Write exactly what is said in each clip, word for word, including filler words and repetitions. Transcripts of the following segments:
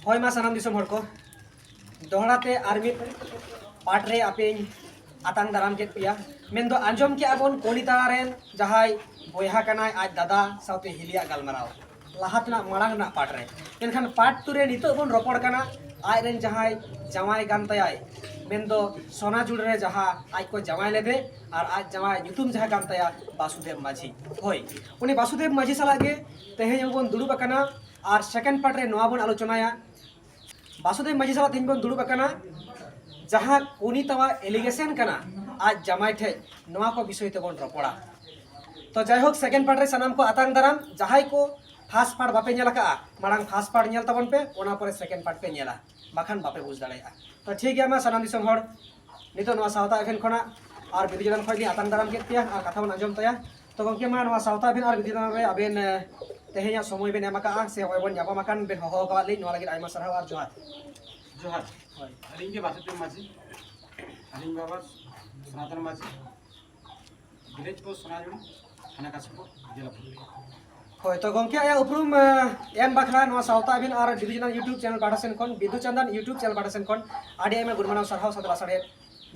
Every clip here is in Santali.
ᱦᱳᱭ ᱢᱟ ᱥᱟᱱᱟᱢ ᱫᱤᱥᱚᱢ ᱦᱚᱲ ᱠᱚ, ᱫᱚᱦᱲᱟ ᱛᱮ ᱟᱨ ᱢᱤᱫ ᱯᱟᱴ ᱨᱮ ᱟᱯᱮᱧ ᱟᱛᱟᱝ ᱫᱟᱨᱟᱢ ᱠᱮᱫ ᱯᱮᱭᱟ᱾ ᱢᱮᱱᱫᱚ ᱟᱸᱡᱚᱢ ᱠᱮᱜᱼᱟ ᱵᱚᱱ ᱠᱚᱱᱤᱛᱟ ᱨᱮᱱ ᱡᱟᱦᱟᱸᱭ ᱵᱚᱭᱦᱟ ᱠᱟᱱᱟᱭ, ᱟᱡ ᱫᱟᱫᱟ ᱥᱟᱶᱛᱮ ᱦᱤᱞᱤᱭᱟᱜ ᱜᱟᱞᱢᱟᱨᱟᱣ ᱞᱟᱦᱟ ᱛᱮᱱᱟᱜ ᱢᱟᱲᱟᱝ ᱨᱮᱱᱟᱜ ᱯᱟᱴ ᱨᱮ᱾ ᱢᱮᱱᱠᱷᱟᱱ ᱯᱟᱴ ᱴᱩ ᱨᱮ ᱱᱤᱛᱚᱜ ᱵᱚᱱ ᱨᱚᱯᱚᱲ ᱠᱟᱱᱟ ᱟᱡ ᱨᱮᱱ ᱡᱟᱦᱟᱸᱭ ᱡᱟᱶᱟᱭ ᱠᱟᱱ ᱛᱟᱭᱟᱭ, ᱢᱮᱱᱫᱚ ᱥᱚᱱᱟ ᱡᱩᱲ ᱨᱮ ᱡᱟᱦᱟᱸ ᱟᱡ ᱠᱚ ᱡᱟᱶᱟᱭ ᱞᱮᱫᱮ ᱟᱨ ᱟᱡ ᱡᱟᱶᱟᱭ ᱧᱩᱛᱩᱢ ᱡᱟᱦᱟᱸ ᱠᱟᱱ ᱛᱟᱭᱟ ᱵᱟᱥᱩᱫᱮᱵ ᱢᱟᱹᱡᱷᱤ᱾ ᱦᱳᱭ, ᱩᱱᱤ ᱵᱟᱥᱩᱫᱮᱵ ᱢᱟᱹᱡᱷᱤ ᱥᱟᱞᱟᱜ ᱜᱮ ᱛᱮᱦᱮᱧ ᱟᱵᱚ ᱵᱚᱱ ᱫᱩᱲᱩᱵ ᱟᱠᱟᱱᱟ᱾ ᱟᱨ ᱥᱮᱠᱮᱱᱰ ᱯᱟᱨᱴ ᱨᱮ ᱱᱚᱣᱟ ᱵᱚᱱ ᱟᱞᱳᱪᱚᱱᱟᱭᱟ, ᱵᱟᱥᱩᱫᱮᱵ ᱢᱟᱹᱡᱷᱤ ᱥᱟᱞᱟᱜ ᱛᱮᱦᱮᱧ ᱵᱚᱱ ᱫᱩᱲᱩᱵ ᱟᱠᱟᱱᱟ, ᱡᱟᱦᱟᱸ ᱠᱚᱱᱤᱛᱟᱣᱟᱜ ᱮᱞᱤᱜᱮᱥᱚᱱ ᱠᱟᱱᱟ ᱟᱡ ᱡᱟᱢᱟᱭ ᱴᱷᱮᱡ, ᱱᱚᱣᱟ ᱠᱚ ᱵᱤᱥᱚᱭ ᱛᱮᱵᱚᱱ ᱨᱚᱯᱚᱲᱟ᱾ ᱛᱚ ᱡᱟᱭᱦᱳᱠ, ᱥᱮᱠᱮᱱᱰ ᱯᱟᱨᱴ ᱨᱮ ᱥᱟᱱᱟᱢ ᱠᱚ ᱟᱛᱟᱝ ᱫᱟᱨᱟᱢ᱾ ᱡᱟᱦᱟᱸᱭ ᱠᱚ ᱯᱷᱟᱥᱴ ᱯᱟᱨᱴ ᱵᱟᱯᱮ ᱧᱮᱞ ᱟᱠᱟᱫᱼᱟ, ᱢᱟᱲᱟᱝ ᱯᱷᱟᱥᱴ ᱯᱟᱨᱴ ᱧᱮᱞ ᱛᱟᱵᱚᱱ ᱯᱮ, ᱚᱱᱟ ᱯᱚᱨᱮ ᱥᱮᱠᱮᱱᱰ ᱯᱟᱨᱴ ᱯᱮ ᱧᱮᱞᱟ, ᱵᱟᱠᱷᱟᱱ ᱵᱟᱯᱮ ᱵᱩᱡᱽ ᱫᱟᱲᱮᱭᱟᱜᱼᱟ᱾ ᱛᱚ ᱴᱷᱤᱠ ᱜᱮᱭᱟ, ᱢᱟ ᱥᱟᱱᱟᱢ ᱫᱤᱥᱚᱢ ᱦᱚᱲ, ᱱᱤᱛᱚᱜ ᱱᱚᱣᱟ ᱥᱟᱶᱛᱟ ᱮᱵᱷᱮᱱ ᱠᱷᱚᱱᱟᱜ ᱟᱨ ᱵᱤᱫᱩ ᱪᱟᱸᱫᱟᱱ ᱠᱷᱚᱱ ᱞᱤᱧ ᱟᱛᱟᱝ ᱫᱟᱨᱟᱢ ᱠᱮᱫ ᱯᱮᱭᱟ ᱟᱨ ᱠᱟᱛᱷᱟ ᱵᱚᱱ ᱟᱸᱡᱚᱢ ᱛᱟᱭᱟ᱾ ᱛᱚ ᱜᱚᱢᱠᱮ, ᱢᱟ ᱱᱚᱣᱟ ᱥᱟᱶᱛᱟ ᱮᱵᱷᱮᱱ ᱟᱨ ᱵᱤᱫᱩ ᱪᱟᱸᱫᱟᱱ ᱨᱮ ᱟᱵᱮᱱ, ᱮ, ᱛᱮᱦᱮᱧᱟᱜ ᱥᱚᱢᱚᱭ ᱵᱮᱱ ᱮᱢ ᱟᱠᱟᱫᱼᱟ ᱥᱮ ᱱᱚᱜᱼᱚᱭ ᱵᱚᱱ ᱧᱟᱯᱟᱢ ᱟᱠᱟᱱ, ᱵᱮᱱ ᱦᱚᱦᱚ ᱟᱠᱟᱫ ᱞᱤᱧ, ᱱᱚᱣᱟ ᱞᱟᱹᱜᱤᱫ ᱟᱭᱢᱟ ᱥᱟᱨᱦᱟᱣ ᱟᱨ ᱡᱚᱦᱟᱨ᱾ ᱡᱚᱦᱟᱨ᱾ ᱦᱳᱭ᱾ ᱟᱹᱞᱤᱧ ᱜᱮ ᱵᱟᱥᱩᱫᱮᱵ ᱢᱟᱹᱡᱷᱤ, ᱟᱹᱞᱤᱧ ᱵᱟᱵᱟ ᱥᱚᱱᱟᱛᱚᱱ ᱢᱟᱹᱡᱷᱤ, ᱵᱷᱤᱞᱮᱡᱽ ᱯᱳᱥᱴ ᱥᱚᱱᱟᱡᱩᱲᱤ, ᱛᱷᱟᱱᱟ ᱠᱟᱥᱤᱯᱩᱨ, ᱡᱮᱞᱟ ᱯᱩᱨᱩᱞᱤᱭᱟᱹ᱾ ᱦᱳᱭ, ᱛᱚ ᱜᱚᱢᱠᱮ, ᱟᱭᱟᱜ ᱩᱯᱨᱩᱢ, ᱮ, ᱮᱢ ᱵᱟᱠᱷᱨᱟ ᱱᱚᱣᱟ ᱥᱟᱶᱛᱟ ᱮᱵᱷᱮᱱ ᱟᱨ ᱵᱤᱫᱩ ᱪᱟᱸᱫᱟᱱ YouTube channel ᱯᱟᱦᱴᱟ ᱥᱮᱱ ᱠᱷᱚᱱ, ᱵᱤᱫᱩ ᱪᱟᱸᱫᱟᱱ YouTube channel ᱯᱟᱦᱴᱟ ᱥᱮᱱ ᱠᱷᱚᱱ ᱟᱹᱰᱤ ᱟᱭᱢᱟ ᱜᱩᱱᱢᱟᱱᱟᱣ ᱥᱟᱨᱦᱟᱣ ᱥᱟᱶᱛᱮ ᱞᱟᱥᱟᱲᱦᱮᱫ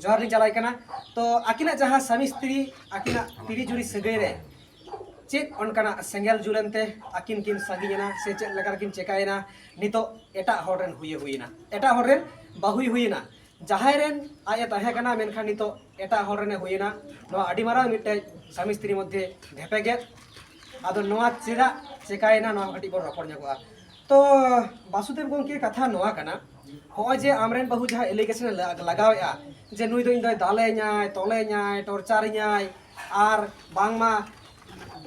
ᱡᱚᱦᱟᱨ ᱞᱤᱧ ᱪᱟᱞᱟᱭ ᱠᱟᱱᱟ᱾ ᱛᱚ ᱟᱹᱠᱤᱱᱟᱜ ᱡᱟᱦᱟᱸ ᱥᱟᱢᱤ ᱥᱛᱨᱤ, ᱟᱹᱠᱤᱱᱟᱜ ᱛᱤᱨᱤ ᱡᱩᱨᱤ ᱥᱟᱹᱜᱟᱹᱭ ᱨᱮ ᱪᱮᱫ ᱚᱱᱠᱟᱱᱟᱜ ᱥᱮᱸᱜᱮᱞ ᱡᱩᱞ ᱮᱱᱛᱮ ᱟᱹᱠᱤᱱ ᱠᱤᱱ ᱥᱟᱺᱜᱤᱧ ᱮᱱᱟ ᱥᱮ ᱪᱮᱫ ᱞᱮᱠᱟ ᱨᱮᱠᱤᱱ ᱪᱮᱠᱟᱭᱮᱱᱟ, ᱱᱤᱛᱚᱜ ᱮᱴᱟᱜ ᱦᱚᱲ ᱨᱮᱱ ᱦᱩᱭᱮ ᱦᱩᱭᱮᱱᱟ, ᱮᱴᱟᱜ ᱦᱚᱲ ᱨᱮᱱ ᱵᱟᱹᱦᱩᱭ ᱦᱩᱭᱮᱱᱟ? ᱡᱟᱦᱟᱸᱭ ᱨᱮᱱ ᱟᱡ ᱮ ᱛᱟᱦᱮᱸ ᱠᱟᱱᱟ, ᱢᱮᱱᱠᱷᱟᱱ ᱱᱤᱛᱚᱜ ᱮᱴᱟᱜ ᱦᱚᱲ ᱨᱮᱱᱮ ᱦᱩᱭᱮᱱᱟ᱾ ᱱᱚᱣᱟ ᱟᱹᱰᱤ ᱢᱟᱨᱟᱝ ᱢᱤᱫᱴᱮᱡ ᱥᱟᱢᱤ ᱥᱛᱨᱤ ᱢᱚᱫᱽᱫᱷᱮ ᱵᱷᱮᱯᱮᱜᱮᱫ᱾ ᱟᱫᱚ ᱱᱚᱣᱟ ᱪᱮᱫᱟᱜ ᱪᱮᱠᱟᱭᱮᱱᱟ, ᱱᱚᱣᱟ ᱦᱚᱸ ᱠᱟᱹᱴᱤᱡ ᱵᱚᱱ ᱨᱚᱯᱚᱲ ᱧᱚᱜᱚᱜᱼᱟ᱾ ᱛᱚ ᱵᱟᱥᱩᱫᱮᱵ ᱜᱚᱢᱠᱮ, ᱠᱟᱛᱷᱟ ᱱᱚᱣᱟ ᱠᱟᱱᱟ, ᱦᱚᱸᱜᱼᱚᱭ ᱡᱮ ᱟᱢᱨᱮᱱ ᱵᱟᱹᱦᱩ ᱡᱟᱦᱟᱸ ᱮᱞᱤᱜᱮᱥᱚᱱ ᱮ ᱞᱟ-, ᱞᱟᱜᱟᱣᱮᱫᱼᱟ ᱡᱮ ᱱᱩᱭ ᱫᱚ ᱤᱧ ᱫᱚᱭ ᱫᱟᱞᱮᱧᱟᱭ, ᱛᱚᱞᱮᱧᱟᱭ, ᱴᱚᱨᱪᱟᱨᱤᱧᱟᱭ, ᱟᱨ ᱵᱟᱝᱢᱟ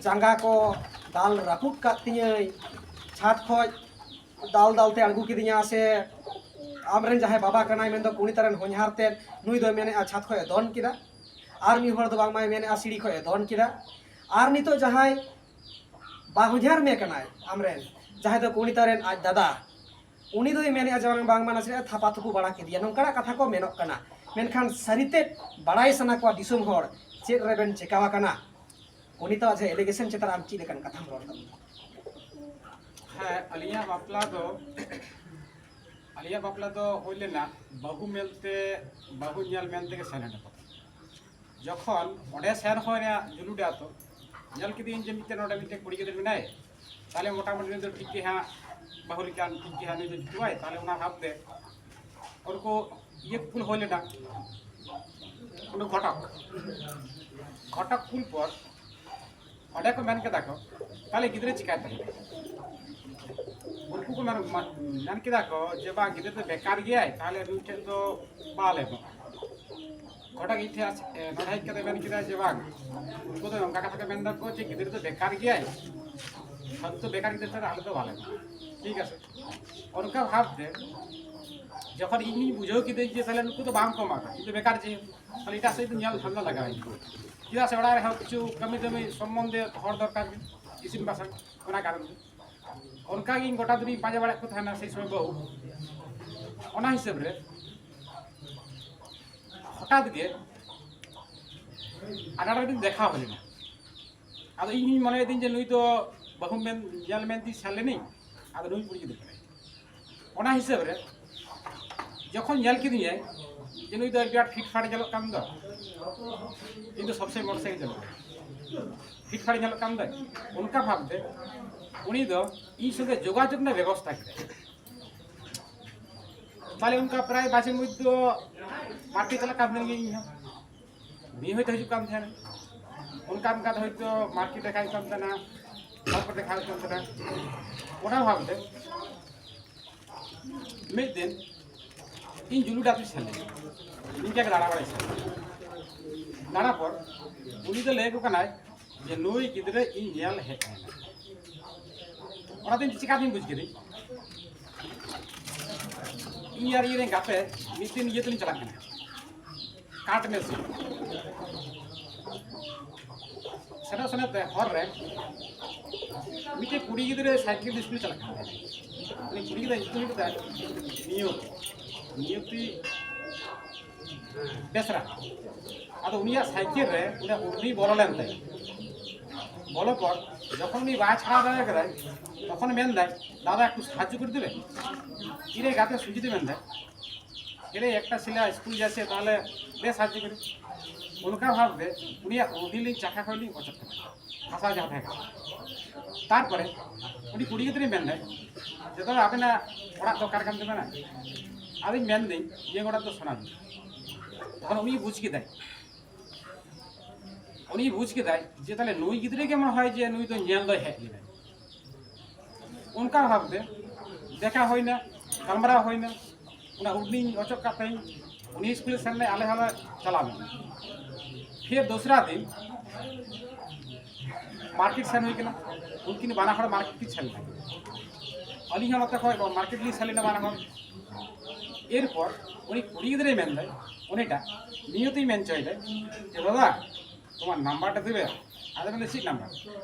ᱡᱟᱸᱜᱟ ᱠᱚ ᱫᱟᱞ ᱨᱟᱹᱯᱩᱫ ᱠᱟᱜ ᱛᱤᱧᱟᱹᱭ, ᱪᱷᱟᱫᱽ ᱠᱷᱚᱡ ᱫᱟᱞ ᱫᱟᱞ ᱛᱮ ᱟᱬᱜᱚ ᱠᱤᱫᱤᱧᱟ, ᱥᱮ ᱟᱢᱨᱮᱱ ᱡᱟᱦᱟᱸᱭ ᱵᱟᱵᱟ ᱠᱟᱱᱟᱭ, ᱢᱮᱱᱫᱚ ᱠᱚᱱᱤᱛᱟ ᱨᱮᱱ ᱦᱚᱧᱦᱟᱨ ᱛᱮᱫ, ᱱᱩᱭ ᱫᱚᱭ ᱢᱮᱱᱮᱫᱼᱟ ᱪᱷᱟᱫᱽ ᱠᱷᱚᱡ ᱮ ᱫᱚᱱ ᱠᱮᱫᱟ, ᱟᱨ ᱢᱤᱫ ᱦᱚᱲ ᱫᱚ ᱵᱟᱝᱢᱟᱭ ᱢᱮᱱᱮᱫᱼᱟ ᱥᱤᱲᱤ ᱠᱷᱚᱡ ᱮ ᱫᱚᱱ ᱠᱮᱫᱟ, ᱟᱨ ᱱᱤᱛᱚᱜ ᱡᱟᱦᱟᱸᱭ ᱵᱟ ᱦᱚᱧᱦᱟᱨ ᱢᱮ ᱠᱟᱱᱟᱭ ᱟᱢᱨᱮᱱ, ᱡᱟᱦᱟᱸᱭ ᱫᱚ ᱠᱚᱱᱤᱛᱟ ᱨᱮᱱ ᱟᱡ ᱫᱟᱫᱟ, ᱩᱱᱤ ᱫᱚᱭ ᱢᱮᱱᱮᱫᱼᱟ ᱡᱮ ᱵᱟᱝ, ᱵᱟᱝᱢᱟ ᱱᱟᱥᱮᱱᱟᱜ ᱛᱷᱟᱯᱟ ᱛᱷᱩᱯᱩ ᱵᱟᱲᱟ ᱠᱮᱫᱮᱭᱟ, ᱱᱚᱝᱠᱟᱱᱟᱜ ᱠᱟᱛᱷᱟ ᱠᱚ ᱢᱮᱱᱚᱜ ᱠᱟᱱᱟ᱾ ᱢᱮᱱᱠᱷᱟᱱ ᱥᱟᱹᱨᱤᱛᱮᱫ ᱵᱟᱲᱟᱭ ᱥᱟᱱᱟ ᱠᱚᱣᱟ ᱫᱤᱥᱚᱢ ᱦᱚᱲ, ᱪᱮᱫ ᱨᱮᱵᱮᱱ ᱪᱮᱠᱟᱣ ᱟᱠᱟᱱᱟ? ᱠᱚᱱᱤᱛᱟᱣᱟᱜ ᱡᱟᱦᱟᱸ ᱮᱞᱤᱜᱮᱥᱚᱱ ᱪᱮᱛᱟᱱ ᱨᱮ ᱟᱢ ᱪᱮᱫ ᱞᱮᱠᱟᱱ ᱠᱟᱛᱷᱟᱢ ᱨᱚᱲ ᱛᱟᱵᱚᱱᱟ? ᱦᱮᱸ, ᱟᱹᱞᱤᱧᱟᱜ ᱵᱟᱯᱞᱟ ᱫᱚ ᱟᱞᱮᱭᱟᱜ ᱵᱟᱯᱞᱟ ᱫᱚ ᱦᱩᱭ ᱞᱮᱱᱟ ᱵᱟᱹᱦᱩ ᱢᱮᱱᱛᱮ, ᱵᱟᱹᱦᱩ ᱧᱮᱞ ᱢᱮᱱᱛᱮ ᱜᱮ ᱥᱮᱱ ᱞᱮᱱᱟ ᱠᱚ᱾ ᱡᱚᱠᱷᱚᱱ ᱚᱸᱰᱮ ᱥᱮᱱ ᱦᱩᱭ ᱨᱮᱭᱟᱜ ᱡᱩᱞᱩᱰ ᱟᱛᱳ, ᱧᱮᱞ ᱠᱤᱫᱟᱹᱧ ᱡᱮ ᱢᱤᱫᱴᱮᱱ ᱱᱚᱰᱮ ᱢᱤᱫᱴᱮᱱ ᱠᱩᱲᱤ ᱜᱤᱫᱽᱨᱟᱹ ᱢᱮᱱᱟᱭ, ᱛᱟᱦᱞᱮ ᱢᱚᱴᱟᱢᱩᱴᱤ ᱱᱩᱭ ᱫᱚ ᱴᱷᱤᱠ ᱜᱮ ᱦᱟᱸᱜ ᱵᱟᱹᱦᱩ ᱞᱮᱠᱟᱱ, ᱴᱷᱤᱠ ᱜᱮ ᱦᱟᱸᱜ ᱱᱩᱭ ᱫᱚ ᱡᱩᱛᱩᱜᱼᱟᱭ, ᱛᱟᱦᱞᱮ ᱚᱱᱟ ᱵᱷᱟᱵᱽ ᱛᱮ ᱩᱱᱠᱩ ᱤᱭᱟᱹ ᱠᱩᱞ ᱦᱩᱭ ᱞᱮᱱᱟ, ᱩᱱᱤ ᱜᱷᱚᱴᱚᱠ, ᱜᱷᱚᱴᱚᱠ ᱠᱩᱞ ᱯᱚᱨ ᱚᱸᱰᱮ ᱠᱚ ᱢᱮᱱ ᱠᱮᱫᱟ ᱠᱚ, ᱛᱟᱦᱞᱮ ᱜᱤᱫᱽᱨᱟᱹ ᱪᱤᱠᱟᱭ ᱛᱟᱦᱮᱸ? ᱩᱱᱠᱩ ᱠᱚ ᱢᱮᱱ, ᱢᱮᱱ ᱠᱮᱫᱟ ᱠᱚ ᱡᱮ, "ᱵᱟᱝ, ᱜᱤᱫᱽᱨᱟᱹ ᱫᱚ ᱵᱮᱠᱟᱨ ᱜᱮᱭᱟᱭ, ᱛᱟᱦᱞᱮ ᱱᱩᱭ ᱴᱷᱮᱱ ᱫᱚ ᱵᱟᱞᱮ ᱮᱢᱚᱜᱼᱟ᱾" ᱜᱷᱚᱴᱚᱠ ᱤᱧ ᱴᱷᱮᱱ ᱟᱥ-, ᱮ, ᱱᱚᱰᱮ ᱦᱮᱡ ᱠᱟᱛᱮ ᱢᱮᱱ ᱠᱮᱫᱟ ᱡᱮ, "ᱵᱟᱝ, ᱩᱱᱠᱩ ᱫᱚ ᱱᱚᱝᱠᱟ ᱠᱟᱛᱷᱟ ᱠᱚ ᱢᱮᱱ ᱫᱟᱠᱚ ᱡᱮ ᱜᱤᱫᱽᱨᱟᱹ ᱫᱚ ᱵᱮᱠᱟᱨ ᱜᱮᱭᱟᱭ, ᱯᱷᱟᱞᱛᱩ ᱵᱮᱠᱟᱨ ᱜᱤᱫᱽᱨᱟᱹ ᱴᱷᱮᱱ ᱟᱞᱮ ᱫᱚ ᱵᱟᱞᱮ ᱮᱢᱚᱜᱼᱟ᱾" ᱴᱷᱤᱠ ᱟᱪᱷᱮ, ᱚᱱᱠᱟ ᱵᱷᱟᱵᱽᱛᱮ ᱡᱚᱠᱷᱚᱱ ᱤᱧ ᱵᱩᱡᱷᱟᱹᱣ ᱠᱤᱫᱟᱹᱧ ᱡᱮ ᱛᱟᱦᱞᱮ ᱱᱩᱠᱩ ᱫᱚ ᱵᱟᱝ ᱠᱚ ᱮᱢᱟ ᱠᱚᱣᱟ, ᱤᱧ ᱫᱚ ᱵᱮᱠᱟᱨ ᱡᱮ, ᱛᱟᱦᱞᱮ ᱮᱴᱟᱜ ᱥᱮᱫ ᱫᱚ ᱧᱮᱞ ᱫᱷᱟᱱᱫᱟ ᱞᱟᱜᱟᱣ ᱤᱧ᱾ ᱪᱮᱫᱟᱜ ᱥᱮ ᱚᱲᱟᱜ ᱨᱮᱦᱚᱸ ᱠᱤᱪᱷᱩ ᱠᱟᱹᱢᱤ ᱫᱟᱹᱢᱤ ᱥᱚᱢᱵᱚᱱᱫᱷᱮ ᱦᱚᱲ ᱫᱚᱨᱠᱟᱨ ᱜᱮ, ᱤᱥᱤᱱ ᱵᱟᱥᱟᱝ, ᱚᱱᱟ ᱠᱟᱨᱚᱱ ᱛᱮ᱾ ᱚᱱᱠᱟ ᱜᱮ ᱤᱧ ᱜᱚᱴᱟ ᱫᱩᱱᱤᱭᱟᱹᱧ ᱯᱟᱸᱡᱟ ᱵᱟᱲᱟᱭᱮᱫ ᱠᱚ ᱛᱟᱦᱮᱱᱟ ᱥᱮᱭ ᱥᱚᱢᱚᱭ ᱵᱟᱹᱦᱩ᱾ ᱚᱱᱟ ᱦᱤᱥᱟᱹᱵ ᱨᱮ ᱦᱚᱴᱟᱛ ᱜᱮ ᱟᱱᱟᱴ ᱨᱮ ᱢᱤᱫᱴᱤᱡ ᱫᱮᱠᱷᱟᱣ ᱦᱩᱭ ᱞᱮᱱᱟ᱾ ᱟᱫᱚ ᱤᱧ ᱦᱚᱧ ᱢᱚᱱᱮᱭᱮᱫᱤᱧ ᱡᱮ ᱱᱩᱭ ᱫᱚ ᱵᱟᱹᱦᱩ ᱢᱮᱱ, ᱧᱮᱞ ᱢᱮᱱᱛᱮᱧ ᱥᱮᱱ ᱞᱮᱱᱟᱹᱧ, ᱟᱫᱚ ᱱᱩᱭ ᱠᱩᱲᱤ ᱜᱤᱫᱽᱨᱟᱹ ᱠᱟᱱᱟᱭ᱾ ᱚᱱᱟ ᱦᱤᱥᱟᱹᱵ ᱨᱮ ᱡᱚᱠᱷᱚᱱ ᱧᱮᱞ ᱠᱤᱫᱤᱧᱟᱭ ᱡᱮ ᱱᱩᱭ ᱫᱚ ᱟᱹᱰᱤ ᱟᱸᱴ ᱯᱷᱤᱴ ᱯᱷᱟᱴ ᱧᱮᱞᱚᱜ ᱠᱟᱱ ᱫᱚ, ᱤᱧ ᱫᱚ ᱥᱚᱵᱽ ᱥᱚᱢᱚᱭ ᱢᱚᱴᱚᱨ ᱥᱟᱭᱠᱮᱞ ᱪᱟᱞᱟᱜᱼᱟ, ᱯᱷᱤᱴ ᱯᱷᱟᱴ ᱧᱮᱞᱚᱜ ᱠᱟᱱ ᱫᱚ, ᱚᱱᱠᱟ ᱵᱷᱟᱵᱽᱛᱮ ᱩᱱᱤ ᱫᱚ ᱤᱧ ᱥᱚᱸᱜᱮ ᱡᱳᱜᱟᱡᱳᱜᱽ ᱨᱮᱱᱟᱜ ᱵᱮᱵᱚᱥᱛᱷᱟ ᱠᱮᱫᱟᱭ᱾ ᱛᱟᱦᱞᱮ ᱚᱱᱠᱟ ᱯᱨᱟᱭ ᱵᱟᱡᱮ ᱢᱚᱫᱽᱫᱷᱮ ᱫᱚ ᱢᱟᱨᱠᱮᱴ ᱪᱟᱞᱟᱜ ᱠᱟᱱ ᱛᱟᱦᱮᱱ ᱜᱮ ᱤᱧ ᱦᱚᱸ᱾ ᱩᱱᱤ ᱦᱚᱭᱛᱳ ᱦᱤᱡᱩᱜ ᱠᱟᱱ ᱛᱟᱦᱮᱱᱟ, ᱚᱱᱠᱟ ᱚᱱᱠᱟ ᱛᱮ ᱦᱚᱭᱛᱳ ᱢᱟᱨᱠᱮᱴ ᱨᱮ ᱦᱮᱡ ᱠᱟᱱ ᱛᱟᱦᱮᱱᱟ, ᱛᱟᱨᱯᱚᱨ ᱫᱮᱠᱷᱟ ᱦᱩᱭᱩᱜ ᱠᱟᱱ ᱛᱟᱦᱮᱱᱟ᱾ ᱚᱱᱟ ᱵᱷᱟᱵᱽᱛᱮ ᱢᱤᱫ ᱫᱤᱱ ᱤᱧ ᱡᱩᱞᱩᱰ ᱟᱹᱛᱩᱧ ᱥᱮᱱ ᱞᱮᱱᱟ, ᱤᱧ ᱡᱟᱭᱜᱟ ᱫᱟᱬᱟ ᱵᱟᱲᱟᱭ ᱥᱮᱱ ᱞᱮᱱᱟ᱾ ᱫᱟᱬᱟ ᱯᱚᱨ ᱩᱱᱤ ᱫᱚ ᱞᱟᱹᱭ ᱟᱠᱚ ᱠᱟᱱᱟᱭ ᱡᱮ ᱱᱩᱭ ᱜᱤᱫᱽᱨᱟᱹ ᱤᱧ ᱧᱮᱞ ᱦᱮᱡ ᱟᱠᱟᱱᱟ᱾ ᱚᱱᱟᱛᱮ ᱤᱧ ᱪᱤᱠᱟᱹᱛᱤᱧ ᱵᱩᱡᱽ ᱠᱮᱫᱟᱹᱧ? ᱤᱧ ᱟᱨ ᱤᱧ ᱨᱮᱱ ᱜᱟᱛᱮ ᱢᱤᱫ ᱫᱤᱱ ᱤᱭᱟᱹ ᱛᱮᱞᱤᱧ ᱪᱟᱞᱟᱜ ᱠᱟᱱᱟ, ᱠᱟᱴ ᱢᱮᱥᱤᱱ᱾ ᱥᱮᱱᱚᱜ ᱥᱮᱱᱚᱜ ᱛᱮ ᱦᱚᱨ ᱨᱮ ᱢᱤᱫᱴᱮᱱ ᱠᱩᱲᱤ ᱜᱤᱫᱽᱨᱟᱹ ᱥᱟᱭᱠᱮᱞ ᱥᱠᱩᱞ ᱪᱟᱞᱟᱜ ᱠᱟᱱᱟ᱾ ᱩᱱᱤ ᱠᱩᱲᱤ ᱜᱤᱫᱽᱨᱟᱹ ᱧᱩᱛᱩᱢ ᱦᱩᱭᱩᱜ ᱠᱟᱱᱟ ᱱᱤᱭᱚᱛᱤ, ᱱᱤᱭᱚᱛᱤ ᱵᱮᱥᱨᱟ᱾ ᱟᱫᱚ ᱩᱱᱤᱭᱟᱜ ᱥᱟᱭᱠᱮᱞ ᱨᱮ ᱩᱱᱤ ᱩᱨᱢᱤ ᱵᱚᱞᱚ ᱞᱮᱱ ᱛᱟᱭᱟ᱾ ᱵᱚᱞᱚ ᱯᱚᱨ ᱡᱚᱠᱷᱚᱱ ᱩᱱᱤ ᱵᱟᱭ ᱪᱷᱟᱲᱟᱣ ᱫᱟᱲᱮ ᱠᱟᱫᱟᱭ, ᱛᱚᱠᱷᱚᱱ ᱢᱮᱱᱫᱟᱭ, "ᱫᱟᱫᱟ, ᱮᱠᱴᱩ ᱥᱟᱦᱟᱡᱽᱡᱚ ᱠᱚᱨᱮ ᱫᱤᱵᱮ?" ᱤᱧᱨᱮ ᱜᱟᱛᱮ ᱥᱩᱡᱤᱛ ᱢᱮᱱᱫᱟᱭ, "ᱮᱨᱮ, ᱮᱠᱴᱟ ᱥᱤᱞᱟ ᱥᱠᱩᱞ ᱡᱟᱥᱮ, ᱛᱟᱦᱚᱞᱮ ᱫᱮ ᱥᱟᱦᱟᱡᱽᱡᱚ ᱠᱚᱨᱮ᱾" ᱚᱱᱠᱟ ᱵᱷᱟᱵᱽᱛᱮ ᱩᱱᱤᱭᱟᱜ ᱩᱰᱤ ᱞᱤᱧ ᱪᱟᱠᱷᱟ ᱠᱷᱚᱱ ᱞᱤᱧ ᱚᱪᱚᱜ ᱠᱮᱫᱟ, ᱦᱟᱥᱟ ᱡᱟᱦᱟᱸ ᱛᱟᱦᱮᱸ ᱠᱟᱱᱟ᱾ ᱛᱟᱨᱯᱚᱨᱮ ᱩᱱᱤ ᱠᱩᱲᱤ ᱜᱤᱫᱽᱨᱟᱹᱭ ᱢᱮᱱᱫᱟᱭ ᱡᱮ, "ᱫᱟᱫᱟ, ᱟᱵᱮᱱᱟᱜ ᱚᱲᱟᱜ ᱫᱚ ᱚᱠᱟ ᱨᱮ ᱠᱟᱱ ᱛᱟᱵᱮᱱᱟ?" ᱟᱫᱚᱧ ᱢᱮᱱᱫᱟᱹᱧ, "ᱤᱧᱟᱹᱜ ᱚᱲᱟᱜ ᱫᱚ ᱥᱳᱱᱟᱢᱩᱱᱤ᱾" ᱛᱚᱠᱷᱚᱱ ᱩᱱᱤ ᱵᱩᱡᱽ ᱠᱮᱫᱟᱭ, ᱩᱱᱤ ᱵᱩᱡᱽ ᱠᱮᱫᱟᱭ ᱡᱮ ᱛᱟᱦᱞᱮ ᱱᱩᱭ ᱜᱤᱫᱽᱨᱟᱹ ᱜᱮ ᱢᱚᱱᱮ ᱦᱚᱭ ᱡᱮ ᱱᱩᱭ ᱫᱚ ᱧᱮᱞ ᱫᱚᱭ ᱦᱮᱡ ᱞᱮᱱᱟᱭ᱾ ᱚᱱᱠᱟ ᱵᱷᱟᱵᱽᱛᱮ ᱫᱮᱠᱷᱟ ᱦᱩᱭᱱᱟ, ᱜᱟᱞᱢᱟᱨᱟᱣ ᱦᱩᱭᱱᱟ᱾ ᱚᱱᱟ ᱩᱰᱱᱤᱧ ᱚᱪᱚᱜ ᱠᱟᱛᱮᱧ ᱩᱱᱤ ᱥᱠᱩᱞᱮ ᱥᱮᱱ ᱞᱮᱱᱟ, ᱟᱞᱮ ᱦᱚᱸᱞᱮ ᱪᱟᱞᱟᱣ ᱞᱮᱱᱟ᱾ ᱯᱷᱤᱨ ᱫᱚᱥᱨᱟ ᱫᱤᱱ ᱢᱟᱨᱠᱮᱴ ᱥᱮᱱ ᱦᱩᱭ ᱠᱟᱱᱟ, ᱩᱱᱠᱤᱱ ᱵᱟᱱᱟ ᱦᱚᱲ ᱢᱟᱨᱠᱮᱴ ᱠᱤᱱ ᱥᱮᱱ ᱞᱮᱱᱟ, ᱟᱹᱞᱤᱧ ᱦᱚᱸ ᱱᱚᱛᱮ ᱠᱷᱚᱱ ᱢᱟᱨᱠᱮᱴ ᱞᱤᱧ ᱥᱮᱱ ᱞᱮᱱᱟ ᱵᱟᱱᱟ ᱦᱚᱲ᱾ ᱮᱨᱯᱚᱨ ᱩᱱᱤ ᱠᱩᱲᱤ ᱜᱤᱫᱽᱨᱟᱹᱭ ᱢᱮᱱᱫᱟᱭ, ᱩᱱᱤᱴᱟᱜ ᱱᱤᱭᱟᱹᱛᱤᱧ ᱢᱮᱱ ᱦᱚᱪᱚᱭᱮᱫᱟ ᱡᱮ, "ᱫᱟᱫᱟ, ᱛᱚᱢᱟᱨ ᱱᱟᱢᱵᱟᱨᱴᱟ ᱫᱤᱵᱮ?" ᱟᱫᱚ ᱢᱮᱱᱫᱟ, "ᱪᱮᱫ number?"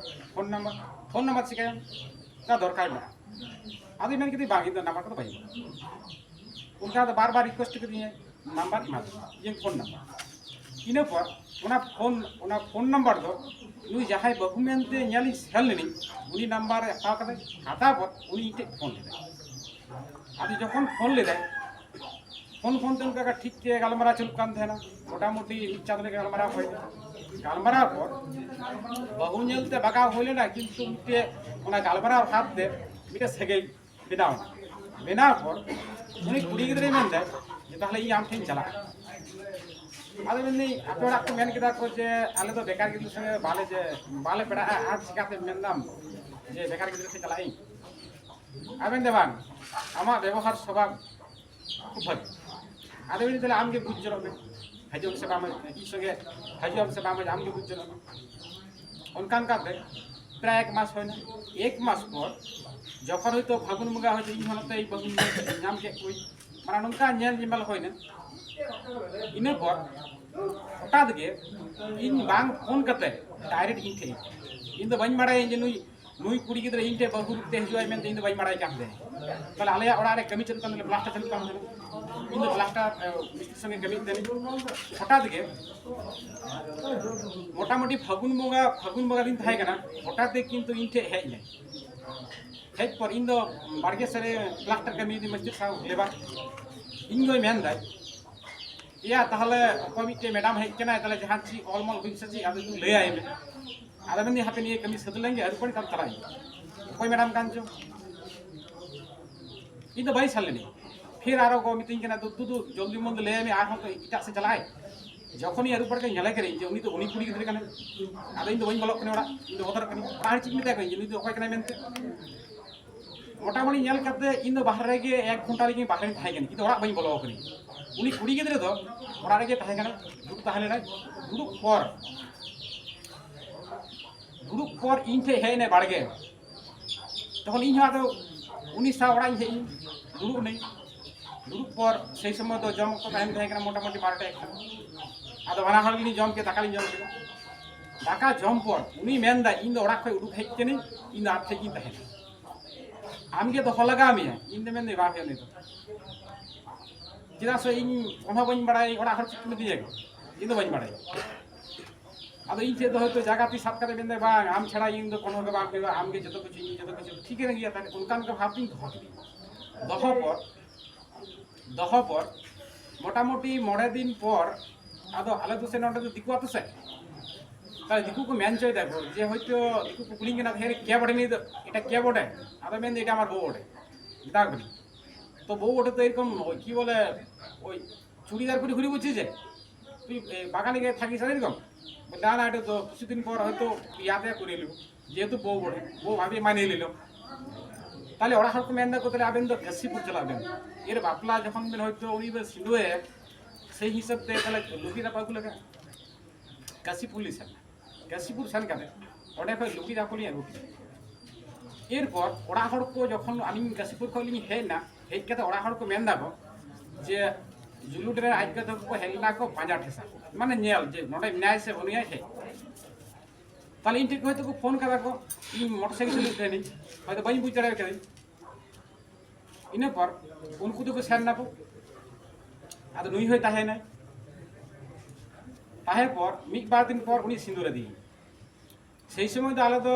"Phone number." "Phone number ᱪᱤᱠᱟᱹᱭᱟᱢ?" "ᱚᱱᱟ ᱫᱚᱨᱠᱟᱨ ᱢᱮᱱᱟᱜᱼᱟ᱾" ᱟᱫᱚᱧ ᱢᱮᱱ ᱠᱮᱫᱟ, "ᱵᱟᱝ, ᱤᱧ ᱫᱚ ᱱᱟᱢᱵᱟᱨ ᱠᱚᱫᱚ ᱵᱟᱹᱧ ᱮᱢᱟ᱾" ᱚᱱᱠᱟ ᱫᱚ ᱵᱟᱨ ᱵᱟᱨ ᱨᱤᱠᱩᱭᱮᱥᱴ ᱠᱮᱫᱤᱧᱟᱭ, "ᱱᱟᱢᱵᱟᱨ ᱮᱢᱟ ᱫᱤᱧ, ᱤᱧᱟᱹᱜ ᱯᱷᱳᱱ ᱱᱟᱢᱵᱟᱨ᱾" ᱤᱱᱟᱹ ᱯᱚᱨ ᱚᱱᱟ ᱯᱷᱳᱱ, ᱚᱱᱟ ᱯᱷᱳᱱ ᱱᱟᱢᱵᱟᱨ ᱫᱚ ᱱᱩᱭ ᱡᱟᱦᱟᱸᱭ ᱵᱟᱹᱦᱩ ᱢᱮᱱᱛᱮ ᱧᱮᱞᱤᱧ ᱥᱮᱱ ᱞᱮᱱᱟᱹᱧ, ᱩᱱᱤ ᱱᱟᱢᱵᱟᱨ ᱮ ᱦᱟᱛᱟᱣ ᱠᱟᱫᱟᱭ᱾ ᱦᱟᱛᱟᱣ ᱯᱚᱨ ᱩᱱᱤ ᱤᱧ ᱴᱷᱮᱱ ᱯᱷᱳᱱ ᱞᱮᱫᱟᱭ᱾ ᱟᱫᱚ ᱡᱚᱠᱷᱚᱱ ᱯᱷᱳᱱ ᱞᱮᱫᱟᱭ, ᱯᱷᱳᱱ ᱯᱷᱳᱱ ᱛᱮ ᱚᱱᱠᱟ ᱜᱮ ᱴᱷᱤᱠ ᱜᱮ ᱜᱟᱞᱢᱟᱨᱟᱣ ᱪᱟᱹᱞᱩᱜ ᱠᱟᱱ ᱛᱟᱦᱮᱱᱟ᱾ ᱢᱚᱴᱟᱢᱩᱴᱤ ᱢᱤᱫ ᱪᱟᱸᱫᱳ ᱞᱮᱠᱟ ᱜᱟᱞᱢᱟᱨᱟᱣ ᱦᱩᱭᱱᱟ᱾ ᱜᱟᱞᱢᱟᱨᱟᱣ ᱯᱚᱨ ᱵᱟᱹᱦᱩ ᱧᱮᱞ ᱛᱮ ᱵᱟᱜᱟᱣ ᱦᱩᱭ ᱞᱮᱱᱟ, ᱠᱤᱱᱛᱩ ᱢᱤᱫᱴᱮᱡ ᱚᱱᱟ ᱜᱟᱞᱢᱟᱨᱟᱣ ᱵᱷᱟᱵᱽ ᱛᱮ ᱢᱤᱫᱴᱮᱡ ᱥᱟᱹᱜᱟᱹᱭ ᱵᱮᱱᱟᱣ ᱮᱱᱟ᱾ ᱵᱮᱱᱟᱣ ᱯᱚᱨ ᱩᱱᱤ ᱠᱩᱲᱤ ᱜᱤᱫᱽᱨᱟᱹᱭ ᱢᱮᱱᱫᱟ ᱡᱮ, "ᱛᱟᱦᱞᱮ ᱤᱧ ᱟᱢ ᱴᱷᱮᱱ ᱤᱧ ᱪᱟᱞᱟᱜᱼᱟ᱾" ᱟᱫᱚ ᱢᱮᱱᱫᱟᱹᱧ, "ᱟᱯᱮ ᱚᱲᱟᱜ ᱠᱚ ᱢᱮᱱ ᱠᱮᱫᱟ ᱠᱚ ᱡᱮ ᱟᱞᱮ ᱫᱚ ᱵᱮᱠᱟᱨ ᱜᱤᱫᱽᱨᱟᱹ ᱥᱚᱸᱜᱮ ᱵᱟᱞᱮ, ᱡᱮ ᱵᱟᱞᱮ ᱯᱮᱲᱟᱜᱼᱟ, ᱟᱨ ᱪᱤᱠᱟᱹᱛᱮ ᱢᱮᱱᱫᱟᱢ ᱡᱮ ᱵᱮᱠᱟᱨ ᱜᱤᱫᱽᱨᱟᱹ ᱥᱚᱸᱜᱮ ᱪᱟᱞᱟᱜ ᱤᱧ?" ᱟᱵᱮᱱ ᱫᱚ ᱵᱟᱝ, ᱟᱢᱟᱜ ᱵᱮᱵᱚᱦᱟᱨ ᱥᱚᱵᱷᱟᱵ ᱠᱷᱩᱵ ᱵᱷᱟᱹᱜᱤ᱾ ᱟᱫᱚ ᱢᱮᱱᱫᱟᱹᱧ, "ᱛᱟᱦᱞᱮ ᱟᱢ ᱜᱮ ᱵᱩᱡᱽ ᱡᱚᱱᱚᱜ ᱢᱮ, ᱦᱤᱡᱩᱜ ᱟᱢ ᱥᱮ ᱵᱟᱢ ᱦᱤᱡᱩᱜ, ᱤᱧ ᱥᱚᱸᱜᱮ ᱦᱤᱡᱩᱜ ᱟᱢ ᱥᱮ ᱵᱟᱢ ᱦᱤᱡᱩᱜ, ᱟᱢ ᱜᱮ ᱵᱩᱡᱽ ᱡᱚᱱᱚᱜ ᱢᱮ᱾" ᱚᱱᱠᱟ ᱚᱱᱠᱟᱛᱮ ᱯᱨᱟᱭ ᱮᱠ ᱢᱟᱥ ᱦᱩᱭᱱᱟ᱾ ᱮᱠ ᱢᱟᱥ ᱯᱚᱨ ᱡᱚᱠᱷᱚᱱ ᱦᱚᱭᱛᱳ ᱯᱷᱟᱹᱜᱩᱱ ᱵᱚᱸᱜᱟ ᱦᱚᱭᱛᱳ ᱤᱧ ᱦᱚᱸ ᱱᱚᱛᱮ ᱵᱟᱹᱦᱩᱧ ᱧᱟᱢ ᱠᱮᱫ ᱠᱚᱣᱟᱧ, ᱢᱟᱱᱮ ᱱᱚᱝᱠᱟ ᱧᱮᱞ ᱧᱮᱯᱮᱞ ᱦᱩᱭᱱᱟ᱾ ᱤᱱᱟᱹ ᱯᱚᱨ ᱦᱚᱴᱟᱛ ᱜᱮ ᱤᱧ ᱵᱟᱝ ᱯᱷᱳᱱ ᱠᱟᱛᱮ ᱰᱟᱭᱨᱮᱠᱴ ᱤᱧ ᱴᱷᱮᱱ, ᱤᱧ ᱫᱚ ᱵᱟᱹᱧ ᱵᱟᱲᱟᱭᱟ ᱡᱮ ᱱᱩᱭ, ᱱᱩᱭ ᱠᱩᱲᱤ ᱜᱤᱫᱽᱨᱟᱹ ᱤᱧ ᱴᱷᱮᱱ ᱵᱟᱹᱦᱩ ᱨᱩᱯ ᱛᱮ ᱦᱤᱡᱩᱜ ᱟᱭ ᱢᱮᱱᱛᱮ ᱤᱧ ᱫᱚ ᱵᱟᱹᱧ ᱵᱟᱲᱟᱭ ᱠᱟᱱ ᱛᱟᱦᱮᱸᱫ᱾ ᱛᱟᱦᱞᱮ ᱟᱞᱮᱭᱟᱜ ᱚᱲᱟᱜ ᱨᱮ ᱠᱟᱹᱢᱤ ᱪᱟᱹᱞᱩᱜ ᱠᱟᱱ ᱛᱟᱞᱮ, ᱯᱞᱟᱥᱴᱟᱨ ᱪᱟᱹᱞᱩᱜ ᱠᱟᱱ ᱛᱟᱞᱮ᱾ ᱤᱧ ᱫᱚ ᱯᱞᱟᱥᱴᱟᱨ ᱢᱤᱥᱛᱨᱤ ᱥᱚᱸᱜᱮ ᱠᱟᱹᱢᱤ ᱛᱟᱦᱮᱱᱤᱧ᱾ ᱦᱚᱴᱟᱛ ᱜᱮ ᱢᱚᱴᱟᱢᱩᱴᱤ ᱯᱷᱟᱹᱜᱩᱱ ᱵᱚᱸᱜᱟ, ᱯᱷᱟᱹᱜᱩᱱ ᱵᱚᱸᱜᱟ ᱫᱤᱱ ᱛᱟᱦᱮᱸ ᱠᱟᱱᱟ᱾ ᱦᱚᱴᱟᱛ ᱜᱮ ᱠᱤᱱᱛᱩ ᱤᱧ ᱴᱷᱮᱱ ᱦᱮᱡ ᱮᱱᱟᱭ᱾ ᱦᱮᱡ ᱯᱚᱨ ᱤᱧ ᱫᱚ ᱵᱟᱲᱜᱮ ᱥᱮᱫ ᱨᱮ ᱯᱞᱟᱥᱴᱟᱨ ᱠᱟᱹᱢᱤ ᱫᱤᱧ ᱢᱤᱥᱛᱨᱤ ᱥᱟᱶ ᱞᱮᱵᱟᱨ᱾ ᱤᱧ ᱜᱚᱭ ᱢᱮᱱᱫᱟᱭ, "ᱮᱭᱟ, ᱛᱟᱦᱞᱮ ᱚᱠᱚᱭ ᱢᱤᱫᱴᱮᱱ ᱢᱮᱰᱟᱢ ᱦᱮᱡ ᱠᱟᱱᱟᱭ, ᱛᱟᱦᱞᱮ ᱡᱟᱦᱟᱸ ᱪᱮᱫ ᱚᱞ ᱢᱚᱞ ᱦᱩᱭ ᱥᱮ ᱪᱮᱫ, ᱟᱫᱚ ᱤᱧ ᱞᱟᱹᱭᱟᱭ ᱢᱮ᱾" ᱟᱫᱚ ᱢᱮᱱᱫᱟᱹᱧ, "ᱦᱟᱯᱮ ᱱᱤᱭᱟᱹ ᱠᱟᱹᱢᱤ ᱥᱟᱹᱛ ᱞᱮᱱᱜᱮ, ᱟᱹᱨᱩᱵ ᱯᱟᱹᱨᱤ ᱛᱟᱨᱯᱚᱨ ᱪᱟᱞᱟᱜ ᱤᱧ᱾ ᱚᱠᱚᱭ ᱢᱮᱰᱟᱢ ᱠᱟᱱ ᱪᱚ?" ᱤᱧ ᱫᱚ ᱵᱟᱹᱧ ᱥᱟᱞ ᱞᱮᱱᱟ᱾ ᱯᱷᱤᱨ ᱟᱨᱚ ᱠᱚ ᱢᱤᱛᱟᱹᱧ ᱠᱟᱱᱟ, "ᱫᱩ, ᱫᱩ, ᱫᱩ, ᱡᱚᱞᱫᱤ ᱢᱚᱞᱫᱤ ᱞᱟᱹᱭᱟᱭ ᱢᱮ, ᱟᱨᱦᱚᱸ ᱛᱚ ᱮᱴᱟᱜ ᱥᱮᱫ ᱪᱟᱞᱟᱜ ᱟᱭ᱾" ᱡᱚᱠᱷᱚᱱᱤᱧ ᱟᱹᱨᱩᱵ ᱯᱟᱹᱨᱤ ᱠᱟᱛᱮ ᱧᱮᱞᱮ ᱠᱟᱹᱱᱟᱹᱧ ᱡᱮ ᱩᱱᱤ ᱫᱚ ᱩᱱᱤ ᱠᱩᱲᱤ ᱜᱤᱫᱽᱨᱟᱹ ᱠᱟᱱᱟᱭ, ᱟᱫᱚ ᱤᱧ ᱫᱚ ᱵᱟᱹᱧ ᱵᱚᱞᱚᱜ ᱠᱟᱱᱟ ᱚᱲᱟᱜ, ᱤᱧ ᱫᱚ ᱵᱚᱛᱚᱨᱚᱜ ᱠᱟᱹᱱᱟᱹᱧ᱾ ᱚᱲᱟᱜ ᱦᱚᱲ ᱪᱮᱫ ᱤᱧ ᱢᱮᱛᱟ ᱠᱚᱣᱟ ᱡᱮ ᱱᱩᱭ ᱫᱚ ᱚᱠᱚᱭ ᱠᱟᱱᱟᱭ ᱢᱮᱱᱛᱮ? ᱢᱚᱴᱟᱢᱩᱴᱤ ᱧᱮᱞ ᱠᱟᱛᱮ ᱤᱧ ᱫᱚ ᱵᱟᱦᱨᱮ ᱨᱮᱜᱮ ᱮᱠ ᱜᱷᱚᱱᱴᱟ ᱞᱮᱠᱟᱧ ᱵᱟᱦᱨᱮᱧ ᱛᱟᱦᱮᱸ ᱠᱟᱱᱟ, ᱤᱧ ᱫᱚ ᱚᱲᱟᱜ ᱵᱟᱹᱧ ᱵᱚᱞᱚ ᱟᱠᱟᱱᱟ᱾ ᱩᱱᱤ ᱠᱩᱲᱤ ᱜᱤᱫᱽᱨᱟᱹ ᱫᱚ ᱚᱲᱟᱜ ᱨᱮᱜᱮ ᱛᱟᱦᱮᱸ ᱠᱟᱱᱟ, ᱫᱩᱲᱩᱵ ᱛᱟᱦᱮᱸ ᱞᱮᱱᱟᱭ᱾ ᱫᱩᱲᱩᱵ ᱯᱚᱨ, ᱫᱩᱲᱩᱵ ᱯᱚᱨ ᱤᱧ ᱴᱷᱮᱡ ᱦᱮᱡ ᱮᱱᱟᱭ ᱵᱟᱲᱜᱮ᱾ ᱛᱚᱠᱷᱚᱱ ᱤᱧ ᱦᱚᱸ ᱟᱫᱚ ᱩᱱᱤ ᱥᱟᱶ ᱚᱲᱟᱜ ᱤᱧ ᱦᱮᱡ ᱮᱱ, ᱫᱩᱲᱩᱵ ᱮᱱᱟᱹᱧ᱾ ᱫᱩᱲᱩᱵ ᱯᱚᱨ ᱥᱮᱭ ᱥᱚᱢᱚᱭ ᱫᱚ ᱡᱚᱢ ᱚᱠᱛᱚ ᱛᱟᱦᱮᱱ, ᱛᱟᱦᱮᱸ ᱠᱟᱱᱟ ᱢᱚᱴᱟᱢᱩᱴᱤ ᱵᱟᱨᱚᱴᱟ ᱮᱠᱴᱟ᱾ ᱟᱫᱚ ᱵᱟᱱᱟ ᱦᱚᱲ ᱜᱮᱞᱤᱧ ᱡᱚᱢ ᱠᱮᱫᱟ, ᱫᱟᱠᱟ ᱞᱤᱧ ᱡᱚᱢ ᱠᱮᱫᱟ᱾ ᱫᱟᱠᱟ ᱡᱚᱢ ᱯᱚᱨ ᱩᱱᱤ ᱢᱮᱱᱫᱟ, "ᱤᱧ ᱫᱚ ᱚᱲᱟᱜ ᱠᱷᱚᱡ ᱩᱰᱩᱠ ᱦᱮᱡ ᱠᱟᱹᱱᱟᱹᱧ, ᱤᱧ ᱫᱚ ᱟᱢ ᱴᱷᱮᱡ ᱜᱤᱧ ᱛᱟᱦᱮᱱᱟ, ᱟᱢ ᱜᱮ ᱫᱚᱦᱚ ᱞᱟᱜᱟᱣ ᱢᱮᱭᱟ᱾" ᱤᱧ ᱫᱚ ᱢᱮᱱᱫᱟᱹᱧ, "ᱵᱟᱝ ᱦᱩᱭᱩᱜᱼᱟ ᱱᱤᱛᱚᱜ, ᱪᱮᱫᱟᱜ ᱥᱮ ᱤᱧ ᱚᱱᱟ ᱦᱚᱸ ᱵᱟᱹᱧ ᱵᱟᱲᱟᱭᱟ, ᱚᱲᱟᱜ ᱦᱚᱲ ᱪᱮᱫ ᱠᱚ ᱢᱤᱛᱟᱹᱧᱟ ᱠᱚ, ᱤᱧ ᱫᱚ ᱵᱟᱹᱧ ᱵᱟᱲᱟᱭᱟ᱾ ᱟᱫᱚ ᱤᱧ ᱴᱷᱮᱡ ᱫᱚ ᱦᱚᱭᱛᱳ ᱡᱟᱭᱜᱟ ᱛᱤ ᱥᱟᱵ ᱠᱟᱛᱮ ᱢᱮᱱᱫᱟᱭ, 'ᱵᱟᱝ, ᱟᱢ ᱪᱷᱟᱲᱟ ᱤᱧ ᱫᱚ ᱠᱳᱱᱳ ᱜᱮ ᱵᱟᱝ ᱦᱩᱭᱩᱜᱼᱟ, ᱟᱢ ᱜᱮ ᱡᱚᱛᱚ ᱠᱤᱪᱷᱩ, ᱤᱧ ᱡᱚᱛᱚ ᱠᱤᱪᱷᱩ ᱴᱷᱤᱠᱟᱹᱱ ᱜᱮᱭᱟ᱾ ᱛᱟᱦᱞᱮ ᱚᱱᱠᱟᱱ ᱜᱮ ᱵᱷᱟᱵᱽ ᱛᱤᱧ ᱫᱚᱦᱚ ᱠᱮᱫᱟ᱾ ᱫᱚᱦᱚ ᱯᱚᱨ, ᱫᱚᱦᱚ ᱯᱚᱨ ᱢᱚᱴᱟᱢᱩᱴᱤ ᱢᱚᱬᱮ ᱫᱤᱱ ᱯᱚᱨ ᱟᱫᱚ ᱟᱞᱮ ᱫᱚ ᱥᱮ ᱱᱚᱰᱮ ᱫᱚ ᱫᱤᱠᱩ ᱟᱹᱛᱩ ᱥᱮ, ᱛᱟᱦᱞᱮ ᱫᱤᱠᱩ ᱠᱚ ᱢᱮᱱ ᱦᱚᱪᱚᱭ ᱫᱟᱠᱚ ᱡᱮ ᱦᱚᱭᱛᱳ ᱫᱤᱠᱩ ᱠᱚ ᱠᱩᱞᱤᱧ ᱠᱟᱱᱟ, "ᱦᱮᱸ ᱨᱮ, কে বটে নি তো? এটা কে বটে?" ᱟᱫᱚ ᱢᱮᱱᱫᱟ, "এটা আমার বউ বটে", ᱢᱮᱛᱟ ᱠᱚ ᱠᱟᱹᱱᱟᱹᱧ᱾ তো বউ বটে তো এরকম ওই কি বলে, ওই চুড়িদার পরে ঘুরে বুঝছিস যে তুই এ, বাগানে গিয়ে থাকিস আর এরকম। বলে, "না, না, এটা তো কিছুদিন পর হয়তো ইয়াতে করে নিব, যেহেতু বউ বটে, বউ ভাবি মানিয়ে নিল।" তাহলে ওরা হয়তো মেন দেখো, তাহলে আবেন তো গাছিপুর চলে আবেন। এর বাপলা যখন বেন হয়তো উনি বেশ সিন্ধুয়ে, সেই হিসাব দিয়ে তাহলে লুকিয়ে রাখা ওগুলোকে গাছিপুর লিসেন, গাছিপুর সেন কাটে, ওটা ফের লুকিয়ে রাখো নিয়ে লুকিয়ে। এরপর ওরা হড় কো যখন আমি গাছিপুর খোলি হে না, হে কাতে ওরা হড় কো মেন দেখো, যে জুলুটরে আজকে তো ᱠᱚ ᱦᱮᱡ ᱞᱮᱱᱟ ᱠᱚ ᱯᱟᱸᱡᱟ ᱴᱷᱮᱥᱟ, ᱢᱟᱱᱮ ᱧᱮᱞ ᱡᱮ ᱱᱚᱰᱮ ᱢᱮᱱᱟᱭᱟ ᱥᱮ ᱵᱟᱹᱱᱩᱭᱟ ᱦᱮᱡ᱾ ᱛᱟᱦᱞᱮ ᱤᱧ ᱴᱷᱮᱱ ᱦᱚᱭᱛᱳ ᱠᱚ ᱯᱷᱳᱱ ᱠᱟᱫᱟ ᱠᱚ, ᱤᱧ ᱢᱚᱴᱚᱨ ᱥᱟᱭᱠᱮᱞ ᱪᱟᱹᱞᱩᱭᱮᱫ ᱛᱟᱦᱮᱱᱤᱧ, ᱦᱚᱭᱛᱳ ᱵᱟᱹᱧ ᱵᱩᱡᱽ ᱫᱟᱲᱮ ᱠᱟᱹᱫᱟᱹᱧ᱾ ᱤᱱᱟᱹ ᱯᱚᱨ ᱩᱱᱠᱩ ᱫᱚᱠᱚ ᱥᱮᱱ ᱱᱟᱠᱚ᱾ ᱟᱫᱚ ᱱᱩᱭ ᱦᱚᱸᱭ ᱛᱟᱦᱮᱸᱭᱮᱱᱟᱭ᱾ ᱛᱟᱦᱮᱸ ᱯᱚᱨ ᱢᱤᱫ ᱵᱟᱨ ᱫᱤᱱ ᱯᱚᱨ ᱩᱱᱤ ᱥᱤᱸᱫᱩᱨ ᱟᱫᱮᱭᱟ᱾ ᱥᱮᱭ ᱥᱚᱢᱚᱭ ᱫᱚ ᱟᱞᱮ ᱫᱚ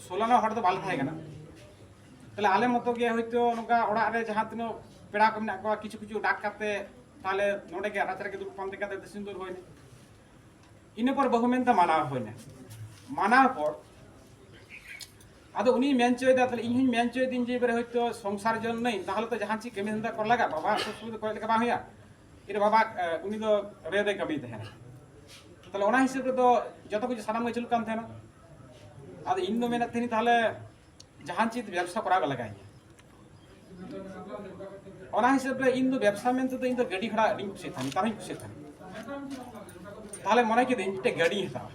ᱥᱳᱞᱳ ᱟᱱᱟ ᱦᱚᱲ ᱫᱚ ᱵᱟᱞᱮ ᱛᱟᱦᱮᱸ ᱠᱟᱱᱟ᱾ ᱛᱟᱦᱞᱮ ᱟᱞᱮ ᱢᱚᱛᱚ ᱜᱮ ᱦᱚᱭᱛᱳ ᱱᱚᱝᱠᱟ ᱚᱲᱟᱜ ᱨᱮ ᱡᱟᱦᱟᱸ ᱛᱤᱱᱟᱹᱜ ᱯᱮᱲᱟ ᱠᱚ ᱢᱮᱱᱟᱜ ᱠᱚᱣᱟ, ᱠᱤᱪᱷᱩ ᱠᱤᱪᱷᱩ ᱰᱟᱠ ᱠᱟᱛᱮ, ᱛᱟᱦᱞᱮ ᱱᱚᱰᱮ ᱜᱮ ᱨᱟᱪᱟ ᱨᱮᱜᱮ ᱫᱩᱲᱩᱵ ᱯᱟᱱᱛᱮ ᱠᱟᱛᱮ ᱥᱤᱸᱫᱩᱨ ᱦᱩᱭᱱᱟ᱾ ᱤᱱᱟᱹ ᱯᱚᱨ ᱵᱟᱹᱦᱩ ᱢᱮᱱᱛᱮ ᱢᱟᱱᱟᱣ ᱦᱩᱭᱱᱟ᱾ ᱢᱟᱱᱟᱣ ᱯᱚᱨ ᱟᱫᱚ ᱩᱱᱤᱭ ᱢᱮᱱ ᱦᱚᱪᱚᱭᱮᱫᱟ, ᱛᱟᱦᱞᱮ ᱤᱧ ᱦᱚᱧ ᱢᱮᱱ ᱦᱚᱪᱚᱭᱮᱫᱤᱧ ᱡᱮ ᱮᱵᱟᱨᱮ ᱦᱚᱭᱛᱳ ᱥᱚᱝᱥᱟᱨ ᱡᱚᱱ ᱱᱟᱹᱧ, ᱛᱟᱦᱞᱮ ᱛᱚ ᱡᱟᱦᱟᱸ ᱪᱮᱫ ᱠᱟᱹᱢᱤ ᱫᱷᱟᱱᱫᱟ ᱠᱚ ᱞᱟᱜᱟᱜ, ᱵᱟᱵᱟ ᱥᱚᱵ ᱥᱚᱢᱚᱭ ᱫᱚ ᱠᱚᱭᱚᱜ ᱞᱮᱠᱟ ᱵᱟᱝ ᱦᱩᱭᱩᱜᱼᱟ᱾ ᱮᱨᱮ ᱵᱟᱵᱟ, ᱮ, ᱩᱱᱤ ᱫᱚ ᱨᱮ ᱨᱮ ᱠᱟᱹᱢᱤ ᱛᱟᱦᱮᱱᱟ᱾ ᱛᱟᱦᱞᱮ ᱚᱱᱟ ᱦᱤᱥᱟᱹᱵ ᱨᱮᱫᱚ ᱡᱚᱛᱚ ᱠᱤᱪᱷᱩ ᱥᱟᱱᱟᱢ ᱜᱮ ᱪᱟᱹᱞᱩᱜ ᱠᱟᱱ ᱛᱟᱦᱮᱱᱟ᱾ ᱟᱫᱚ ᱤᱧ ᱫᱚ ᱢᱮᱱᱮᱫ ᱛᱟᱦᱮᱱᱤᱧ, ᱛᱟᱦᱞᱮ ᱡᱟᱦᱟᱱ ᱪᱮᱫ ᱵᱮᱵᱽᱥᱟ ᱠᱚᱨᱟᱣ ᱜᱮ ᱞᱟᱜᱟᱣᱤᱧᱟ᱾ ᱚᱱᱟ ᱦᱤᱥᱟᱹᱵ ᱨᱮ ᱤᱧ ᱫᱚ ᱵᱮᱵᱽᱥᱟ ᱢᱮᱱᱛᱮ ᱫᱚ ᱤᱧ ᱫᱚ ᱜᱟᱹᱰᱤ ᱜᱷᱚᱲᱟ ᱟᱹᱰᱤᱧ ᱠᱩᱥᱤᱭᱟᱜ ᱛᱟᱦᱮᱱ, ᱱᱮᱛᱟᱨ ᱦᱚᱸᱧ ᱠᱩᱥᱤᱭᱟᱜ ᱛᱟᱦᱮᱱ᱾ ᱛᱟᱦᱞᱮ ᱢᱚᱱᱮ ᱠᱤᱫᱟᱹᱧ ᱢᱤᱫᱴᱮᱡ ᱜᱟᱹᱰᱤᱧ ᱦᱟᱛᱟᱣᱟ,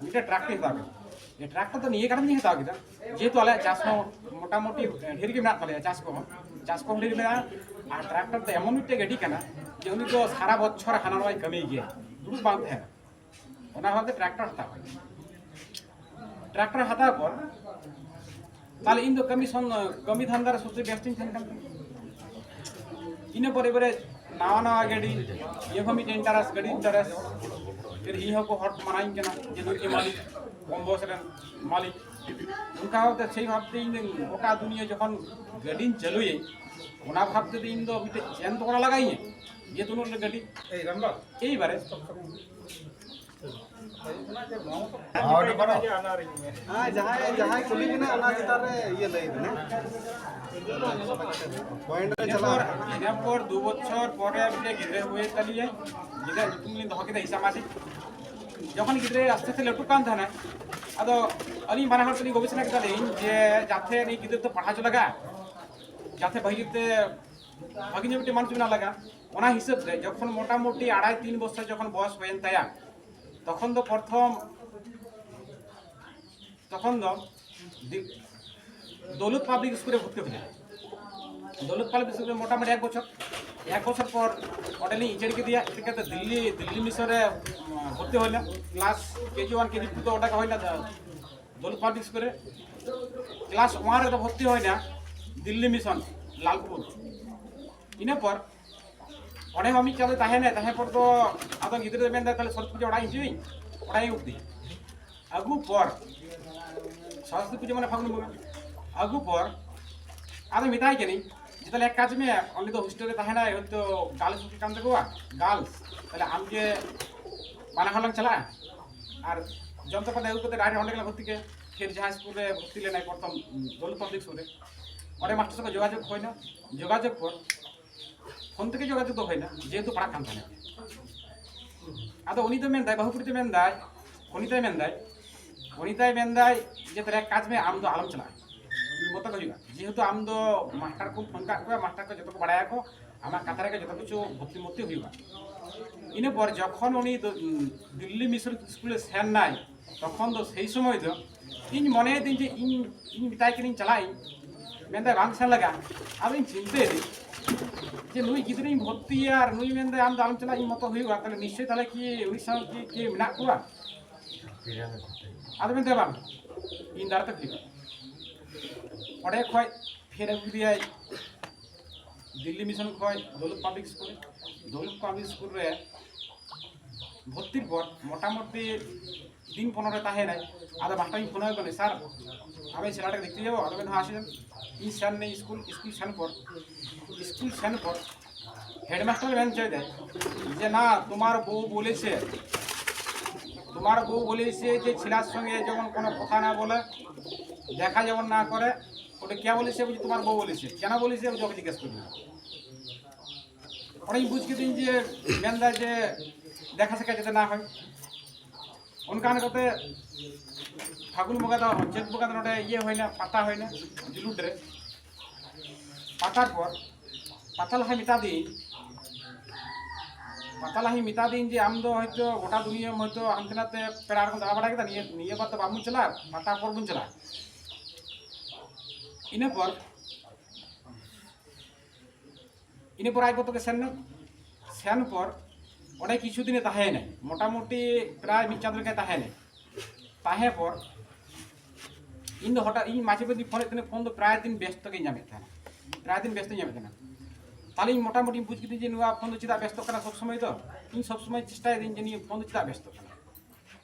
ᱢᱤᱫᱴᱮᱡ ᱴᱨᱟᱠ ᱤᱧ ᱦᱟᱛᱟᱣ ᱠᱮᱫᱟ᱾ ᱡᱮ ᱴᱨᱟᱠᱴᱟᱨ ᱫᱚ ᱱᱤᱭᱟᱹ ᱠᱟᱨᱚᱱ ᱛᱤᱧ ᱦᱟᱛᱟᱣ ᱠᱮᱫᱟ, ᱡᱮᱦᱮᱛᱩ ᱟᱞᱮᱭᱟᱜ ᱪᱟᱥ ᱦᱚᱸ ᱢᱚᱴᱟᱢᱩᱴᱤ ᱰᱷᱮᱨ ᱜᱮ ᱢᱮᱱᱟᱜ ᱛᱟᱞᱮᱭᱟ, ᱪᱟᱥ ᱠᱚᱦᱚᱸ, ᱪᱟᱥ ᱠᱚᱦᱚᱸ ᱰᱷᱮᱨ ᱜᱮ ᱢᱮᱱᱟᱜᱼᱟ᱾ ᱟᱨ ᱴᱨᱟᱠᱴᱟᱨ ᱫᱚ ᱮᱢᱚᱱ ᱢᱤᱫᱴᱮᱡ ᱜᱟᱹᱰᱤ ᱠᱟᱱᱟ ᱡᱮ ᱩᱱᱤ ᱫᱚ ᱥᱟᱨᱟ ᱵᱚᱪᱷᱚᱨ ᱦᱟᱱᱟ ᱱᱚᱣᱟᱭ ᱠᱟᱹᱢᱤ ᱜᱮᱭᱟ, ᱫᱩᱲᱩᱵ ᱵᱟᱝ ᱛᱟᱦᱮᱱᱟ᱾ ᱚᱱᱟ ᱵᱷᱟᱵᱛᱮ ᱴᱨᱟᱠᱴᱟᱨ ᱦᱟᱛᱟᱣ ᱦᱩᱭᱱᱟ᱾ ᱴᱨᱟᱠᱴᱟᱨ ᱦᱟᱛᱟᱣ ᱯᱚᱨ ᱛᱟᱦᱞᱮ ᱤᱧ ᱫᱚ ᱠᱟᱹᱢᱤ ᱥᱚᱝ-, ᱠᱟᱹᱢᱤ ᱫᱷᱟᱱᱫᱟ ᱨᱮ ᱥᱚᱵᱪᱮᱭᱮ ᱵᱮᱥ ᱤᱧ ᱛᱟᱦᱮᱱ ᱠᱟᱱ ᱛᱟᱦᱮᱸᱫ᱾ ᱤᱱᱟᱹ ᱯᱚᱨᱮ ᱮᱵᱟᱨᱮ ᱱᱟᱣᱟ ᱱᱟᱣᱟ ᱜᱟᱹᱰᱤ, ᱤᱧ ᱦᱚᱸ ᱢᱤᱫᱴᱮᱱ ᱤᱱᱴᱟᱨᱮᱥᱴ, ᱜᱟᱹᱰᱤ ᱤᱱᱴᱟᱨᱮᱥᱴ᱾ ᱯᱷᱤᱨ ᱤᱧ ᱦᱚᱸᱠᱚ ᱦᱚᱲ ᱠᱚ ᱢᱟᱱᱟᱧ ᱠᱟᱱᱟ ᱡᱮ ᱱᱩᱭ ᱜᱮ ᱢᱟᱹᱞᱤᱠ, ᱠᱚᱢ ᱵᱚᱭᱚᱥ ᱨᱮᱱ ᱢᱟᱹᱞᱤᱠ᱾ ᱚᱱᱠᱟ ᱠᱟᱛᱮ ᱥᱮᱭ ᱵᱷᱟᱵᱛᱮ ᱤᱧ ᱫᱚ ᱜᱚᱴᱟ ᱫᱩᱱᱤᱭᱟᱹ ᱡᱚᱠᱷᱚᱱ ᱜᱟᱹᱰᱤᱧ ᱪᱟᱹᱞᱩᱭᱟᱹᱧ, ᱚᱱᱟ ᱵᱷᱟᱵ ᱛᱮᱫᱚ ᱤᱧ ᱫᱚ ᱢᱤᱫᱴᱮᱡ ᱪᱮᱱ ᱫᱚ ᱠᱚᱨᱟᱣ ᱞᱟᱜᱟᱣᱤᱧᱟᱹ, ᱡᱮᱦᱮᱛᱩ ᱩᱱᱟᱹᱜ ᱞᱟᱹᱴᱩ ᱜᱟᱹᱰᱤ᱾ ᱮᱭᱵᱟᱨᱮ ᱦᱮᱸ, ᱡᱟᱦᱟᱸᱭ, ᱡᱟᱦᱟᱸᱭ ᱠᱩᱞᱤ ᱵᱤᱱᱟ, ᱚᱱᱟ ᱪᱮᱛᱟᱱ ᱨᱮ ᱤᱭᱟᱹ ᱞᱟᱹᱭ ᱵᱤᱱ, ᱦᱮᱸ? ᱯᱚᱭᱮᱱᱴ ᱨᱮ ᱤᱱᱟᱹ ᱯᱚᱨ, ᱪᱟᱞᱟᱜ᱾ ᱤᱱᱟᱹ ᱯᱚᱨ ᱫᱩ ᱵᱚᱪᱷᱚᱨ ᱯᱚᱨᱮ ᱢᱤᱫᱴᱮᱡ ᱜᱤᱫᱽᱨᱟᱹ ᱦᱩᱭᱮᱱ ᱛᱟᱞᱤᱧᱟᱭ᱾ ᱜᱤᱫᱽᱨᱟᱹ ᱧᱩᱛᱩᱢ ᱞᱤᱧ ᱫᱚᱦᱚ ᱠᱮᱫᱟ ᱦᱤᱥᱟ ᱢᱟᱹᱡᱷᱤ᱾ ᱡᱚᱠᱷᱚᱱ ᱜᱤᱫᱽᱨᱟᱹ ᱟᱥᱛᱮ ᱟᱥᱛᱮ ᱞᱟᱹᱴᱩᱜ ᱠᱟᱱ ᱛᱟᱦᱮᱱᱟ, ᱟᱫᱚ ᱟᱹᱞᱤᱧ ᱵᱟᱱᱟ ᱦᱚᱲ ᱛᱮᱞᱤᱧ ᱜᱚᱵᱮᱥᱚᱱᱟ ᱠᱮᱫᱟᱞᱤᱧ ᱡᱮ ᱡᱟᱛᱮ ᱱᱩᱭ ᱜᱤᱫᱽᱨᱟᱹ ᱫᱚ ᱯᱟᱲᱦᱟᱣ ᱦᱚᱪᱚ ᱞᱟᱜᱟᱜᱼᱟ, ᱡᱟᱛᱮ ᱵᱷᱟᱹᱜᱤ ᱛᱮ, ᱵᱷᱟᱹᱜᱤ ᱧᱚᱜ ᱢᱤᱫᱴᱮᱱ ᱢᱟᱱᱩᱥ ᱵᱮᱱᱟᱣ ᱞᱟᱜᱟᱜᱼᱟ᱾ ᱚᱱᱟ ᱦᱤᱥᱟᱹᱵ ᱛᱮ ᱡᱚᱠᱷᱚᱱ ᱢᱚᱴᱟᱢᱩᱴᱤ ᱟᱲᱟᱭ ᱛᱤᱱ ᱵᱚᱪᱷᱚᱨ ᱡᱚᱠᱷᱚᱱ ᱵᱚᱭᱚᱥ ᱦᱩᱭᱮᱱ ᱛᱟᱭᱟ, ᱛᱚᱠᱷᱚᱱ ᱫᱚ ᱯᱨᱚᱛᱷᱚᱢ, ᱛᱚᱠᱷᱚᱱ ᱫᱚ ᱫᱤ-, ᱫᱳᱞᱩᱫ ᱯᱟᱵᱽᱞᱤᱠ ᱥᱠᱩᱞ ᱨᱮ ᱵᱷᱚᱨᱛᱤ ᱦᱩᱭ ᱞᱮᱱᱟ᱾ ᱫᱳᱞᱩᱫ ᱯᱟᱵᱽᱞᱤᱠ ᱥᱠᱩᱞ ᱨᱮ ᱢᱚᱴᱟᱢᱩᱴᱤ ᱮᱠ ᱵᱚᱪᱷᱚᱨ, ᱮᱠ ᱵᱚᱪᱷᱚᱨ ᱯᱚᱨ ᱚᱸᱰᱮ ᱞᱤᱧ ᱩᱪᱟᱹᱲ ᱠᱮᱫᱮᱭᱟ᱾ ᱩᱪᱟᱹᱲ ᱠᱟᱛᱮ ᱫᱤᱞᱞᱤ, ᱫᱤᱞᱞᱤ ᱢᱤᱥᱚᱱ ᱨᱮ, ᱩᱸ, ᱵᱷᱚᱨᱛᱤ ᱦᱩᱭ ᱞᱮᱱᱟ᱾ ᱠᱞᱟᱥ ᱠᱮ ᱡᱤ ᱚᱣᱟᱱ, ᱠᱮ ᱡᱤ ᱴᱩ ᱫᱚ ᱚᱸᱰᱮ ᱜᱮ ᱦᱩᱭ ᱞᱮᱱᱟ, ᱫᱳᱞᱩᱫ ᱯᱟᱵᱽᱞᱤᱠ ᱥᱠᱩᱞ ᱨᱮ᱾ ᱠᱞᱟᱥ ᱚᱣᱟᱱ ᱨᱮᱫᱚ ᱵᱷᱚᱨᱛᱤ ᱦᱩᱭ ᱞᱮᱱᱟ᱾ ᱫᱤᱞᱞᱤ ᱢᱤᱥᱚᱱ ᱞᱟᱞᱯᱩᱨ᱾ ᱤᱱᱟᱹ ᱯᱚᱨ ᱚᱸᱰᱮ ᱦᱚᱸ ᱢᱤᱫ ᱪᱟᱸᱫᱚ ᱛᱟᱦᱮᱱᱟᱭ᱾ ᱛᱟᱦᱮᱸ ᱯᱚᱨ ᱫᱚ ᱟᱫᱚ ᱜᱤᱫᱽᱨᱟᱹ ᱫᱚ ᱢᱮᱱᱫᱟᱭ, "ᱛᱟᱦᱞᱮ ᱥᱚᱨᱚᱥᱚᱛᱤ ᱯᱩᱡᱟᱹ ᱚᱲᱟᱜ ᱤᱧ ᱦᱤᱡᱩᱜ ᱤᱧ, ᱚᱲᱟᱜ ᱤᱧ ᱩᱵ ᱫᱤᱧ᱾" ᱟᱹᱜᱩ ᱯᱚᱨ, ᱥᱚᱨᱚᱥᱚᱛᱤ ᱯᱩᱡᱟᱹ ᱢᱟᱱᱮ ᱯᱷᱟᱹᱜᱩᱱ ᱵᱚᱸᱜᱟ, ᱟᱹᱜᱩ ᱯᱚᱨ ᱟᱫᱚ ᱢᱮᱛᱟᱭ ᱠᱟᱹᱱᱟᱹᱧ ᱡᱮ, "ᱛᱟᱦᱞᱮ ᱮᱠ ᱠᱟᱡᱽ ᱢᱮ, ᱩᱱᱤ ᱫᱚ ᱦᱳᱥᱴᱮᱞ ᱨᱮ ᱛᱟᱦᱮᱱᱟᱭ, ᱦᱚᱭᱛᱳ ᱜᱟᱨᱞᱥ ᱦᱳᱥᱴᱮᱞ ᱠᱟᱱ ᱛᱟᱠᱚᱣᱟ, ᱜᱟᱨᱞᱥ, ᱛᱟᱦᱞᱮ ᱟᱢ ᱜᱮ ᱵᱟᱱᱟ ᱦᱚᱲ ᱞᱟᱝ ᱪᱟᱞᱟᱜᱼᱟ, ᱟᱨ ᱡᱚᱢ ᱛᱟᱯᱟᱛ ᱟᱹᱜᱩ ᱠᱟᱛᱮ ᱰᱟᱭᱨᱮᱠᱴ ᱚᱸᱰᱮ ᱜᱮᱞᱟᱝ ᱵᱷᱚᱨᱛᱤ ᱠᱮᱭᱟ᱾" ᱯᱷᱤᱨ ᱡᱟᱦᱟᱸ ᱥᱠᱩᱞ ᱨᱮ ᱵᱷᱚᱨᱛᱤ ᱞᱮᱱᱟᱭ ᱯᱨᱚᱛᱷᱚᱢ, ᱫᱚᱞᱩᱠ ᱯᱟᱵᱽᱞᱤᱠ ᱥᱠᱩᱞ ᱨᱮ, ᱚᱸᱰᱮ ᱢᱟᱥᱴᱟᱨ ᱥᱟᱶ ᱡᱳᱜᱟᱡᱳᱜᱽ ᱦᱩᱭᱱᱟ᱾ ᱡᱳᱜᱟᱡᱳᱜᱽ ᱯᱚᱨ ᱯᱷᱳᱱ ᱛᱮᱜᱮ ᱡᱳᱜᱟᱡᱳᱜᱽ ᱫᱚ ᱦᱩᱭᱱᱟ, ᱡᱮᱦᱮᱛᱩ ᱯᱟᱲᱦᱟᱜ ᱠᱟᱱ ᱛᱟᱦᱮᱱᱟ᱾ ᱟᱫᱚ ᱩᱱᱤ ᱫᱚ ᱢᱮᱱᱫᱟᱭ, ᱵᱟᱹᱦᱩ ᱠᱩᱲᱤ ᱫᱚ ᱢᱮᱱᱫᱟᱭ, ᱠᱷᱚᱱᱤᱛᱟᱭ ᱢᱮᱱᱫᱟᱭ, ᱠᱷᱚᱱᱤᱛᱟᱭ ᱢᱮᱱᱫᱟᱭ ᱡᱮ, "ᱛᱟᱦᱞᱮ ᱮᱠ ᱠᱟᱡᱽ ᱢᱮ, ᱟᱢ ᱫᱚ ᱟᱞᱚᱢ ᱪᱟᱞᱟᱜᱼᱟ, ᱤᱧ ᱢᱚᱛᱚ ᱜᱮ ᱦᱩᱭᱩᱜᱼᱟ, ᱡᱮᱦᱮᱛᱩ ᱟᱢ ᱫᱚ ᱢᱟᱥᱴᱟᱨ ᱠᱚᱢ ᱯᱷᱳᱱ ᱠᱟᱜ ᱠᱚᱣᱟ, ᱢᱟᱥᱴᱟᱨ ᱠᱚ ᱡᱚᱛᱚ ᱠᱚ ᱵᱟᱲᱟᱭᱟᱠᱚ, ᱟᱢᱟᱜ ᱠᱟᱛᱷᱟ ᱨᱮᱜᱮ ᱡᱚᱛᱚ ᱠᱤᱪᱷᱩ ᱵᱷᱚᱨᱛᱤ ᱢᱚᱨᱛᱤ ᱦᱩᱭᱩᱜᱼᱟ᱾" ᱤᱱᱟᱹ ᱯᱚᱨ ᱡᱚᱠᱷᱚᱱ ᱩᱱᱤ ᱫᱚ, ᱩᱸ, ᱫᱤᱞᱞᱤ ᱢᱤᱥᱚᱱ ᱥᱠᱩᱞᱮ ᱥᱮᱱ ᱱᱟᱭ, ᱛᱚᱠᱷᱚᱱ ᱫᱚ ᱥᱮᱭ ᱥᱚᱢᱚᱭ ᱫᱚ ᱤᱧ ᱢᱚᱱᱮᱭᱮᱫᱟᱹᱧ ᱡᱮ ᱤᱧ, ᱤᱧ ᱢᱮᱛᱟᱭ ᱠᱟᱹᱱᱟᱹᱧ ᱪᱟᱞᱟᱜ ᱤᱧ, ᱢᱮᱱᱫᱟᱭ ᱵᱟᱝ ᱥᱮᱱ ᱞᱟᱜᱟᱜᱼᱟ᱾ ᱟᱫᱚᱧ ᱪᱤᱱᱛᱟᱹᱭᱮᱫᱟᱹᱧ ᱡᱮ ᱱᱩᱭ ᱜᱤᱫᱽᱨᱟᱹᱧ ᱵᱷᱚᱨᱛᱤᱭᱟ ᱟᱨ ᱱᱩᱭ ᱢᱮᱱᱫᱟᱭ ᱟᱢ ᱫᱚ ᱟᱞᱚᱢ ᱪᱟᱞᱟᱜᱼᱟ, ᱤᱧ ᱢᱚᱛᱚ ᱦᱩᱭᱩᱜᱼᱟ, ᱛᱟᱦᱞᱮ ᱱᱤᱥᱪᱚᱭ ᱛᱟᱦᱞᱮ ᱠᱤ ᱩᱱᱤ ᱥᱟᱶ ᱠᱤ, ᱠᱤ ᱢᱮᱱᱟᱜ ᱠᱚᱣᱟ? ᱟᱫᱚ ᱢᱮᱱᱫᱟᱭ ᱵᱟᱝ, ᱤᱧ ᱫᱟᱨᱟᱭ ᱛᱮ ᱦᱩᱭᱩᱜᱼᱟ᱾ ᱚᱸᱰᱮ ᱠᱷᱚᱡ ᱯᱷᱮᱨ ᱟᱹᱜᱩ ᱠᱮᱫᱮᱭᱟᱭ ᱫᱤᱞᱞᱤ ᱢᱤᱥᱚᱱ ᱠᱷᱚᱡ ᱫᱚᱞᱩᱠ ᱯᱟᱵᱽᱞᱤᱠ ᱥᱠᱩᱞ᱾ ᱫᱚᱞᱩᱠ ᱯᱟᱵᱽᱞᱤᱠ ᱥᱠᱩᱞ ᱨᱮ ᱵᱷᱚᱨᱛᱤᱨ ᱯᱚᱨ ᱢᱚᱴᱟᱢᱩᱴᱤ ᱫᱤᱱ ᱯᱚᱱᱨᱚ ᱨᱮ ᱛᱟᱦᱮᱸᱭᱮᱱᱟᱭ᱾ ᱟᱫᱚ ᱢᱟᱥᱴᱟᱨᱤᱧ ᱯᱷᱳᱱ ᱟᱭ ᱠᱟᱱᱟ, "ᱥᱟᱨ, ᱟᱵᱮᱱ ᱥᱮ ᱞᱟᱴᱟ ᱫᱮᱠᱷᱛᱮ ᱡᱟᱵᱚ?" ᱟᱫᱚ ᱢᱮᱱ, "ᱦᱮᱸ, ᱟᱥᱮᱱ᱾" ᱤᱧ ᱥᱮᱱ ᱱᱟᱹᱧ ᱥᱠᱩᱞ, ᱥᱠᱩᱞ ᱥᱮᱱ ᱯᱚᱨ, ᱥᱠᱩᱞ ᱥᱮᱱ ᱯᱚᱨ ᱦᱮᱰᱢᱟᱥᱴᱟᱨ ᱢᱮᱱ ᱦᱚᱪᱚᱭᱮᱫᱟᱭ ᱡᱮ, "না, তোমার বউ বলেছে, তোমার বউ বলেছে যে ছেলের সঙ্গে যেমন কোনো কথা না বলে, দেখা যেমন না করে।" ওটা কে বলেছে? বলছি, "তোমার বউ বলেছে।" "কেন বলেছে?" ওই ওকে জিজ্ঞেস করি। ᱚᱸᱰᱮᱧ ᱵᱩᱡᱽ ᱠᱤᱫᱟᱹᱧ ᱡᱮ ᱢᱮᱱᱫᱟ ᱡᱮ ᱫᱮᱠᱷᱟ ᱥᱟᱠᱷᱟ ᱡᱟᱛᱮ ᱱᱟ ᱦᱚᱭ᱾ ᱚᱱᱠᱟ ᱚᱱᱠᱟᱛᱮ ᱯᱷᱟᱹᱜᱩᱱ ᱵᱚᱸᱜᱟ ᱫᱚ, ᱪᱟᱹᱛ ᱵᱚᱸᱜᱟ ᱫᱚ ᱱᱚᱰᱮ ᱤᱭᱟᱹ ᱦᱩᱭᱱᱟ, ᱯᱟᱛᱟ ᱦᱩᱭᱱᱟ ᱡᱩᱞᱩᱰ ᱨᱮ᱾ ᱯᱟᱛᱟᱨ ᱯᱚᱨ ᱯᱟᱛᱟ ᱞᱟᱦᱟᱭ ᱢᱮᱛᱟ ᱫᱤᱧ, ᱯᱟᱛᱟ ᱞᱟᱦᱟᱭ ᱢᱮᱛᱟ ᱫᱤᱧ ᱡᱮ ᱟᱢ ᱫᱚ ᱦᱚᱭᱛᱳ ᱜᱚᱴᱟ ᱫᱩᱱᱤᱭᱟᱹ ᱦᱚᱭᱛᱳ ᱦᱟᱱᱛᱮ ᱱᱟᱛᱮ ᱯᱮᱲᱟ ᱦᱚᱲ ᱠᱚ ᱫᱟᱬᱟ ᱵᱟᱲᱟ ᱠᱮᱫᱟ, ᱱᱤᱭᱟᱹ, ᱱᱤᱭᱟᱹ ᱵᱟᱨ ᱫᱚ ᱵᱟᱵᱚᱱ ᱪᱟᱞᱟᱜᱼᱟ, ᱯᱟᱛᱟ ᱯᱚᱨ ᱵᱚᱱ ᱪᱟᱞᱟᱜᱼᱟ᱾ ᱤᱱᱟᱹ ᱯᱚᱨ ᱤᱱᱟᱹ ᱯᱚᱨ ᱟᱡ ᱜᱚᱛᱚ ᱜᱮ ᱥᱮᱱ ᱮᱱᱟ᱾ ᱥᱮᱱ ᱯᱚᱨ ᱚᱸᱰᱮ ᱠᱤᱪᱷᱩ ᱫᱤᱱᱮ ᱛᱟᱦᱮᱸᱭᱮᱱᱟᱭ, ᱢᱚᱴᱟᱢᱩᱴᱤ ᱯᱨᱟᱭ ᱢᱤᱫ ᱪᱟᱸᱫᱚ ᱞᱮᱠᱟᱭ ᱛᱟᱦᱮᱸᱭᱮᱱᱟᱭ᱾ ᱛᱟᱦᱮᱸ ᱯᱚᱨ ᱤᱧ ᱫᱚ ᱦᱚᱴᱟᱛ ᱤᱧ ᱢᱟᱡᱷᱮ ᱢᱟᱡᱷᱮ ᱯᱷᱳᱱᱮᱫ ᱛᱟᱦᱮᱱᱟ, ᱯᱷᱳᱱ ᱫᱚ ᱯᱨᱟᱭ ᱫᱤᱱ ᱵᱮᱥᱛᱚ ᱜᱮᱧ ᱧᱟᱢᱮᱫ ᱛᱟᱦᱮᱱᱟ, ᱯᱨᱟᱭ ᱫᱤᱱ ᱵᱮᱥᱛᱚᱧ ᱧᱟᱢᱮᱫ ᱛᱟᱦᱮᱱᱟ᱾ ᱛᱟᱦᱞᱮ ᱤᱧ ᱢᱚᱴᱟᱢᱩᱴᱤᱧ ᱵᱩᱡᱽ ᱠᱤᱫᱟᱹᱧ ᱡᱮ ᱱᱚᱣᱟ ᱯᱷᱳᱱ ᱫᱚ ᱪᱮᱫᱟᱜ ᱵᱮᱥᱛᱚᱜ ᱠᱟᱱᱟ ᱥᱚᱵᱽ ᱥᱚᱢᱚᱭ ᱫᱚ᱾ ᱤᱧ ᱥᱚᱵᱽ ᱥᱚᱢᱚᱭ ᱪᱮᱥᱴᱟᱭᱮᱫᱟᱹᱧ ᱡᱮ ᱱᱤᱭᱟᱹ ᱯᱷᱳᱱ ᱫᱚ ᱪᱮᱫᱟᱜ ᱵᱮᱥᱛᱚᱜ ᱠᱟᱱᱟ᱾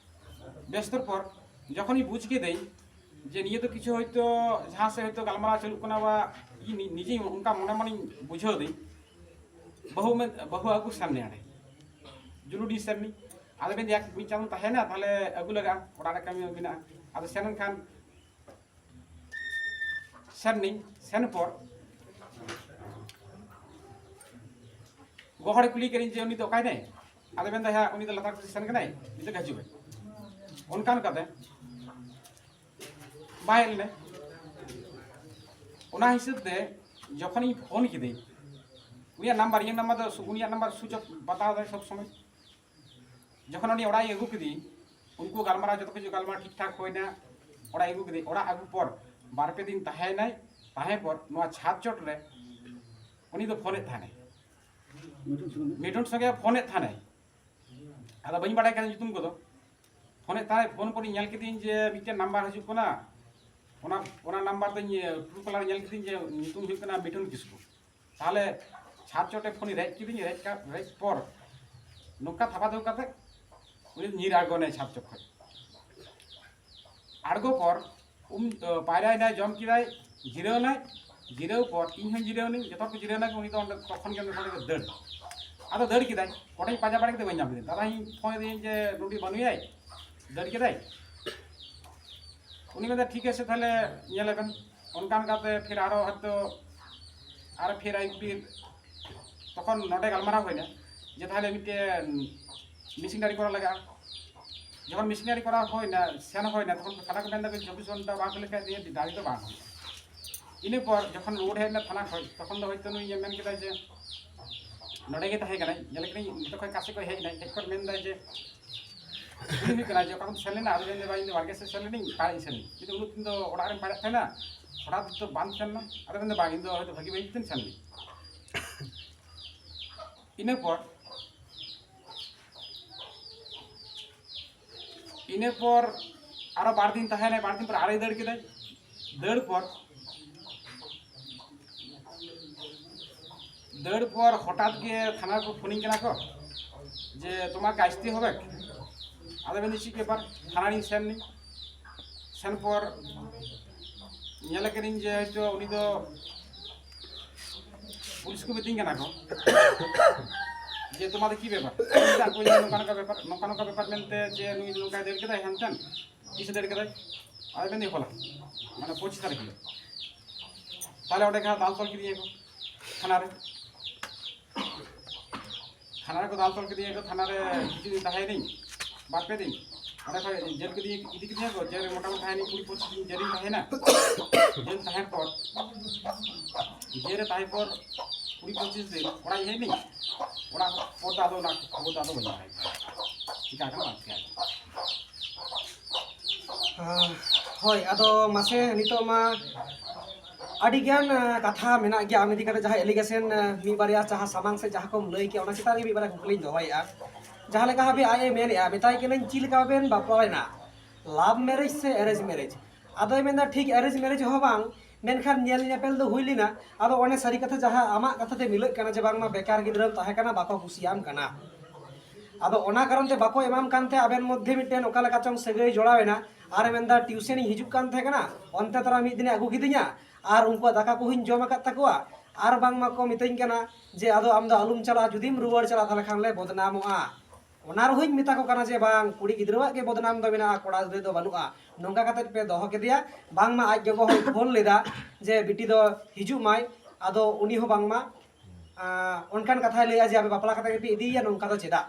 ᱵᱮᱥᱛᱚᱨ ᱯᱚᱨ ᱡᱚᱠᱷᱚᱱᱤᱧ ᱵᱩᱡᱽ ᱠᱤᱫᱟᱹᱧ ᱡᱮ ᱱᱤᱭᱟᱹ ᱫᱚ ᱠᱤᱪᱷᱩ ᱦᱚᱭᱛᱳ ᱡᱟᱦᱟᱸ ᱥᱮᱫ ᱦᱚᱭᱛᱳ ᱜᱟᱞᱢᱟᱨᱟᱣ ᱪᱟᱹᱞᱩᱜ ᱠᱟᱱᱟ ᱵᱟ ᱤᱧ ᱱᱤ- ᱱᱤᱡᱮᱧ ᱚᱱᱠᱟ ᱢᱚᱱᱮ ᱢᱚᱱᱮᱧ ᱵᱩᱡᱷᱟᱹᱣ ᱫᱟᱹᱧ, ᱵᱟᱹᱦᱩ ᱢᱮᱱ ᱵᱟᱹᱦᱩ ᱟᱹᱜᱩ ᱥᱮᱱ ᱱᱟᱭ ᱚᱸᱰᱮ, ᱡᱩᱞᱩᱰᱤ ᱥᱮᱱ ᱱᱟᱹᱧ᱾ ᱟᱫᱚ ᱢᱮᱱᱫᱟ ᱮᱠ ᱢᱤᱫ ᱪᱟᱸᱫᱚ ᱛᱟᱦᱮᱱᱟ, ᱛᱟᱦᱞᱮ ᱟᱹᱜᱩ ᱞᱟᱜᱟᱜᱼᱟ, ᱚᱲᱟᱜ ᱨᱮ ᱠᱟᱹᱢᱤ ᱢᱮᱱᱟᱜᱼᱟ᱾ ᱟᱫᱚ ᱥᱮᱱ ᱮᱱᱠᱷᱟᱱ ᱥᱮᱱ ᱱᱟᱹᱧ, ᱥᱮᱱ ᱯᱚᱨ ᱜᱚ ᱦᱚᱲᱮ ᱠᱩᱞᱤ ᱠᱮᱫᱤᱧ ᱡᱮ ᱩᱱᱤ ᱫᱚ ᱚᱠᱟᱭ ᱱᱟᱭ? ᱟᱫᱚ ᱢᱮᱱᱫᱟ ᱦᱮᱸ ᱩᱱᱤ ᱫᱚ ᱞᱟᱛᱟᱨ ᱠᱩᱞᱦᱤ ᱥᱮᱱ ᱠᱟᱱᱟᱭ, ᱱᱤᱛᱚᱜ ᱦᱤᱡᱩᱜ ᱟᱭ᱾ ᱚᱱᱠᱟ ᱚᱱᱠᱟᱛᱮ ᱵᱟᱭ ᱦᱮᱡ ᱞᱮᱱᱟ᱾ ᱚᱱᱟ ᱦᱤᱥᱟᱹᱵ ᱛᱮ ᱡᱚᱠᱷᱚᱱᱤᱧ ᱯᱷᱳᱱ ᱠᱤᱫᱟᱹᱧ, ᱩᱱᱤᱭᱟᱜ ᱱᱟᱢᱵᱟᱨ ᱤᱧᱟᱹᱜ ᱱᱟᱢᱵᱟᱨ ᱫᱚ ᱥᱩ- ᱩᱱᱤᱭᱟᱜ ᱱᱟᱢᱵᱟᱨ ᱥᱩᱭᱤᱪ ᱚᱯᱷ ᱵᱟᱛᱟᱣ ᱫᱟᱭ ᱥᱚᱵᱽ ᱥᱚᱢᱚᱭ᱾ ᱡᱚᱠᱷᱚᱱ ᱩᱱᱤ ᱚᱲᱟᱜ ᱤᱧ ᱟᱹᱜᱩ ᱠᱮᱫᱮᱭᱟᱹᱧ, ᱩᱱᱠᱩ ᱜᱟᱞᱢᱟᱨᱟᱣ ᱡᱚᱛᱚ ᱠᱤᱪᱷᱩ ᱜᱟᱞᱢᱟᱨᱟᱣ ᱴᱷᱤᱠ ᱴᱷᱟᱠ ᱦᱩᱭᱱᱟ᱾ ᱚᱲᱟᱜ ᱤᱧ ᱟᱹᱜᱩ ᱠᱮᱫᱮᱭᱟᱹᱧ, ᱚᱲᱟᱜ ᱟᱹᱜᱩ ᱯᱚᱨ ᱵᱟᱨ ᱯᱮ ᱫᱤᱱ ᱛᱟᱦᱮᱸᱭᱮᱱᱟᱭ᱾ ᱛᱟᱦᱮᱸ ᱯᱚᱨ ᱱᱚᱣᱟ ᱪᱷᱟᱫᱽ ᱪᱚᱴ ᱨᱮ ᱩᱱᱤ ᱫᱚ ᱯᱷᱳᱱᱮᱫ ᱛᱟᱦᱮᱱᱟᱭ, ᱢᱤᱴᱩᱱ ᱥᱚᱸᱜᱮ ᱯᱷᱳᱱᱮᱫ ᱛᱟᱦᱮᱱᱟᱭ᱾ ᱟᱫᱚ ᱵᱟᱹᱧ ᱵᱟᱲᱟᱭ ᱠᱟᱱᱟ ᱧᱩᱛᱩᱢ ᱠᱚᱫᱚ᱾ ᱯᱷᱳᱱᱮᱫ ᱛᱟᱦᱮᱸᱫ, ᱯᱷᱳᱱ ᱯᱚᱨᱮᱧ ᱧᱮᱞ ᱠᱤᱫᱟᱹᱧ ᱡᱮ ᱢᱤᱫᱴᱮᱱ ᱱᱟᱢᱵᱟᱨ ᱦᱤᱡᱩᱜ ᱠᱟᱱᱟ, ᱚᱱᱟ ᱚᱱᱟ ᱱᱟᱢᱵᱟᱨ ᱫᱚᱧ ᱴᱨᱩ ᱠᱚᱞᱟᱨ ᱧᱮᱞ ᱠᱤᱫᱟᱹᱧ ᱡᱮ ᱧᱩᱛᱩᱢ ᱦᱩᱭᱩᱜ ᱠᱟᱱᱟ ᱢᱤᱴᱩᱱ ᱠᱤᱥᱠᱩ᱾ ᱛᱟᱦᱚᱞᱮ ᱪᱷᱟᱫᱽ ᱪᱚᱴᱮ ᱯᱷᱳᱱ ᱨᱮᱡ ᱠᱤᱫᱟᱹᱧ, ᱨᱮᱡ ᱠᱟ- ᱨᱮᱡ ᱯᱚᱨ ᱱᱚᱝᱠᱟ ᱛᱷᱟᱯᱟ ᱛᱷᱩᱯ ᱠᱟᱛᱮ ᱩᱱᱤ ᱧᱤᱨ ᱟᱬᱜᱚᱱᱟᱭ ᱪᱷᱟᱫᱽ ᱪᱚᱴ ᱠᱷᱚᱱ᱾ ᱟᱬᱜᱚ ᱯᱚᱨ ᱩᱢ ᱯᱟᱭᱨᱟᱭᱮᱱᱟᱭ, ᱡᱚᱢ ᱠᱮᱫᱟᱭ, ᱡᱤᱨᱟᱹᱣ ᱮᱱᱟᱭ᱾ ᱡᱤᱨᱟᱹᱣ ᱯᱚᱨ ᱤᱧ ᱦᱚᱸᱧ ᱡᱤᱨᱟᱹᱣ ᱮᱱᱟᱹᱧ, ᱡᱚᱛᱚ ᱦᱚᱲ ᱠᱚ ᱡᱤᱨᱟᱹᱣ ᱮᱱᱟ, ᱩᱱᱤ ᱫᱚ ᱚᱸᱰᱮ ᱛᱚᱠᱷᱚᱱ ᱜᱮ ᱚᱸᱰᱮ ᱠᱷᱚᱱ ᱜᱮ ᱫᱟᱹᱲ᱾ ᱟᱫᱚ ᱫᱟᱹᱲ ᱠᱮᱫᱟᱭ, ᱠᱚᱴᱟᱧ ᱯᱟᱸᱡᱟ ᱵᱟᱲᱟ ᱠᱮᱫᱟ, ᱵᱟᱹᱧ ᱧᱟᱢ ᱞᱮᱫᱮᱭᱟ᱾ ᱫᱟᱫᱟᱧ ᱯᱷᱳᱱ ᱟᱫᱮᱭᱟᱹᱧ ᱡᱮ ᱱᱩᱰᱤ ᱵᱟᱹᱱᱩᱭᱟᱭ, ᱫᱟᱹᱲ ᱠᱮᱫᱟᱭ᱾ ᱩᱱᱤ ᱢᱮᱱᱫᱟ ᱴᱷᱤᱠ ᱟᱪᱷᱮ ᱛᱟᱦᱚᱞᱮ ᱧᱮᱞ ᱟᱵᱮᱱ᱾ ᱚᱱᱠᱟ ᱚᱱᱠᱟᱛᱮ ᱯᱷᱤᱨ ᱟᱨᱚ ᱦᱚᱭᱛᱳ ᱟᱨᱚ ᱯᱷᱤᱨ ᱟᱭᱩᱵ ᱵᱤᱨ ᱛᱚᱠᱷᱚᱱ ᱱᱚᱰᱮ ᱜᱟᱞᱢᱟᱨᱟᱣ ᱦᱩᱭᱱᱟ ᱡᱮ ᱛᱟᱦᱚᱞᱮ ᱢᱤᱫᱴᱮᱱ ᱢᱤᱥᱤᱱᱟᱨᱤ ᱠᱚᱨᱟᱣ ᱞᱟᱜᱟᱜᱼᱟ᱾ ᱡᱚᱠᱷᱚᱱ ᱢᱤᱥᱤᱱᱟᱨᱤ ᱠᱚᱨᱟᱣ ᱦᱩᱭᱱᱟ, ᱥᱮᱱ ᱦᱩᱭᱱᱟ, ᱛᱚᱠᱷᱚᱱ ᱠᱷᱟᱱᱟ ᱠᱚ ᱢᱮᱱᱫᱟ ᱪᱚᱵᱵᱤᱥ ᱜᱷᱚᱱᱴᱟ ᱵᱟᱝ ᱦᱩᱭ ᱞᱮᱠᱷᱟᱱ ᱫᱤᱭᱮ ᱫᱟᱲᱮ ᱫᱚ ᱵᱟᱝ ᱦᱩᱭᱩᱜᱼᱟ᱾ ᱤᱱᱟᱹ ᱯᱚᱨ ᱡᱚᱠᱷᱚᱱ ᱨᱩᱣᱟᱹᱲ ᱦᱮᱡ ᱮᱱᱟ ᱛᱷᱟᱱᱟ ᱠᱷᱚᱱ, ᱛᱚᱠᱷᱚᱱ ᱫᱚ ᱦᱚᱭᱛᱳ ᱱᱩᱭ ᱢᱮᱱ ᱠᱮᱫᱟ ᱡᱮ ᱱᱚᱰᱮ ᱜᱮ ᱛᱟᱦᱮᱸ ᱠᱟᱱᱟᱭ, ᱧᱮᱞ ᱠᱮᱫᱟᱹᱧ ᱱᱤᱛᱚᱜ ᱠᱷᱚᱱ ᱚᱠᱟ ᱥᱮᱫ ᱠᱷᱚᱱ ᱦᱮᱡ ᱮᱱᱟᱭ, ᱦᱮᱡ ᱯᱚᱨ ᱢᱮᱱᱫᱟᱭ ᱡᱮ ᱩᱱᱤ ᱦᱩᱭᱩᱜ ᱠᱟᱱᱟ ᱡᱮ ᱚᱠᱟ ᱠᱷᱚᱱ ᱥᱮᱱ ᱞᱮᱱᱟ, ᱟᱫᱚ ᱢᱮᱱᱫᱟ ᱵᱟᱝ ᱤᱧ ᱫᱚ ᱵᱟᱲᱜᱮ ᱥᱮᱫ ᱥᱮᱱ ᱞᱮᱱᱟᱹᱧ, ᱯᱟᱭᱨᱟᱜ ᱤᱧ ᱥᱮᱱ ᱞᱮᱱᱟ, ᱠᱤᱱᱛᱩ ᱩᱱᱟᱹᱜ ᱫᱤᱱ ᱫᱚ ᱚᱲᱟᱜ ᱨᱮᱢ ᱯᱟᱭᱨᱟᱜ ᱛᱟᱦᱮᱱᱟ, ᱦᱚᱴᱟᱛ ᱫᱚ ᱵᱟᱢ ᱥᱮᱱ ᱞᱮᱱᱟ᱾ ᱟᱫᱚ ᱢᱮᱱᱫᱟ ᱵᱟᱝ ᱤᱧ ᱫᱚ ᱦᱚᱭᱛᱳ ᱵᱷᱟᱹᱜᱤ ᱵᱟᱹᱧ ᱵᱩᱡᱽ ᱛᱮᱧ ᱥᱮᱱ ᱞᱮᱱᱟ᱾ ᱤᱱᱟᱹ ᱯᱚᱨ ᱤᱱᱟᱹ ᱯᱚᱨ ᱟᱨᱚ ᱵᱟᱨ ᱫᱤᱱ ᱛᱟᱦᱮᱸᱱᱟᱭ, ᱵᱟᱨ ᱫᱤᱱ ᱯᱚᱨ ᱟᱨᱚᱭ ᱫᱟᱹᱲ ᱠᱮᱫᱟᱭ᱾ ᱫᱟᱹᱲ ᱯᱚᱨ ᱫᱟᱹᱲ ᱯᱚᱨ ᱦᱚᱴᱟᱛ ᱜᱮ ᱛᱷᱟᱱᱟ ᱨᱮᱠᱚ ᱯᱷᱳᱱᱤᱧ ᱠᱟᱱᱟ ᱠᱚ ᱡᱮ ᱛᱳᱢᱟᱨ ᱠᱮ ᱟᱥᱛᱮ ᱦᱚᱵᱮ᱾ ᱟᱫᱚ ᱢᱮᱱᱫᱟᱹᱧ ᱪᱮᱫ ᱵᱮᱯᱟᱨ? ᱛᱷᱟᱱᱟ ᱨᱤᱧ ᱥᱮᱱ ᱱᱤᱧ᱾ ᱥᱮᱱ ᱯᱚᱨ ᱧᱮᱞ ᱠᱟᱹᱱᱟᱹᱧ ᱡᱮ ᱦᱚᱭᱛᱳ ᱩᱱᱤ ᱫᱚ ᱯᱩᱞᱤᱥ ᱠᱚ ᱢᱤᱛᱟᱹᱧ ᱠᱟᱱᱟ ᱠᱚ ᱡᱮ ᱛᱳᱢᱟᱨ ᱫᱚ ᱠᱤ ᱵᱮᱯᱟᱨ? ᱢᱮᱛᱟᱜ ᱠᱚᱣᱟᱧ ᱱᱚᱝᱠᱟ ᱱᱚᱝᱠᱟ ᱵᱮᱯᱟᱨ, ᱱᱚᱝᱠᱟ ᱱᱚᱝᱠᱟ ᱵᱮᱯᱟᱨ ᱢᱮᱱᱛᱮ ᱡᱮ ᱱᱩᱭ ᱱᱚᱝᱠᱟᱭ ᱫᱟᱹᱲ ᱠᱮᱫᱟᱭ ᱦᱮᱱᱛᱮᱱ᱾ ᱛᱤᱥᱮ ᱫᱟᱹᱲ ᱠᱮᱫᱟᱭ? ᱟᱫᱚ ᱢᱮᱱᱫᱟᱹᱧ ᱦᱚᱞᱟ, ᱢᱟᱱᱮ ᱯᱚᱸᱪᱤᱥ ᱛᱟᱹᱨᱤᱠᱷ ᱦᱤᱞᱳᱜ᱾ ᱛᱟᱦᱞᱮ ᱚᱸᱰᱮ ᱜᱮ ᱦᱟᱸᱜ ᱫᱟᱞ ᱛᱚᱞ ᱠᱤᱫᱤᱧᱟ ᱠᱚ ᱛᱷᱟᱱᱟ ᱨᱮ᱾ ᱛᱷᱟᱱᱟ ᱨᱮᱠᱚ ᱫᱟᱞ ᱛᱚᱞ ᱠᱤᱫᱤᱧᱟ ᱠᱚ, ᱛᱷᱟᱱᱟ ᱨᱮ ᱠᱤᱪᱷᱩ ᱫᱤᱱ ᱛᱟᱦᱮᱸᱭᱮᱱᱟᱹᱧ, ᱵᱟᱨ ᱯᱮ ᱫᱤᱱ᱾ ᱚᱸᱰᱮ ᱠᱷᱚᱱ ᱡᱮᱞ ᱠᱤᱫᱤᱧ, ᱤᱫᱤ ᱠᱤᱫᱤᱧᱟ ᱠᱚ, ᱡᱮᱞ ᱨᱮ ᱢᱚᱴᱟᱢᱩᱴᱤ ᱛᱟᱦᱮᱸᱭᱮᱱᱟᱹᱧ ᱠᱩᱲᱤ ᱯᱚᱸᱪᱤᱥ ᱫᱤᱱ ᱡᱮᱞ ᱨᱤᱧ ᱛᱟᱦᱮᱸᱭᱮᱱᱟ᱾ ᱡᱮᱞ ᱛᱟᱦᱮᱸ ᱯᱚᱨ, ᱡᱮᱞ ᱨᱮ ᱛᱟᱦᱮᱸ ᱯᱚᱨ ᱠᱩᱲᱤ ᱯᱚᱸᱪᱤᱥ ᱫᱤᱱ ᱚᱲᱟᱜ ᱤᱧ ᱦᱮᱡ ᱮᱱᱟᱹᱧ᱾ ᱚᱲᱟᱜ ᱯᱚᱨ ᱫᱚ ᱟᱫᱚ ᱚᱱᱟ ᱠᱷᱚᱵᱚᱨ ᱫᱚ ᱟᱫᱚ ᱵᱟᱹᱧ ᱵᱟᱲᱟᱭ ᱠᱮᱫᱟ, ᱪᱤᱠᱟ ᱠᱟᱱᱟ ᱵᱟᱝ ᱪᱤᱠᱟ ᱠᱟᱱᱟ᱾ ᱟᱸ, ᱦᱳᱭ, ᱟᱫᱚ ᱢᱟᱥᱮ ᱱᱤᱛᱚᱜ ᱢᱟ ᱟᱹᱰᱤᱜᱟᱱ, ᱟᱸ, ᱠᱟᱛᱷᱟ ᱢᱮᱱᱟᱜ ᱜᱮᱭᱟ ᱟᱢ ᱤᱫᱤ ᱠᱟᱛᱮ, ᱡᱟᱦᱟᱸ allegation, ᱟᱸ, ᱢᱤᱫ ᱵᱟᱨᱭᱟ ᱡᱟᱦᱟᱸ ᱥᱟᱢᱟᱝ ᱥᱮᱫ ᱡᱟᱦᱟᱸ ᱠᱚᱢ ᱞᱟᱹᱭ ᱠᱮᱜᱼᱟ, ᱚᱱᱟ ᱪᱮᱛᱟᱱ ᱨᱮ ᱢᱤᱫ ᱵᱟᱨᱭᱟ ᱠᱩᱠᱞᱤᱧ ᱫᱚᱦᱚᱭᱮᱫᱼᱟ᱾ ᱡᱟᱦᱟᱸ ᱞᱮᱠᱟ ᱦᱟᱹᱵᱤᱡ ᱟᱡ ᱮ ᱢᱮᱱᱮᱫᱼᱟ, ᱢᱮᱛᱟᱭ ᱠᱟᱹᱱᱟᱹᱧ, "ᱪᱮᱫ ᱞᱮᱠᱟ ᱵᱮᱱ ᱵᱟᱯᱞᱟᱭᱮᱱᱟ, love marriage ᱥᱮ arrange marriage?" ᱟᱫᱚᱭ ᱢᱮᱱᱫᱟ, "ᱴᱷᱤᱠ arrange marriage ᱦᱚᱸ ᱵᱟᱝ, ᱢᱮᱱᱠᱷᱟᱱ ᱧᱮᱞ ᱧᱮᱯᱮᱞ ᱫᱚ ᱦᱩᱭ ᱞᱮᱱᱟ᱾ ᱟᱫᱚ ᱚᱱᱮ ᱥᱟᱹᱨᱤ ᱠᱟᱛᱷᱟ ᱡᱟᱦᱟᱸ ᱟᱢᱟᱜ ᱠᱟᱛᱷᱟ ᱛᱮ ᱢᱤᱞᱟᱹᱜ ᱠᱟᱱᱟ ᱡᱮ ᱵᱟᱝᱢᱟ ᱵᱮᱠᱟᱨ ᱜᱤᱫᱽᱨᱟᱹᱢ ᱛᱟᱦᱮᱸ ᱠᱟᱱᱟ, ᱵᱟᱠᱚ ᱠᱩᱥᱤᱭᱟᱢ ᱠᱟᱱᱟ, ᱟᱫᱚ ᱚᱱᱟ ᱠᱟᱨᱚᱱ ᱛᱮ ᱵᱟᱠᱚ ᱮᱢᱟᱢ ᱠᱟᱱᱛᱮ ᱟᱵᱮᱱ ᱢᱚᱫᱽᱫᱷᱮ ᱢᱤᱫᱴᱮᱱ ᱚᱠᱟ ᱞᱮᱠᱟ ᱪᱚᱝ ᱥᱟᱹᱜᱟᱹᱭ ᱡᱚᱲᱟᱣ ᱮᱱᱟ᱾ ᱟᱨᱮ ᱢᱮᱱᱫᱟ, ᱴᱤᱭᱩᱥᱮᱱᱤᱧ ᱦᱤᱡᱩᱜ ᱠᱟᱱ ᱛᱟᱦᱮᱸ ᱠᱟᱱᱟ, ᱚᱱᱛᱮ ᱛᱚᱨᱟ ᱢᱤᱫ ᱫᱤᱱᱮ ᱟᱹᱜᱩ ᱠᱤᱫᱤᱧᱟ, ᱟᱨ ᱩᱱᱠᱩᱣᱟᱜ ᱫᱟᱠᱟ ᱠᱚᱦᱚᱧ ᱡᱚᱢ ᱟᱠᱟᱫ ᱛᱟᱠᱚᱣᱟ, ᱟᱨ ᱵᱟᱝᱢᱟ ᱠᱚ ᱢᱤᱛᱟᱹᱧ ᱠᱟᱱᱟ ᱡᱮ ᱟᱫᱚ ᱟᱢ ᱫᱚ ᱟᱞᱚᱢ ᱪᱟᱞᱟᱜᱼᱟ, ᱡᱩᱫᱤᱢ ᱨᱩᱣᱟᱹᱲ ᱪᱟᱞᱟᱜᱼᱟ ᱛᱟᱦᱚᱞᱮ ᱠᱷᱟᱱ ᱞᱮ ᱵᱚᱫᱱᱟᱢᱚᱜᱼᱟ᱾ ᱚᱱᱟ ᱨᱮᱦᱚᱸᱧ ᱢᱮᱛᱟ ᱠᱚ ᱠᱟᱱᱟ ᱡᱮ ᱵᱟᱝ, ᱠᱩᱲᱤ ᱜᱤᱫᱽᱨᱟᱹᱣᱟᱜ ᱜᱮ ᱵᱚᱫᱱᱟᱢ ᱫᱚ ᱢᱮᱱᱟᱜᱼᱟ, ᱠᱚᱲᱟ ᱜᱤᱫᱽᱨᱟᱹ ᱫᱚ ᱵᱟᱹᱱᱩᱜᱼᱟ᱾ ᱱᱚᱝᱠᱟ ᱠᱟᱛᱮᱫ ᱯᱮ ᱫᱚᱦᱚ ᱠᱮᱫᱮᱭᱟ, ᱵᱟᱝᱢᱟ ᱟᱡ ᱜᱚᱜᱚ ᱦᱚᱸᱭ ᱯᱷᱳᱱ ᱞᱮᱫᱟ ᱡᱮ ᱵᱤᱴᱤ ᱫᱚ ᱦᱤᱡᱩᱜ ᱢᱟᱭ, ᱟᱫᱚ ᱩᱱᱤ ᱦᱚᱸ ᱵᱟᱝᱢᱟ, ᱟᱸ, ᱚᱱᱠᱟᱱ ᱠᱟᱛᱷᱟᱭ ᱞᱟᱹᱭᱟ ᱡᱮ ᱟᱯᱮ ᱵᱟᱯᱞᱟ ᱠᱟᱛᱮ ᱜᱮᱯᱮ ᱤᱫᱤᱭᱮᱭᱟ, ᱱᱚᱝᱠᱟ ᱫᱚ ᱪᱮᱫᱟᱜ?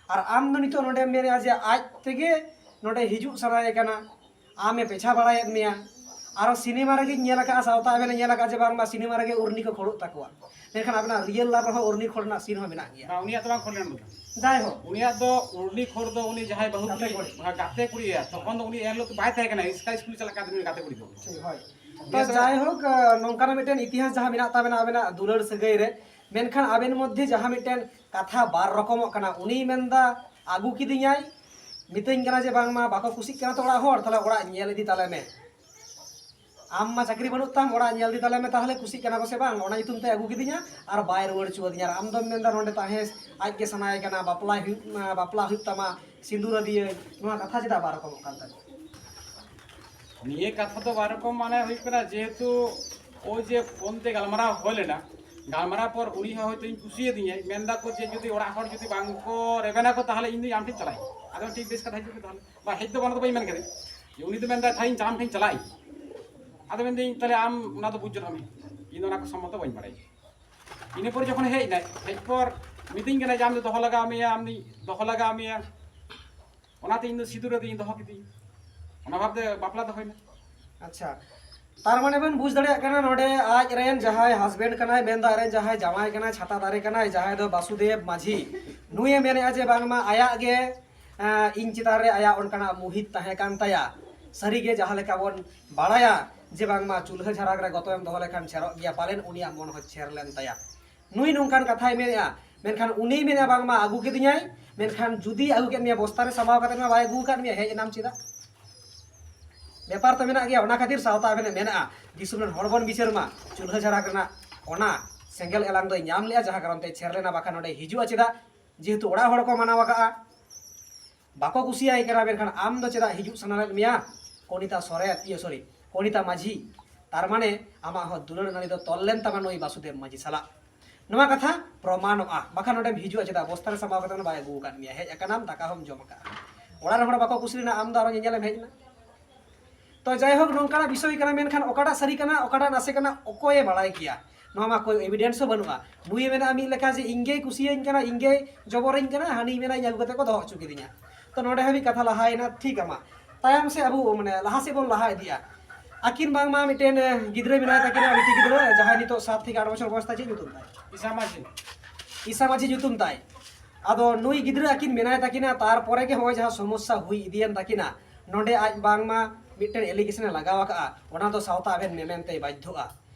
ᱟᱨ ᱟᱢ ᱫᱚ ᱱᱤᱛᱚᱜ ᱱᱚᱰᱮᱢ ᱢᱮᱱᱮᱫᱼᱟ ᱡᱮ ᱟᱡ ᱛᱮᱜᱮ ᱱᱚᱰᱮ ᱦᱤᱡᱩᱜ ᱥᱟᱱᱟᱭᱮ ᱠᱟᱱᱟ, ᱟᱢᱮ ᱯᱮᱪᱷᱟ ᱵᱟᱲᱟᱭᱮᱫ ᱢᱮᱭᱟ᱾ ᱟᱨᱚ ᱥᱤᱱᱮᱢᱟ ᱨᱮᱜᱮᱧ ᱧᱮᱞ ᱟᱠᱟᱫᱼᱟ, ᱥᱟᱶᱛᱟ ᱟᱵᱮᱱᱮ ᱧᱮᱞ ᱟᱠᱟᱫᱼᱟ ᱡᱮ ᱵᱟᱝᱢᱟ ᱥᱤᱱᱮᱢᱟ ᱨᱮᱜᱮ ᱩᱨᱱᱤ ᱠᱚ ᱠᱷᱚᱲᱚᱜ ᱛᱟᱠᱚᱣᱟ, ᱢᱮᱱᱠᱷᱟᱱ ᱟᱵᱮᱱᱟᱜ real life ᱨᱮᱦᱚᱸ ᱩᱨᱱᱤ ᱠᱷᱚᱲ ᱨᱮᱱᱟᱜ scene ᱦᱚᱸ ᱢᱮᱱᱟᱜ ᱜᱮᱭᱟ᱾ ᱵᱟᱝ, ᱩᱱᱤᱭᱟᱜ ᱫᱚ ᱵᱟᱝ ᱠᱷᱚᱲ ᱞᱮᱱᱟ᱾ ᱡᱟᱭᱦᱳᱠ, ᱩᱱᱤᱭᱟᱜ ᱫᱚ ᱩᱨᱱᱤ ᱠᱷᱚᱲ ᱫᱚ ᱩᱱᱤ ᱡᱟᱦᱟᱸᱭ ᱵᱟᱹᱦᱩ ᱜᱟᱛᱮ ᱠᱩᱲᱤ, ᱠᱩᱲᱤ᱾ ᱦᱮᱸ, ᱜᱟᱛᱮ ᱠᱩᱲᱤ, ᱛᱚᱠᱷᱚᱱ ᱫᱚ ᱩᱱᱤ ᱮᱱ ᱦᱤᱞᱳᱜ ᱫᱚ ᱵᱟᱭ ᱛᱟᱦᱮᱸ ᱠᱟᱱᱟ, ᱥᱠᱟᱭ ᱥᱠᱩᱞ ᱪᱟᱞᱟᱜ ᱠᱟᱱ ᱛᱟᱦᱮᱸ ᱜᱟᱛᱮ ᱠᱩᱲᱤ ᱫᱚ᱾ ᱴᱷᱤᱠ, ᱦᱳᱭ᱾ ᱛᱚ, ᱵᱮᱥ, ᱡᱟᱭᱦᱳᱠ, ᱟᱸ, ᱱᱚᱝᱠᱟᱱᱟᱜ ᱢᱤᱫᱴᱮᱱ ᱤᱛᱤᱦᱟᱥ ᱡᱟᱦᱟᱸ ᱢᱮᱱᱟᱜ ᱛᱟᱵᱮᱱᱟ ᱟᱵᱮᱱᱟᱜ ᱫᱩᱞᱟᱹᱲ ᱥᱟᱹᱜᱟᱹᱭ ᱨᱮ, ᱢᱮᱱᱠᱷᱟᱱ ᱟᱵᱮᱱ ᱢᱚᱫᱽᱫᱷᱮ ᱡᱟᱦᱟᱸ ᱢᱤᱫᱴᱮᱱ ᱠᱟᱛᱷᱟ ᱵᱟᱨ ᱨᱚᱠᱚᱢᱚᱜ ᱠᱟᱱᱟ, ᱩᱱᱤᱭ ᱢᱮᱱᱫᱟ ᱟᱹᱜᱩ ᱠᱤᱫᱤᱧᱟᱭ, ᱢᱤᱛᱟᱹᱧ ᱠᱟᱱᱟ ᱡᱮ ᱵᱟᱝᱢᱟ ᱵᱟᱠᱚ ᱠᱩᱥᱤᱜ ᱠᱟᱱᱟ ᱛᱚ ᱚᱲᱟᱜ ᱦᱚᱲ, ᱛᱟᱦᱞᱮ ᱚᱲᱟᱜ ᱧᱮᱞ ᱤᱫᱤ ᱛᱟᱞᱮ ᱢᱮ᱾ ᱟᱢ ᱢᱟ ᱪᱟᱹᱠᱨᱤ ᱵᱟᱹᱱᱩᱜ ᱛᱟᱢ, ᱚᱲᱟᱜ ᱧᱮᱞ ᱤᱫᱤ ᱛᱟᱞᱮ ᱢᱮ ᱛᱟᱦᱚᱞᱮ, ᱠᱩᱥᱤᱜ ᱠᱟᱱᱟ ᱠᱚ ᱥᱮ ᱵᱟᱝ, ᱚᱱᱟ ᱧᱩᱛᱩᱢ ᱛᱮ ᱟᱹᱜᱩ ᱠᱤᱫᱤᱧᱟ ᱟᱨ ᱵᱟᱭ ᱨᱩᱣᱟᱹᱲ ᱦᱚᱪᱚ ᱟᱹᱫᱤᱧᱟ᱾ ᱟᱨ ᱟᱢ ᱫᱚᱢ ᱢᱮᱱᱫᱟ ᱱᱚᱰᱮ ᱛᱟᱦᱮᱸ ᱟᱡ ᱜᱮ ᱥᱟᱱᱟᱭᱮ ᱠᱟᱱᱟ, ᱵᱟᱯᱞᱟᱭ ᱦᱩᱭᱩᱜ, ᱵᱟᱯᱞᱟ ᱦᱩᱭᱩᱜ ᱛᱟᱢᱟ, ᱥᱤᱸᱫᱩᱨ ᱟᱫᱤᱭᱟᱹ, ᱱᱚᱣᱟ ᱠᱟᱛᱷᱟ ᱪᱮᱫᱟᱜ ᱵᱟᱨ ᱨᱚᱠᱚᱢᱚᱜ ᱠᱟᱱ ᱛᱟᱢᱟ? ᱱᱤᱭᱟᱹ ᱠᱟᱛᱷᱟ ᱫᱚ ᱵᱟᱨ ᱨᱚᱠᱚᱢ ᱢᱟᱱᱮ ᱦᱩᱭᱩᱜ ᱠᱟᱱᱟ, ᱡᱮᱦᱮᱛᱩ ᱳᱭ ᱡᱮ ᱯᱷᱳᱱ ᱛᱮ ᱜᱟᱞᱢᱟᱨᱟᱣ ᱦᱩᱭ ᱞᱮᱱᱟ, ᱜᱟᱞᱢᱟᱨᱟᱣ ᱯᱚᱨ ᱩᱱᱤ ᱦᱚᱸ ᱦᱚᱭᱛᱳ ᱤᱧ ᱠᱩᱥᱤᱭᱟᱫᱤᱧᱟᱭ, ᱢᱮᱱᱫᱟ ᱠᱚ ᱡᱮ ᱡᱩᱫᱤ ᱚᱲᱟᱜ ᱦᱚᱲ ᱡᱩᱫᱤ ᱵᱟᱝ ᱠᱚ ᱨᱮᱵᱮᱱᱟ ᱠᱚ, ᱛᱟᱦᱚᱞᱮ ᱤᱧ ᱫᱚ ᱟᱢ ᱴᱷᱮᱱ ᱪᱟᱞᱟᱜ ᱤᱧ᱾ ᱟᱫᱚ ᱴᱷᱤᱠ ᱵᱮᱥ ᱠᱟᱛᱷᱟ ᱦᱤᱡᱩᱜ ᱜᱮ ᱛᱟᱦᱚᱞᱮ, ᱵᱟ ᱦᱮᱡ ᱫᱚ ᱵᱟᱝ ᱫᱚ ᱵᱟᱹᱧ ᱢᱮᱱ ᱠᱟᱫᱟ, ᱩᱱᱤ ᱫᱚ ᱢᱮᱱᱫᱟ ᱛᱟᱦᱚᱞᱮ ᱤᱧ ᱟᱢ ᱴᱷᱮᱱ ᱪᱟᱞᱟᱜ ᱤᱧ᱾ ᱟᱫᱚ ᱢᱮᱱᱫᱟᱹᱧ ᱛᱟᱦᱚᱞᱮ ᱟᱢ ᱚᱱᱟ ᱫᱚ ᱵᱩᱡᱽ ᱡᱚᱱᱚᱜ ᱢᱮ, ᱤᱧ ᱫᱚ ᱚᱱᱟ ᱠᱚ ᱥᱚᱢᱵᱚᱱᱫᱷᱮ ᱵᱟᱹᱧ ᱵᱟᱲᱟᱭᱟ᱾ ᱤᱱᱟᱹ ᱯᱚᱨᱮ ᱡᱚᱠᱷᱚᱱ ᱦᱮᱡ ᱮᱱᱟᱭ, ᱦᱮᱡ ᱯᱚᱨ ᱢᱤᱛᱟᱹᱧ ᱠᱟᱱᱟᱭ ᱡᱮ ᱟᱢ ᱫᱚ ᱫᱚᱦᱚ ᱞᱟᱜᱟᱣ ᱢᱮᱭᱟ, ᱟᱢ ᱫᱚ ᱫᱚᱦᱚ ᱞᱟᱜᱟᱣ ᱢᱮᱭᱟ, ᱚᱱᱟᱛᱮ ᱤᱧ ᱫᱚ ᱥᱤᱸᱫᱩᱨ ᱟᱫᱤᱧ ᱫᱚᱦᱚ ᱠᱮᱫᱤᱧ, ᱚᱱᱟ ᱵᱷᱟᱵᱛᱮ ᱵᱟᱯᱞᱟ ᱫᱚ ᱦᱩᱭᱱᱟ᱾ ᱟᱪᱪᱷᱟ, ᱛᱟᱨ ᱢᱟᱱᱮ ᱵᱚᱱ ᱵᱩᱡᱽ ᱫᱟᱲᱮᱭᱟᱜ ᱠᱟᱱᱟ ᱱᱚᱰᱮ ᱟᱡ ᱨᱮᱱ ᱡᱟᱦᱟᱸᱭ ᱦᱟᱥᱵᱮᱱᱰ ᱠᱟᱱᱟᱭ, ᱢᱮᱱᱫᱚ ᱟᱡ ᱨᱮᱱ ᱡᱟᱦᱟᱸᱭ ᱡᱟᱶᱟᱭ ᱠᱟᱱᱟᱭ, ᱪᱷᱟᱛᱟ ᱫᱟᱨᱮ ᱠᱟᱱᱟᱭ, ᱡᱟᱦᱟᱸᱭ ᱫᱚ ᱵᱟᱥᱩᱫᱮᱵ ᱢᱟᱹᱡᱷᱤ, ᱱᱩᱭᱮ ᱢᱮᱱᱮᱫᱼᱟ ᱡᱮ ᱵᱟᱝᱢᱟ ᱟᱭᱟᱜ ᱜᱮ, ᱮᱸ, ᱤᱧ ᱪᱮᱛᱟᱱ ᱨᱮ ᱟᱭᱟᱜ ᱚᱱᱠᱟᱱᱟᱜ ᱢᱩᱦᱤᱛ ᱛᱟᱦᱮᱸ ᱠᱟᱱ ᱛᱟᱭᱟ᱾ ᱥᱟᱹᱨᱤᱜᱮ ᱡᱟᱦᱟᱸ ᱞᱮᱠᱟ ᱵᱚᱱ ᱵᱟᱲᱟᱭᱟ ᱡᱮ ᱵᱟᱝᱢᱟ ᱪᱩᱞᱦᱟᱹ ᱡᱷᱟᱨᱟᱠ ᱨᱮ ᱜᱚᱛᱚᱭᱮᱢ ᱫᱚᱦᱚ ᱞᱮᱠᱷᱟᱱ ᱪᱷᱮᱨᱚᱜ ᱜᱮᱭᱟ, ᱯᱟᱞᱮᱱ ᱩᱱᱤᱭᱟᱜ ᱢᱚᱱ ᱦᱚᱸ ᱪᱷᱮᱨ ᱞᱮᱱ ᱛᱟᱭᱟ᱾ ᱱᱩᱭ ᱱᱚᱝᱠᱟᱱ ᱠᱟᱛᱷᱟᱭ ᱢᱮᱱᱮᱫᱼᱟ, ᱢᱮᱱᱠᱷᱟᱱ ᱩᱱᱤᱭ ᱢᱮᱱᱮᱫᱼᱟ ᱵᱟᱝᱢᱟ ᱟᱹᱜᱩ ᱠᱮᱫᱤᱧᱟᱭ, ᱢᱮᱱᱠᱷᱟᱱ ᱡᱩᱫᱤ ᱟᱹᱜᱩ ᱠᱮᱫ ᱢᱮᱭᱟ, ᱵᱚᱥᱛᱟ ᱨᱮ ᱥᱟᱢᱵᱟᱣ ᱠᱟᱛᱮ ᱢᱟ ᱵᱟᱭ ᱟᱹᱜᱩ ᱟᱠᱟᱫ ᱢᱮᱭᱟ, ᱦᱮᱡ ᱮᱱᱟᱢ ᱪᱮᱫᱟᱜ? ᱵᱮᱯᱟᱨ ᱛᱚ ᱢᱮᱱᱟᱜ ᱜᱮᱭᱟ᱾ ᱚᱱᱟ ᱠᱷᱟᱹᱛᱤᱨ ᱥᱟᱶᱛᱟ ᱟᱵᱮᱱ ᱢᱮᱱᱟᱜᱼᱟ, ᱫᱤᱥᱚᱢ ᱨᱮᱱ ᱦᱚᱲ ᱵᱚᱱ ᱵᱤᱪᱟᱹᱨ ᱢᱟ, ᱪᱩᱞᱦᱟᱹ ᱡᱷᱟᱨᱟᱠ ᱨᱮᱱᱟᱜ ᱚᱱᱟ ᱥᱮᱸᱜᱮᱞ ᱮᱞᱟᱝ ᱫᱚᱭ ᱧᱟᱢ ᱞᱮᱜᱼᱟ, ᱡᱟᱦᱟᱸ ᱠᱟᱨᱚᱱ ᱛᱮ ᱪᱷᱮᱨ ᱞᱮᱱᱟ, ᱵᱟᱠᱷᱟᱱ ᱱᱚᱰᱮ ᱦᱤᱡᱩᱜᱼᱟ ᱪᱮᱫᱟᱜ? ᱡᱮᱦᱮᱛᱩ ᱚᱲᱟᱜ ᱦᱚᱲ ᱠᱚ ᱢᱟᱱᱟᱣ ᱟᱠᱟᱫᱼᱟ, ᱵᱟᱠᱚ ᱠᱩᱥᱤᱭᱟᱭ ᱠᱟᱱᱟ, ᱢᱮᱱᱠᱷᱟᱱ ᱟᱢ ᱫᱚ ᱪᱮᱫᱟᱜ ᱦᱤᱡᱩᱜ ᱥᱟᱱᱟ ᱞᱮᱫ ᱢᱮᱭᱟ ᱠᱚᱱᱤᱛᱟ ᱥᱚᱨᱮᱱ, ᱤᱭᱟᱹ, ᱥᱚᱨᱤ, ᱠᱚᱱᱤᱛᱟ ᱢᱟᱹᱡᱷᱤ? ᱛᱟᱨ ᱢᱟᱱᱮ ᱟᱢᱟᱜ ᱦᱚᱸ ᱫᱩᱞᱟᱹᱲ ᱱᱟᱹᱲᱤ ᱫᱚ ᱛᱚᱞ ᱞᱮᱱ ᱛᱟᱢᱟ ᱱᱩᱭ ᱵᱟᱥᱩᱫᱮᱵ ᱢᱟᱹᱡᱷᱤ ᱥᱟᱞᱟᱜ᱾ ᱱᱚᱣᱟ ᱠᱟᱛᱷᱟ ᱯᱨᱚᱢᱟᱱᱚᱜᱼᱟ, ᱵᱟᱠᱷᱟᱱ ᱱᱚᱰᱮᱢ ᱦᱤᱡᱩᱜᱼᱟ ᱪᱮᱫᱟᱜ? ᱵᱚᱥᱛᱟ ᱨᱮ ᱥᱟᱢᱵᱟᱣ ᱠᱟᱛᱮ ᱵᱟᱭ ᱟᱹᱜᱩ ᱟᱠᱟᱫ ᱢᱮᱭᱟ, ᱦᱮᱡ ᱟᱠᱟᱱᱟᱢ, ᱫᱟᱠᱟ ᱦᱚᱸᱢ ᱡᱚᱢ ᱟᱠᱟᱫᱼᱟ, ᱚᱲᱟᱜ ᱨᱮᱱ ᱦᱚᱲ ᱵᱟᱠᱚ ᱠᱩᱥᱤ ᱞᱮᱱᱟ, ᱟᱢ ᱫᱚ ᱟᱨᱚ ᱧᱮᱧᱮᱞᱮᱢ ᱦᱮᱡ ᱮᱱᱟ᱾ ᱛᱚ ᱡᱟᱭᱦᱳᱠ, ᱱᱚᱝᱠᱟᱱᱟᱜ ᱵᱤᱥᱚᱭ ᱠᱟᱱᱟ, ᱢᱮᱱᱠᱷᱟᱱ ᱚᱠᱟᱴᱟᱜ ᱥᱟᱹᱨᱤ ᱠᱟᱱᱟ, ᱚᱠᱟᱴᱟᱜ ᱱᱟᱥᱮ ᱠᱟᱱᱟ, ᱚᱠᱚᱭᱮ ᱵᱟᱲᱟᱭ ᱠᱮᱭᱟ? ᱱᱚᱣᱟ ᱢᱟ ᱠᱳᱭ ᱮᱵᱤᱰᱮᱱᱥ ᱦᱚᱸ ᱵᱟᱹᱱᱩᱜᱼᱟ᱾ ᱱᱩᱭᱮ ᱢᱮᱱᱟ ᱢᱤᱫ ᱞᱮᱠᱟ ᱡᱮ ᱤᱧ ᱜᱮᱭ ᱠᱩᱥᱤᱭᱟᱹᱧ ᱠᱟᱱᱟ, ᱤᱧ ᱜᱮᱭ ᱡᱚᱵᱚᱨᱟᱹᱧ ᱠᱟᱱᱟ, ᱦᱟᱹᱱᱤᱭ ᱢᱮᱱᱟ ᱤᱧ ᱟᱹᱜᱩ ᱠᱟᱛᱮ ᱠᱚ ᱫᱚᱦᱚ ᱦᱚᱪᱚ ᱠᱤᱫᱤᱧᱟ᱾ ᱛᱚ ᱱᱚᱰᱮ ᱦᱟᱹᱵᱤᱡ ᱠᱟᱛᱷᱟ ᱞᱟᱦᱟᱭᱮᱱᱟ, ᱴᱷᱤᱠ ᱟᱢᱟ᱾ ᱛᱟᱭᱚᱢ ᱥᱮ ᱟᱵᱚ ᱢᱟᱱᱮ ᱞᱟᱦᱟ ᱥᱮᱫ ᱵᱚᱱ ᱞᱟᱦᱟ ᱤᱫᱤᱜᱼᱟ᱾ ᱟᱹᱠᱤᱱ ᱵᱟᱝᱢᱟ ᱢᱤᱫᱴᱮᱱ, ᱮ, ᱜᱤᱫᱽᱨᱟᱹ ᱢᱮᱱᱟᱭ ᱛᱟᱹᱠᱤᱱᱟ, ᱵᱤᱴᱤ ᱜᱤᱫᱽᱨᱟᱹ, ᱡᱟᱦᱟᱸᱭ ᱱᱤᱛᱚᱜ ᱥᱟᱛ ᱛᱷᱮᱠᱮ ᱟᱴ ᱵᱚᱪᱷᱚᱨ ᱵᱚᱭᱚᱥ ᱛᱟᱭ, ᱪᱮᱫ ᱧᱩᱛᱩᱢ ᱛᱟᱭ? ᱤᱥᱟ ᱢᱟᱹᱡᱷᱤ᱾ ᱤᱥᱟ ᱢᱟᱹᱡᱷᱤ ᱧᱩᱛᱩᱢ ᱛᱟᱭ᱾ ᱟᱫᱚ ᱱᱩᱭ ᱜᱤᱫᱽᱨᱟᱹ ᱟᱹᱠᱤᱱ ᱢᱮᱱᱟᱭ ᱛᱟᱹᱠᱤᱱᱟ, ᱛᱟᱨᱯᱚᱨᱮ ᱜᱮ ᱱᱚᱜᱼᱚᱭ ᱡᱟᱦᱟᱸ ᱥᱚᱢᱚᱥᱥᱟ ᱦᱩᱭ ᱤᱫᱤᱭᱮᱱ ᱛᱟᱹᱠᱤᱱᱟ, ᱱᱚᱰᱮ ᱟᱡ ᱵᱟᱝᱢᱟ ᱢᱤᱫᱴᱮᱱ ᱮᱞᱤᱜᱮᱥᱚᱱᱮ ᱞᱟᱜᱟᱣ ᱟᱠᱟᱫᱼᱟ, ᱚᱱᱟ ᱫᱚ ᱥᱟᱶᱛᱟ ᱟᱵᱮᱱ ᱢᱮᱢᱮᱱ ᱛᱮᱭ ᱵᱟᱫᱽᱫᱷᱚᱜᱼᱟ᱾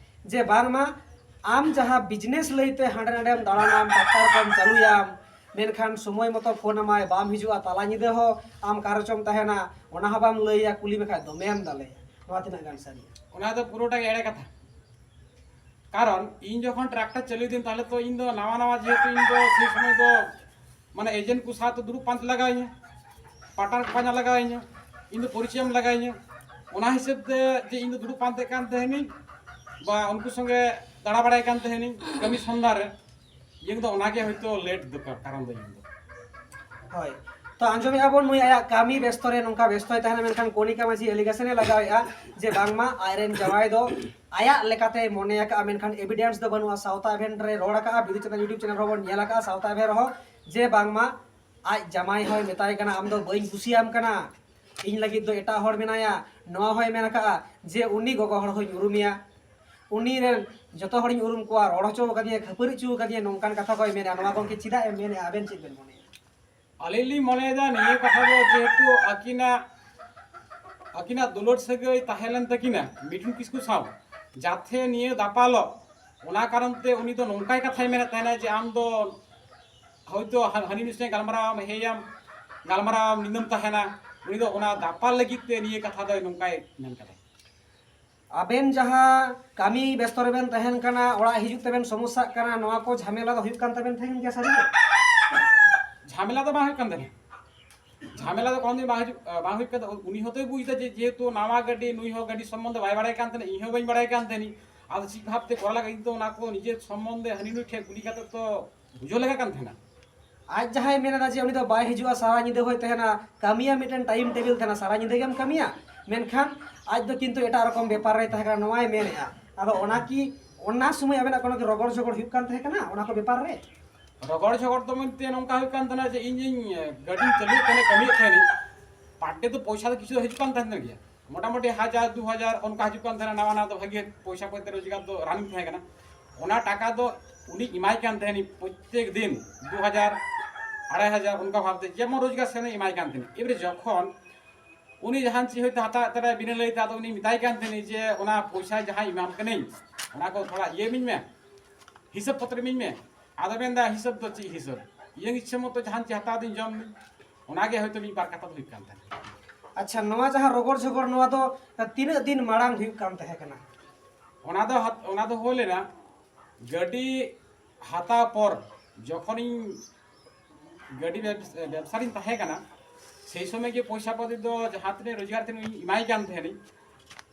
ᱡᱮ ᱵᱟᱝᱢᱟ ᱟᱢ ᱡᱟᱦᱟᱸ ᱵᱤᱡᱽᱱᱮᱥ ᱞᱟᱹᱭᱛᱮ ᱦᱟᱸᱰᱮ ᱱᱟᱰᱮᱢ ᱫᱟᱬᱟᱱᱟᱢ, ᱴᱨᱟᱠᱴᱟᱨ ᱠᱚᱢ ᱪᱟᱹᱞᱩᱭᱟᱢ, ᱢᱮᱱᱠᱷᱟᱱ ᱥᱚᱢᱚᱭ ᱢᱚᱛᱚ ᱯᱷᱳᱱ ᱟᱢᱟᱭ, ᱵᱟᱢ ᱦᱤᱡᱩᱜᱼᱟ, ᱛᱟᱞᱟ ᱧᱤᱫᱟᱹ ᱦᱚᱸ ᱟᱢ ᱚᱠᱟ ᱨᱮᱪᱚᱢ ᱛᱟᱦᱮᱱᱟ, ᱚᱱᱟ ᱦᱚᱸ ᱵᱟᱢ ᱞᱟᱹᱭᱟ, ᱠᱩᱞᱤ ᱢᱮᱠᱷᱟᱡ ᱫᱚᱢᱮᱢ ᱫᱟᱞᱮᱭᱟ᱾ ᱱᱚᱣᱟ ᱛᱤᱱᱟᱹᱜ ᱜᱟᱱ ᱥᱟᱹᱨᱤᱭᱟ? ᱚᱱᱟ ᱫᱚ ᱯᱩᱨᱟᱹᱴᱟ ᱜᱮ ᱮᱲᱮ ᱠᱟᱛᱷᱟ᱾ ᱠᱟᱨᱚᱱ ᱤᱧ ᱡᱚᱠᱷᱚᱱ ᱴᱨᱟᱠᱴᱟᱨ ᱪᱟᱹᱞᱩᱭᱫᱟᱹᱧ, ᱛᱟᱦᱚᱞᱮ ᱛᱚ ᱤᱧ ᱫᱚ ᱱᱟᱣᱟ ᱱᱟᱣᱟ, ᱡᱮᱦᱮᱛᱩ ᱤᱧ ᱫᱚ ᱥᱮᱭ ᱥᱚᱢᱚᱭ ᱫᱚ ᱢᱟᱱᱮ ᱮᱡᱮᱱᱴ ᱠᱚ ᱥᱟᱶᱛᱮ ᱫᱩᱲᱩᱵ ᱯᱟᱱᱛᱮ ᱞᱟᱜᱟᱣᱤᱧᱟ, ᱯᱟᱴᱱᱟᱨ ᱠᱚ ᱯᱟᱸᱡᱟ ᱞᱟᱜᱟᱣᱤᱧᱟ, ᱤᱧ ᱫᱚ ᱯᱚᱨᱤᱪᱚᱭ ᱮᱢ ᱞᱟᱜᱟᱣᱤᱧᱟ᱾ ᱚᱱᱟ ᱦᱤᱥᱟᱹᱵ ᱛᱮ ᱡᱮ ᱤᱧ ᱫᱚ ᱫᱩᱲᱩᱵ ᱯᱟᱱᱛᱮ ᱠᱟᱱ ᱛᱟᱦᱮᱱᱤᱧ ᱵᱟ ᱩᱱᱠᱩ ᱥᱚᱸᱜᱮ ᱫᱟᱬᱟ ᱵᱟᱲᱟᱭ ᱠᱟᱱ ᱛᱟᱦᱮᱱᱤᱧ ᱠᱟᱹᱢᱤ ᱥᱚᱱᱫᱷᱟ ᱨᱮ, ᱤᱧ ᱫᱚ ᱚᱱᱟᱜᱮ ᱦᱚᱭᱛᱳ ᱞᱮᱴ ᱫᱚ ᱠᱟᱨᱚᱱ ᱫᱚ ᱤᱧ ᱫᱚ᱾ ᱦᱳᱭ, ᱛᱚ ᱟᱸᱡᱚᱢᱮᱫᱼᱟ ᱵᱚᱱ ᱱᱩᱭ ᱟᱭᱟᱜ ᱠᱟᱹᱢᱤ ᱵᱮᱥᱛᱚ ᱨᱮ ᱱᱚᱝᱠᱟ ᱵᱮᱥᱛᱚᱭ ᱛᱟᱦᱮᱱᱟ, ᱢᱮᱱᱠᱷᱟᱱ ᱠᱚᱱᱤᱠᱟ ᱢᱟᱹᱡᱷᱤ ᱮᱞᱤᱜᱮᱥᱚᱱᱮ ᱞᱟᱜᱟᱣᱮᱫᱼᱟ ᱡᱮ ᱵᱟᱝᱢᱟ ᱟᱡᱨᱮᱱ ᱡᱟᱶᱟᱭ ᱫᱚ ᱟᱭᱟᱜ ᱞᱮᱠᱟᱛᱮ ᱢᱚᱱᱮ ᱟᱠᱟᱫᱼᱟ, ᱢᱮᱱᱠᱷᱟᱱ ᱮᱵᱷᱤᱰᱮᱱᱥ ᱫᱚ ᱵᱟᱹᱱᱩᱜᱼᱟ᱾ ᱥᱟᱶᱛᱟ ᱮᱵᱷᱮᱱ ᱨᱮ ᱨᱚᱲ ᱟᱠᱟᱫᱼᱟ, ᱵᱤᱫᱩ ᱪᱟᱸᱫᱟᱱ ᱭᱩᱴᱩᱵᱽ ᱪᱮᱱᱮᱞ ᱨᱮᱦᱚᱸ ᱵᱚᱱ ᱧᱮᱞ ᱟᱠᱟᱫᱼᱟ ᱥᱟᱶᱛᱟ ᱮᱵᱷᱮᱱ ᱨᱮᱦᱚᱸ, ᱡᱮ ᱵᱟᱝᱢᱟ ᱟᱡ ᱡᱟᱢᱟᱭ ᱦᱚᱸᱭ ᱢᱮᱛᱟᱭ ᱠᱟᱱᱟ, "ᱟᱢ ᱫᱚ ᱵᱟᱹᱧ ᱠᱩᱥᱤᱭᱟᱢ ᱠᱟᱱᱟ, ᱤᱧ ᱞᱟᱹᱜᱤᱫ ᱫᱚ ᱮᱴᱟᱜ ᱦᱚᱲ ᱢᱮᱱᱟᱭᱟ᱾" ᱱᱚᱣᱟ ᱦᱚᱸᱭ ᱢᱮᱱ ᱟᱠᱟᱫᱼᱟ ᱡᱮ ᱩᱱᱤ ᱜᱚᱜᱚ ᱦᱚᱲ ᱦᱚᱸᱧ ᱩᱨᱩᱢᱮᱭᱟ, ᱩᱱᱤ ᱨᱮᱱ ᱡᱚᱛᱚ ᱦᱚᱲᱤᱧ ᱩᱨᱩᱢ ᱠᱚᱣᱟ, ᱨᱚᱲ ᱦᱚᱪᱚ ᱟᱠᱟᱫᱤᱧᱟ, ᱠᱷᱟᱹᱯᱟᱹᱨᱤ ᱦᱚᱪᱚ ᱟᱠᱟᱫᱤᱧᱟ, ᱱᱚᱝᱠᱟᱱ ᱠᱟᱛᱷᱟ ᱠᱚᱭ ᱢᱮᱱᱮᱫᱼᱟ᱾ ᱱᱚᱣᱟ ᱜᱚᱢᱠᱮ ᱪᱮᱫᱟᱜ ᱮᱢ ᱢᱮᱱᱮᱫᱼᱟ? ᱟᱵᱮᱱ ᱪᱮᱫ ᱵᱮᱱ ᱢᱚᱱᱮᱭᱟ? ᱟᱹᱞᱤᱧ ᱞᱤᱧ ᱢᱚᱱᱮᱭᱮᱫᱟ ᱱᱤᱭᱟᱹ ᱠᱟᱛᱷᱟ ᱫᱚ ᱡᱮᱦᱮᱛᱩ ᱟᱹᱠᱤᱱᱟᱜ ᱟᱹᱠᱤᱱᱟᱜ ᱫᱩᱞᱟᱹᱲ ᱥᱟᱹᱜᱟᱹᱭ ᱛᱟᱦᱮᱸ ᱞᱮᱱ ᱛᱟᱹᱠᱤᱱᱟ ᱢᱤᱴᱷᱩᱱ ᱠᱤᱥᱠᱩ ᱥᱟᱶ, ᱡᱟᱛᱷᱮ ᱱᱤᱭᱟᱹ ᱫᱟᱯᱟᱞᱚᱜ, ᱚᱱᱟ ᱠᱟᱨᱚᱱ ᱛᱮ ᱩᱱᱤ ᱫᱚ ᱱᱚᱝᱠᱟᱭ ᱠᱟᱛᱷᱟᱭ ᱢᱮᱱᱮᱫ ᱛᱟᱦᱮᱱᱟ ᱡᱮ ᱟᱢ ᱫᱚ ᱦᱚᱭᱛᱳ ᱦᱟ- ᱦᱟᱹᱱᱤ ᱱᱩᱭ ᱥᱚᱸᱜᱮ ᱜᱟᱞᱢᱟᱨᱟᱣ ᱟᱢ, ᱦᱮᱭᱟᱢ, ᱜᱟᱞᱢᱟᱨᱟᱣ ᱟᱢ, ᱧᱤᱫᱟᱹᱢ ᱛᱟᱦᱮᱱᱟ᱾ ᱩᱱᱤ ᱫᱚ ᱚᱱᱟ ᱫᱟᱯᱟᱞ ᱞᱟᱹᱜᱤᱫ ᱛᱮ ᱱᱤᱭᱟᱹ ᱠᱟᱛᱷᱟ ᱫᱚᱭ ᱱᱚᱝᱠᱟᱭ ᱢᱮᱱ ᱠᱟᱫᱟ᱾ ᱟᱵᱮᱱ ᱡᱟᱦᱟᱸ ᱠᱟᱹᱢᱤ ᱵᱮᱥᱛᱚ ᱨᱮᱵᱮᱱ ᱛᱟᱦᱮᱱ ᱠᱟᱱᱟ, ᱚᱲᱟᱜ ᱦᱤᱡᱩᱜ ᱛᱮᱵᱮᱱ ᱥᱚᱢᱚᱥᱥᱟᱜ ᱠᱟᱱᱟ, ᱱᱚᱣᱟ ᱠᱚ ᱡᱷᱟᱢᱮᱞᱟ ᱫᱚ ᱦᱩᱭᱩᱜ ᱠᱟᱱ ᱛᱟᱵᱮᱱ ᱛᱟᱦᱮᱱ ᱜᱮᱭᱟ ᱥᱟᱹᱨᱤ ᱜᱮ? ᱡᱷᱟᱢᱮᱞᱟ ᱫᱚ ᱵᱟᱝ ᱦᱩᱭᱩᱜ ᱠᱟᱱ ᱛᱟᱦᱮᱱᱟ᱾ ᱡᱷᱟᱢᱮᱞᱟ ᱫᱚ ᱠᱳᱱᱳ ᱫᱤᱱ ᱵᱟᱝ ᱦᱤᱡᱩᱜ ᱵᱟᱝ ᱦᱩᱭᱩᱜ ᱠᱟᱱ ᱛᱟᱦᱮᱱᱟ᱾ ᱩᱱᱤ ᱦᱚᱸᱛᱚᱭ ᱵᱩᱡᱽ ᱮᱫᱟ ᱡᱮ ᱡᱮᱦᱮᱛᱩ ᱱᱟᱣᱟ ᱜᱟᱹᱰᱤ, ᱱᱩᱭ ᱦᱚᱸ ᱜᱟᱹᱰᱤ ᱥᱚᱢᱵᱚᱱᱫᱷᱮ ᱵᱟᱭ ᱵᱟᱲᱟᱭ ᱠᱟᱱ ᱛᱟᱦᱮᱱᱟ, ᱤᱧ ᱦᱚᱸ ᱵᱟᱹᱧ ᱵᱟᱲᱟᱭ ᱠᱟᱱ ᱛᱟᱦᱮᱱᱤᱧ᱾ ᱟᱫᱚ ᱪᱮᱫ ᱵᱷᱟᱵᱽᱛᱮ ᱠᱚᱨᱟᱣ ᱞᱟᱜᱟᱜ, ᱤᱧ ᱫᱚ ᱚᱱᱟ ᱠᱚ ᱱᱤᱡᱮ ᱥᱚᱢᱵᱚᱱᱫᱷᱮ ᱦᱟᱹᱱᱤ ᱱᱩᱭ ᱴᱷᱮᱱ ᱠᱩᱞᱤ ᱠᱟᱛᱮ ᱛᱚ ᱵᱩᱡᱷᱟᱹᱣ ᱞᱟᱜᱟᱜ ᱠᱟᱱ ᱛᱟᱦᱮᱱᱟ᱾ ᱟᱡ ᱡᱟᱦᱟᱸᱭ ᱢᱮᱱ ᱮᱫᱟ ᱡᱮ ᱩᱱᱤ ᱫᱚ ᱵᱟᱭ ᱦᱤᱡᱩᱜᱼᱟ, ᱥᱟᱨᱟ ᱧᱤᱫᱟᱹ ᱦᱚᱸᱭ ᱛᱟᱦᱮᱱᱟ, ᱠᱟᱹᱢᱤᱭᱟ, ᱢᱤᱫᱴᱮᱱ ᱴᱟᱭᱤᱢ ᱴᱮᱵᱤᱞ ᱛᱟᱦᱮᱱᱟ, ᱥᱟᱨᱟ ᱧᱤᱫᱟᱹ ᱜᱮᱢ ᱠᱟᱹᱢᱤᱭᱟ, ᱢᱮᱱᱠᱷᱟᱱ ᱟᱡ ᱫᱚ ᱠᱤᱱᱛᱩ ᱮᱴᱟᱜ ᱨᱚᱠᱚᱢ ᱵᱮᱯᱟᱨ ᱨᱮᱭ ᱛᱟᱦᱮᱸ ᱠᱟᱱᱟ, ᱱᱚᱣᱟᱭ ᱢᱮᱱᱮᱫᱼᱟ᱾ ᱟᱫᱚ ᱚᱱᱟ ᱠᱤ, ᱚᱱᱟ ᱥᱚᱢᱚᱭ ᱟᱵᱮᱱᱟᱜ ᱠᱳᱱᱳ ᱠᱤ ᱨᱚᱜᱚᱲ ᱡᱷᱚᱜᱚᱲ ᱦᱩᱭᱩᱜ ᱠᱟᱱ ᱛᱟᱦᱮᱸ ᱠᱟᱱᱟ ᱚᱱᱟ ᱠᱚ ᱵᱮᱯᱟᱨ ᱨᱮ? ᱨᱚᱜᱚᱲ ᱡᱷᱚᱜᱚᱲ ᱫᱚ ᱢᱮᱱᱛᱮ ᱱᱚᱝᱠᱟ ᱦᱩᱭᱩᱜ ᱠᱟᱱ ᱛᱟᱦᱮᱱᱟ ᱡᱮ ᱤᱧ ᱤᱧ ᱜᱟᱹᱰᱤᱧ ᱪᱟᱹᱞᱩᱭᱮᱫ ᱛᱟᱦᱮᱱᱟ, ᱠᱟᱹᱢᱤᱭᱮᱫ ᱛᱟᱦᱮᱱᱤᱧ, ᱯᱟᱨ ᱰᱮ ᱫᱚ ᱯᱚᱭᱥᱟ ᱫᱚ ᱠᱤᱪᱷᱩ ᱫᱚ ᱦᱤᱡᱩᱜ ᱠᱟᱱ ᱛᱟᱦᱮᱱ ᱜᱮᱭᱟ, ᱢᱚᱴᱟᱢᱩᱴᱤ ᱦᱟᱡᱟᱨ ᱫᱩ ᱦᱟᱡᱟᱨ ᱚᱱᱠᱟ ᱦᱤᱡᱩᱜ ᱠᱟᱱ ᱛᱟᱦᱮᱱᱟ᱾ ᱱᱟᱣᱟ ᱱᱟᱣᱟ ᱫᱚ ᱵᱷᱟᱜᱮ ᱯᱚᱭᱥᱟ ᱯᱚᱭᱥᱟ ᱨᱳᱡᱽᱜᱟᱨ ᱫᱚ ᱨᱟᱱᱤᱝ ᱛᱟᱦᱮᱸ ᱠᱟᱱᱟ᱾ ᱚᱱᱟ ᱴᱟᱠᱟ ᱫᱚ ᱩᱱᱤ ᱮᱢᱟᱭ ᱠᱟᱱ ᱛᱟᱦᱮᱱᱤᱧ ᱯᱨᱚᱛᱛᱮᱠ ᱫᱤᱱ ᱫᱩ ᱦᱟᱡᱟᱨ, ᱟᱲᱟᱭ ᱦᱟᱡᱟᱨ, ᱚᱱᱠᱟ ᱵᱷᱟᱵᱽᱛᱮ ᱡᱮᱢᱚᱱ ᱨᱳᱡᱽᱜᱟᱨ ᱥᱮᱱ ᱮᱢᱟᱭ ᱠᱟᱱ ᱛᱟᱦᱮᱱᱤᱧ᱾ ᱮᱵᱟᱨᱮ ᱡᱚᱠᱷᱚᱱ ᱩᱱᱤ ᱡᱟᱦᱟᱱ ᱪᱮᱫ ᱦᱚᱭᱛᱳ ᱦᱟᱛᱟᱣᱮᱫ ᱛᱟᱦᱮᱱᱟᱭ ᱵᱤᱱᱟᱹ ᱞᱟᱹᱭᱛᱮ, ᱟᱫᱚ ᱩᱱᱤ ᱢᱮᱛᱟᱭ ᱠᱟᱱ ᱛᱟᱦᱮᱱᱤᱧ ᱡᱮ ᱚᱱᱟ ᱯᱚᱭᱥᱟ ᱡᱟᱦᱟᱸ ᱮᱢᱟᱢ ᱠᱟᱹᱱᱟᱹᱧ, ᱚᱱᱟ ᱠᱚ ᱛᱷᱚᱲᱟ ᱤᱭᱟᱹ ᱤᱢᱟᱹᱧ ᱢᱮ, ᱦᱤᱥᱟᱹᱵ ᱯᱚᱛᱨᱚ ᱤᱢᱟᱹᱧ ᱢᱮ᱾ ᱟᱫᱚ ᱢᱮᱱᱫᱟ, "ᱦᱤᱥᱟᱹᱵ ᱫᱚ ᱪᱮᱫ ᱦᱤᱥᱟᱹᱵ? ᱤᱧᱟᱹᱜ ᱤᱪᱪᱷᱟᱹ ᱢᱚᱛᱚ ᱡᱟᱦᱟᱱ ᱪᱮᱫ ᱦᱟᱛᱟᱣ ᱫᱤᱧ ᱡᱚᱢ ᱫᱤᱧ᱾" ᱚᱱᱟᱜᱮ ᱦᱚᱭᱛᱳ ᱢᱤᱫ ᱵᱟᱨ ᱠᱟᱛᱷᱟ ᱫᱚ ᱦᱩᱭᱩᱜ ᱠᱟᱱ ᱛᱟᱦᱮᱱᱟ᱾ ᱟᱪᱪᱷᱟ, ᱱᱚᱣᱟ ᱡᱟᱦᱟᱸ ᱨᱚᱜᱚᱲ ᱡᱷᱚᱜᱚᱲ, ᱱᱚᱣᱟ ᱫᱚ ᱛᱤᱱᱟᱹᱜ ᱫᱤᱱ ᱢᱟᱲᱟᱝ ᱦᱩᱭᱩᱜ ᱠᱟᱱ ᱛᱟᱦᱮᱸ ᱠᱟᱱᱟ? ᱚᱱᱟ ᱫᱚ ᱦᱟᱛ- ᱚᱱᱟ ᱫᱚ ᱦᱩᱭ ᱞᱮᱱᱟ ᱜᱟᱹᱰᱤ ᱦᱟᱛᱟᱣ ᱯᱚᱨ, ᱡᱚᱠᱷᱚᱱᱤᱧ ᱜᱟᱹᱰᱤ ᱵᱮᱵᱥ- ᱵᱮᱵᱥᱟ ᱨᱤᱧ ᱛᱟᱦᱮᱸ ᱠᱟᱱᱟ, ᱥᱮᱭ ᱥᱚᱢᱚᱭ ᱜᱮ ᱯᱚᱭᱥᱟ ᱯᱟᱹᱛᱤ ᱫᱚ ᱡᱟᱦᱟᱸ ᱛᱤᱱᱟᱹᱜ ᱨᱳᱡᱽᱜᱟᱨ ᱛᱟᱦᱮᱱ ᱤᱧ ᱮᱢᱟᱭ ᱠᱟᱱ ᱛᱟᱦᱮᱱᱤᱧ᱾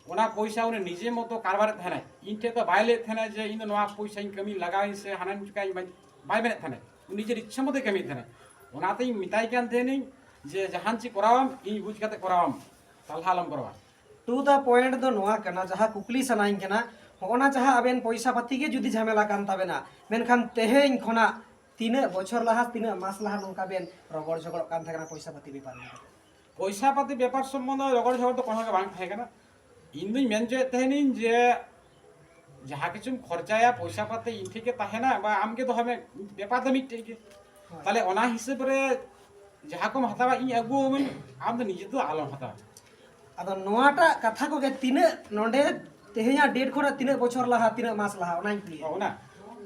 ᱚᱱᱟ ᱯᱚᱭᱥᱟ ᱩᱱᱤ ᱱᱤᱡᱮ ᱢᱚᱛᱚ ᱠᱟᱨᱵᱟᱨᱮᱫ ᱛᱟᱦᱮᱱᱟᱭ, ᱤᱧ ᱴᱷᱮᱱ ᱫᱚ ᱵᱟᱭ ᱞᱟᱹᱭᱮᱫ ᱛᱟᱦᱮᱱᱟ ᱡᱮ ᱤᱧ ᱫᱚ ᱱᱚᱣᱟ ᱯᱚᱭᱥᱟᱧ ᱠᱟᱹᱢᱤ ᱞᱟᱜᱟᱣᱤᱧ ᱥᱮ ᱦᱟᱱᱟᱧ ᱪᱤᱠᱟᱹᱧ, ᱵᱟᱭ ᱵᱟᱭ ᱢᱮᱱᱮᱫ ᱛᱟᱦᱮᱱᱟᱭ᱾ ᱩᱱᱤ ᱱᱤᱡᱮᱨ ᱤᱪᱪᱷᱟᱹ ᱢᱚᱛᱚᱭ ᱠᱟᱹᱢᱤᱭᱮᱫ ᱛᱟᱦᱮᱱᱟᱭ᱾ ᱚᱱᱟᱛᱤᱧ ᱢᱮᱛᱟᱭ ᱠᱟᱱ ᱛᱟᱦᱮᱱᱤᱧ ᱡᱮ ᱡᱟᱦᱟᱱ ᱪᱮᱫ ᱠᱚᱨᱟᱣᱟᱢ, ᱤᱧ ᱵᱩᱡᱽ ᱠᱟᱛᱮ ᱠᱚᱨᱟᱣᱟᱢ, ᱛᱟᱞᱦᱟ ᱟᱞᱚᱢ ᱠᱚᱨᱟᱣᱟ᱾ To the point ᱫᱚ ᱱᱚᱣᱟ ᱠᱟᱱᱟ, ᱡᱟᱦᱟᱸ ᱠᱩᱠᱞᱤ ᱥᱟᱱᱟᱧ ᱠᱟᱱᱟ, ᱦᱚᱸᱜᱼᱚ ᱱᱟ ᱡᱟᱦᱟᱸ ᱟᱵᱮᱱ ᱯᱚᱭᱥᱟ ᱯᱟᱹᱛᱤ ᱜᱮ ᱡᱩᱫᱤ ᱡᱷᱟᱢᱮᱞᱟ ᱠᱟᱱ ᱛᱟᱵᱮᱱᱟ, ᱢᱮᱱᱠᱷᱟᱱ ᱛᱮᱦᱮᱧ ᱠᱷᱚᱱᱟᱜ ᱛᱤᱱᱟᱹᱜ ᱵᱚᱪᱷᱚᱨ ᱞᱟᱦᱟ, ᱛᱤᱱᱟᱹᱜ ᱢᱟᱥ ᱞᱟᱦᱟ ᱱᱚᱝᱠᱟ ᱵᱮᱱ ᱨᱚᱜᱚᱲ ᱡᱷᱚᱜᱚᱲᱚᱜ ᱠᱟᱱ ᱛᱟᱦᱮᱸ ᱠᱟᱱᱟ ᱯᱚᱭᱥᱟ ᱯᱟᱹᱛᱤ ᱵᱮᱯᱟᱨ ᱤᱫᱤ ᱠᱟᱛᱮ? ᱯᱚᱭᱥᱟ ᱯᱟᱹᱛᱤ ᱵᱮᱯᱟᱨ ᱥᱚᱢᱵᱚᱱᱫᱷᱮ ᱨᱚᱜᱚᱲ ᱡᱷᱚᱜᱚᱲ ᱫᱚ ᱠᱳᱱᱳ ᱜᱮ ᱵᱟᱝ ᱛᱟᱦᱮᱸ ᱠᱟᱱᱟ᱾ ᱤᱧ ᱫᱩᱧ ᱢᱮᱱ ᱦᱚᱪᱚᱭᱮᱫ ᱛᱟᱦᱮᱱᱤᱧ ᱡᱮ ᱡᱟᱦᱟᱸ ᱠᱤᱪᱷᱩᱢ ᱠᱷᱚᱨᱪᱟᱭᱟ, ᱯᱚᱭᱥᱟ ᱯᱟᱹᱛᱤ ᱤᱧ ᱴᱷᱮᱱ ᱜᱮ ᱛᱟᱦᱮᱱᱟ, ᱵᱟ ᱟᱢ ᱜᱮ ᱫᱚᱦᱚᱭ ᱢᱮ, ᱵᱮᱯᱟᱨ ᱫᱚ ᱢᱤᱫᱴᱮᱡ ᱜᱮ᱾ ᱦᱳᱭ᱾ ᱛᱟᱦᱞᱮ ᱚᱱᱟ ᱦᱤᱥᱟᱹᱵ ᱨᱮ ᱡᱟᱦᱟᱸ ᱠᱚᱢ ᱦᱟᱛᱟᱣᱟ, ᱤᱧ ᱟᱹᱜᱩ ᱟᱹᱢᱟᱹᱧ, ᱟᱢ ᱫᱚ ᱱᱤᱡᱮ ᱫᱚ ᱟᱞᱚᱢ ᱦᱟᱛᱟᱣᱟ᱾ ᱟᱫᱚ ᱱᱚᱣᱟᱴᱟᱜ ᱠᱟᱛᱷᱟ ᱠᱚᱜᱮ, ᱛᱤᱱᱟᱹᱜ ᱱᱚᱰᱮ ᱛᱮᱦᱮᱧᱟᱜ date ᱠᱷᱚᱱᱟᱜ ᱛᱤᱱᱟᱹᱜ ᱵᱚᱪᱷᱚᱨ ᱞᱟᱦᱟ, ᱛᱤᱱᱟᱹᱜ ᱢᱟᱥ ᱞᱟᱦᱟ, ᱚᱱᱟᱧ ᱠᱩᱞᱤᱭᱮᱫ ᱚ, ᱚᱱᱟ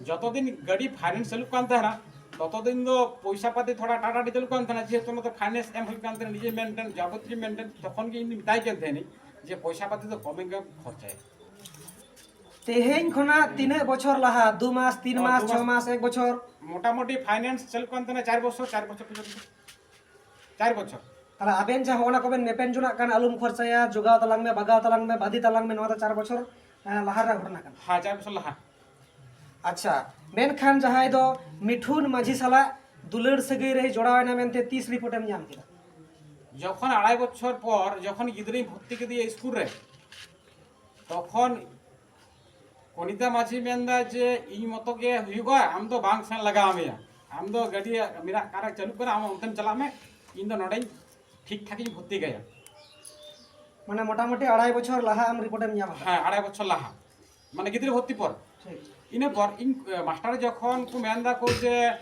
ᱡᱚᱛᱚ ᱫᱤᱱ ᱜᱟᱹᱰᱤ finance ᱪᱟᱹᱞᱩᱜ ᱠᱟᱱ ᱛᱟᱦᱮᱱᱟ, ᱛᱚᱛᱚ ᱫᱤᱱ ᱫᱚ ᱯᱚᱭᱥᱟ ᱯᱟᱛᱤ ᱛᱷᱚᱲᱟ ᱴᱟᱴᱟᱴᱤ ᱪᱟᱹᱞᱩᱜ ᱠᱟᱱ ᱛᱟᱦᱮᱱᱟ, ᱡᱮᱦᱮᱛᱩ ᱚᱱᱟ ᱫᱚ finance ᱮᱢ ᱦᱩᱭᱩᱜ ᱠᱟᱱ ᱛᱟᱦᱮᱱᱟ, ᱱᱤᱡᱮ maintain, ᱡᱟᱵᱚᱛᱤᱭᱚ maintain᱾ ᱛᱚᱠᱷᱚᱱ ᱜᱮ ᱤᱧ ᱫᱩᱧ ᱢᱮᱛᱟᱭ ᱠᱟᱱ ᱛᱟᱦᱮᱱᱤᱧ ᱡᱮ ᱯᱚᱭᱥᱟ ᱯᱟᱛᱤ ᱫᱚ ᱠᱚᱢ ᱜᱮ ᱠᱷᱚᱨᱪᱟᱭᱟ᱾ ᱛᱮᱦᱮᱧ ᱠᱷᱚᱱᱟᱜ ᱛᱤᱱᱟᱹᱜ ᱵᱚᱪᱷᱚᱨ ᱞᱟᱦᱟ? ᱫᱩ ᱢᱟᱥ, ᱛᱤᱱ ᱚ, ᱢᱟᱥ, ᱫᱩ ᱪᱷᱚ ᱢᱟᱥ᱾ ᱢᱟᱥ, ᱮᱠ ᱵᱚᱪᱷᱚᱨ? ᱢᱚᱴᱟᱢᱩᱴᱤ finance ᱪᱟᱹᱞᱩᱜ ᱠᱟᱱ ᱛᱟᱦᱮᱱᱟ ᱪᱟᱨ ᱵᱚᱪᱷᱚᱨ, ᱪᱟᱨ ᱵᱚᱪᱷᱚᱨ ᱯᱚᱨᱡᱚᱱᱛᱚ᱾ ᱪᱟᱨ ᱵᱚᱪᱷᱚᱨ᱾ ᱛᱟᱦᱞᱮ ᱟᱵᱮᱱ ᱡᱟᱦᱟᱸ ᱚᱱᱟ ᱠᱚᱵᱮᱱ ᱢᱮᱯᱮᱱ ᱡᱚᱱᱟᱜ ᱠᱟᱱ, ᱟᱞᱚᱢ ᱠᱷᱚᱨᱪᱟᱭᱟ, ᱡᱚᱜᱟᱣ ᱛᱟᱞᱟᱝ ᱢᱮ, ᱵᱟᱜᱟᱣ ᱛᱟᱞᱟᱝ ᱢᱮ, ᱵᱟᱫᱤ ᱛᱟᱞᱟᱝ ᱢᱮ, ᱱᱚᱣᱟ ᱫᱚ ᱪᱟᱨ ᱵᱚᱪᱷᱚᱨ, ᱮᱸ, ᱞᱟᱦᱟ ᱨᱮᱱᱟᱜ ᱜᱷᱚᱴᱚᱱᱟ ᱠᱟᱱᱟ᱾ ᱦᱮᱸ, ᱪᱟᱨ ᱵᱚᱪᱷᱚᱨ ᱞᱟᱦᱟ᱾ ᱟᱪᱪᱷᱟ, ᱢᱮᱱᱠᱷᱟᱱ ᱡᱟᱦᱟᱸᱭ ᱫᱚ ᱢᱤᱴᱷᱩᱱ ᱢᱟᱹᱡᱷᱤ ᱥᱟᱞᱟᱜ ᱫᱩᱞᱟᱹᱲ ᱥᱟᱹᱜᱟᱹᱭ ᱨᱮᱭ ᱡᱚᱲᱟᱣ ᱮᱱᱟ ᱢᱮᱱᱛᱮ ᱛᱤᱥ ᱨᱤᱯᱳᱨᱴ ᱮᱢ ᱧᱟᱢ ᱠᱮᱫᱟ? ᱡᱚᱠᱷᱚᱱ ᱟᱲᱟᱭ ᱵᱚᱪᱷᱚᱨ ᱯᱚᱨ ᱡᱚᱠᱷᱚᱱ ᱜᱤᱫᱽᱨᱟᱹᱧ ᱵᱷᱚᱨᱛᱤ ᱠᱮᱫᱮᱭᱟ ᱥᱠᱩᱞ ᱨᱮ, ᱛᱚᱠᱷᱚᱱ ᱠᱚᱱᱤᱛᱟ ᱢᱟᱹᱡᱷᱤ ᱢᱮᱱᱫᱟ ᱡᱮ, "ᱤᱧ ᱢᱚᱛᱚ ᱜᱮ ᱦᱩᱭᱩᱜᱼᱟ, ᱟᱢ ᱫᱚ ᱵᱟᱝ ᱥᱮᱱ ᱞᱟᱜᱟᱣ ᱢᱮᱭᱟ, ᱟᱢ ᱫᱚ ᱜᱟᱹᱰᱤ ᱢᱮᱱᱟᱜ ᱠᱟᱨ ᱪᱟᱹᱞᱩᱜ ᱠᱟᱱᱟ, ᱟᱢ ᱚᱱᱛᱮᱢ ᱪᱟᱞᱟᱜ ᱢᱮ, ᱤᱧ ᱫᱚ ᱱᱚᱰᱮᱧ ᱴᱷᱤᱠ ᱴᱷᱟᱠ ᱤᱧ ᱵᱷᱚᱨᱛᱤ ᱠᱟᱭᱟ᱾" ᱢᱟᱱᱮ ᱢᱚᱴᱟᱢᱩᱴᱤ ᱟᱲᱟᱭ ᱵᱚᱪᱷᱚᱨ ᱞᱟᱦᱟ ᱟᱢ ᱨᱤᱯᱳᱨᱴ ᱮᱢ ᱧᱟᱢ ᱟᱠᱟᱫᱟ? ᱦᱮᱸ, ᱟᱲᱟᱭ ᱵᱚᱪᱷᱚᱨ ᱞᱟᱦᱟ, ᱢᱟᱱᱮ ᱜᱤᱫᱽᱨᱟᱹ ᱵᱷᱚᱨᱛᱤ ᱯᱚᱨ᱾ ᱴᱷᱤᱠ᱾ ᱤᱱᱟᱹ ᱯᱚᱨ ᱤᱧ, ᱮ, ᱢᱟᱥᱴᱟᱨ ᱡᱚᱠᱷᱚᱱ ᱠᱚ ᱢᱮᱱ ᱫᱟ ᱠᱚ ᱡᱮ,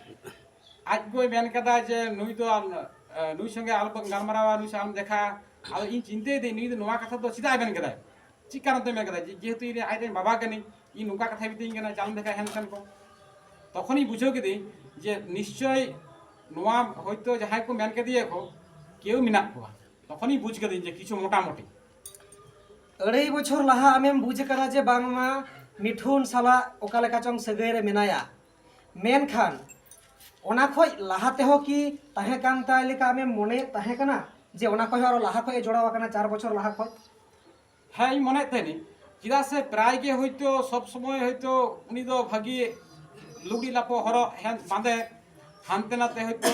ᱟᱡ ᱜᱚᱭ ᱢᱮᱱ ᱠᱟᱫᱟ ᱡᱮ, "ᱱᱩᱭ ᱫᱚ ᱟᱢ, ᱮ, ᱱᱩᱭ ᱥᱚᱸᱜᱮ ᱟᱞᱚ ᱵᱚᱱ ᱜᱟᱞᱢᱟᱨᱟᱣᱟ, ᱱᱩᱭ ᱥᱟᱶ ᱟᱞᱚᱢ ᱫᱮᱠᱷᱟ᱾" ᱟᱫᱚ ᱤᱧ ᱪᱤᱱᱛᱟᱹᱭ ᱫᱟᱹᱧ, ᱱᱩᱭ ᱫᱚ ᱱᱚᱣᱟ ᱠᱟᱛᱷᱟ ᱫᱚ ᱪᱮᱫᱟᱜ ᱮ ᱢᱮᱱ ᱠᱟᱫᱟᱭ? ᱪᱮᱫ ᱠᱟᱨᱚᱱ ᱛᱮ ᱢᱮᱱ ᱠᱟᱫᱟᱭ? ᱡᱮ-, ᱡᱮᱦᱮᱛᱩ ᱤᱧ ᱨᱮᱱ, ᱟᱡ ᱨᱮᱱ ᱵᱟᱵᱟ ᱠᱟᱹᱱᱟᱹᱧ, ᱤᱧ ᱱᱚᱝᱠᱟ ᱠᱟᱛᱷᱟᱭ ᱢᱤᱛᱟᱹᱧ ᱠᱟᱱᱟ ᱡᱮ, "ᱟᱞᱚᱢ ᱫᱮᱠᱷᱟᱭᱟ ᱦᱮᱱ ᱛᱮᱱ ᱠᱚ᱾" ᱛᱚᱠᱷᱚᱱᱤᱧ ᱵᱩᱡᱷᱟᱹᱣ ᱠᱤᱫᱟᱹᱧ ᱡᱮ ᱱᱤᱥᱪᱚᱭ ᱱᱚᱣᱟ ᱦᱚᱭᱛᱳ ᱡᱟᱦᱟᱸᱭ ᱠᱚ ᱢᱮᱱ ᱠᱟᱫᱮᱭᱟ ᱠᱚ, ᱠᱮᱣ ᱢᱮᱱᱟᱜ ᱠᱚᱣᱟ᱾ ᱛᱚᱠᱷᱚᱱᱤᱧ ᱵᱩᱡᱽ ᱠᱟᱹᱫᱟᱹᱧ ᱡᱮ ᱠᱤᱪᱷᱩ ᱢᱚᱴᱟᱢᱩᱴᱤ᱾ ᱟᱹᱲᱟᱹᱭ ᱵᱚᱪᱷᱚᱨ ᱞᱟᱦᱟ ᱟᱢᱮᱢ ᱵᱩᱡᱽ ᱟᱠᱟᱫᱟ ᱡᱮ ᱵᱟᱝᱢᱟ ᱢᱤᱴᱷᱩᱱ ᱥᱟᱞᱟᱜ ᱚᱠᱟ ᱞᱮᱠᱟ ᱪᱚᱝ ᱥᱟᱹᱜᱟᱹᱭ ᱨᱮ ᱢᱮᱱᱟᱭᱟ, ᱢᱮᱱᱠᱷᱟᱱ ᱚᱱᱟ ᱠᱷᱚᱡ ᱞᱟᱦᱟ ᱛᱮᱦᱚᱸ ᱠᱤ ᱛᱟᱦᱮᱸ ᱠᱟᱱ ᱛᱟᱭ ᱞᱮᱠᱟ ᱟᱢᱮᱢ ᱢᱚᱱᱮᱭᱮᱫ ᱛᱟᱦᱮᱸ ᱠᱟᱱᱟ ᱡᱮ ᱚᱱᱟ ᱠᱷᱚᱡ ᱦᱚᱸ ᱟᱨᱚ ᱞᱟᱦᱟ ᱠᱷᱚᱡ ᱮ ᱡᱚᱲᱟᱣ ᱟᱠᱟᱱᱟ ᱪᱟᱨ ᱵᱚᱪᱷᱚᱨ ᱞᱟᱦᱟ ᱠᱷᱚᱡ? ᱦᱮᱸ, ᱤᱧ ᱢᱚᱱᱮᱭᱮᱫ ᱛᱟᱦᱮᱱᱤᱧ, ᱪᱮᱫᱟᱜ ᱥᱮ ᱯᱨᱟᱭ ᱜᱮ ᱦᱳᱭᱛᱳ ᱥᱚᱵ ᱥᱚᱢᱚᱭ ᱦᱳᱭᱛᱳ ᱩᱱᱤ ᱫᱚ ᱵᱷᱟᱹᱜᱤ ᱞᱩᱜᱽᱲᱤ ᱞᱟᱯᱚ ᱦᱚᱨᱚᱜ ᱦᱮᱸ ᱵᱟᱸᱫᱮ ᱦᱟᱱᱛᱮ ᱱᱟᱛᱮ ᱦᱳᱭᱛᱳ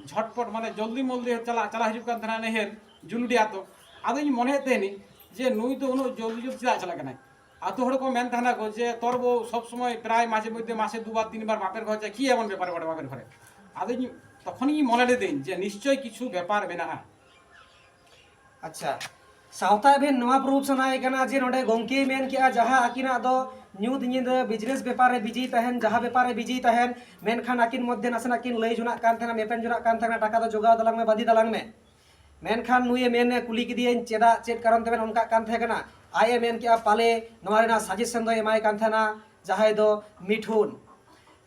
ᱡᱷᱚᱴᱯᱚᱴ ᱢᱟᱱᱮ ᱡᱚᱞᱫᱤ ᱢᱚᱞᱫᱤ ᱪᱟᱞᱟᱜ ᱪᱟᱞᱟᱜ ᱦᱤᱡᱩᱜ ᱠᱟᱱ ᱛᱟᱦᱮᱱᱟ ᱱᱟᱹᱭᱦᱟᱹᱨ ᱡᱩᱞᱩᱰᱤ ᱟᱛᱳ᱾ ᱟᱫᱚᱧ ᱢᱚᱱᱮᱭᱮᱫ ᱛᱟᱦᱮᱱᱤᱧ ᱡᱮ ᱱᱩᱭ ᱫᱚ ᱩᱱᱟᱹᱜ ᱡᱚᱞᱫᱤ ᱡᱚᱞᱫᱤ ᱪᱮᱫᱟᱜ ᱪᱟᱞᱟᱜ ᱠᱟᱱᱟᱭ? ᱟᱛᱳ ᱦᱚᱲ ᱠᱚ ᱢᱮᱱ ᱛᱟᱦᱮᱱᱟ ᱠᱚ ᱡᱮ ᱛᱚᱨ ᱵᱚ ᱥᱚᱵ ᱥᱚᱢᱚᱭ ᱯᱨᱟᱭ ᱢᱟᱡᱷᱮ ᱢᱚᱫᱽᱫᱷᱮ ᱢᱟᱥᱮ ᱫᱩᱵᱟᱨ ᱛᱤᱱᱵᱟᱨ ᱵᱟᱯᱮᱨ ᱜᱷᱚᱨ ᱪᱟᱭ ᱠᱤ ᱮᱢᱚᱱ ᱵᱮᱯᱟᱨ ᱜᱷᱚᱴᱮ ᱵᱟᱯᱮᱨ ᱜᱷᱚᱨᱮ᱾ ᱟᱫᱚᱧ ᱛᱚᱠᱷᱚᱱᱤᱧ ᱢᱚᱱᱮ ᱞᱤᱫᱟᱹᱧ ᱡᱮ ᱱᱤᱥᱪᱚᱭ ᱠᱤᱪᱷᱩ ᱵᱮᱯᱟᱨ ᱢᱮᱱᱟᱜᱼᱟ᱾ ᱟᱪᱪᱷᱟ, ᱥᱟᱶᱛᱟ ᱮᱵᱷᱮᱱ ᱱᱚᱣᱟ ᱯᱨᱩᱯ ᱥᱟᱱᱟᱭᱮ ᱠᱟᱱᱟ ᱡᱮ ᱱᱚᱰᱮ ᱜᱚᱝᱠᱮᱭ ᱢᱮᱱ ᱠᱮᱜᱼᱟ ᱡᱟᱦᱟᱸ ᱟᱹᱠᱤᱱᱟᱜ ᱫᱚ ᱧᱩᱛ ᱧᱤᱫᱟᱹ ᱵᱤᱡᱽᱱᱮᱥ ᱵᱮᱯᱟᱨ ᱨᱮ ᱵᱤᱡᱤ ᱛᱟᱦᱮᱱ, ᱡᱟᱦᱟᱸ ᱵᱮᱯᱟᱨ ᱨᱮ ᱵᱤᱡᱤ ᱛᱟᱦᱮᱱ, ᱢᱮᱱᱠᱷᱟᱱ ᱟᱹᱠᱤᱱ ᱢᱚᱫᱽᱫᱷᱮ ᱱᱟᱥᱮᱱᱟᱜ ᱠᱤᱱ ᱞᱟᱹᱭ ᱡᱚᱱᱟᱜ ᱠᱟᱱ ᱛᱟᱦᱮᱱᱟ, ᱢᱮᱯᱮᱱ ᱡᱚᱱᱟᱜ ᱠᱟᱱ ᱛᱟᱦᱮᱱᱟ, ᱴᱟᱠᱟ ᱫᱚ ᱡᱚᱜᱟᱣ ᱛᱟᱞᱟᱝ ᱢᱮ, ᱵᱟᱫᱤ ᱛᱟᱞᱟᱝ ᱢᱮ᱾ ᱢᱮᱱᱠᱷᱟᱱ ᱱᱩᱭᱮ ᱢᱮᱱᱮ ᱠᱩᱞᱤ ᱠᱮᱫᱮᱭᱟᱹᱧ ᱪᱮᱫᱟᱜ, ᱪᱮᱫ ᱠᱟᱨᱚᱱ ᱛᱮᱵᱮᱱ ᱚᱱᱠᱟᱜ ᱠᱟᱱ ᱛᱟᱦᱮᱸ ᱠᱟᱱᱟ? ᱟᱡ ᱮ ᱢᱮᱱ ᱠᱮᱜᱼᱟ ᱯᱟᱞᱮ ᱱᱚᱣᱟ ᱨᱮᱱᱟᱜ ᱥᱟᱡᱮᱥᱚᱱ ᱫᱚᱭ ᱮᱢᱟᱭ ᱠᱟᱱ ᱛᱟᱦᱮᱱᱟ ᱡᱟᱦᱟᱸᱭ ᱫᱚ ᱢᱤᱴᱷᱩᱱ᱾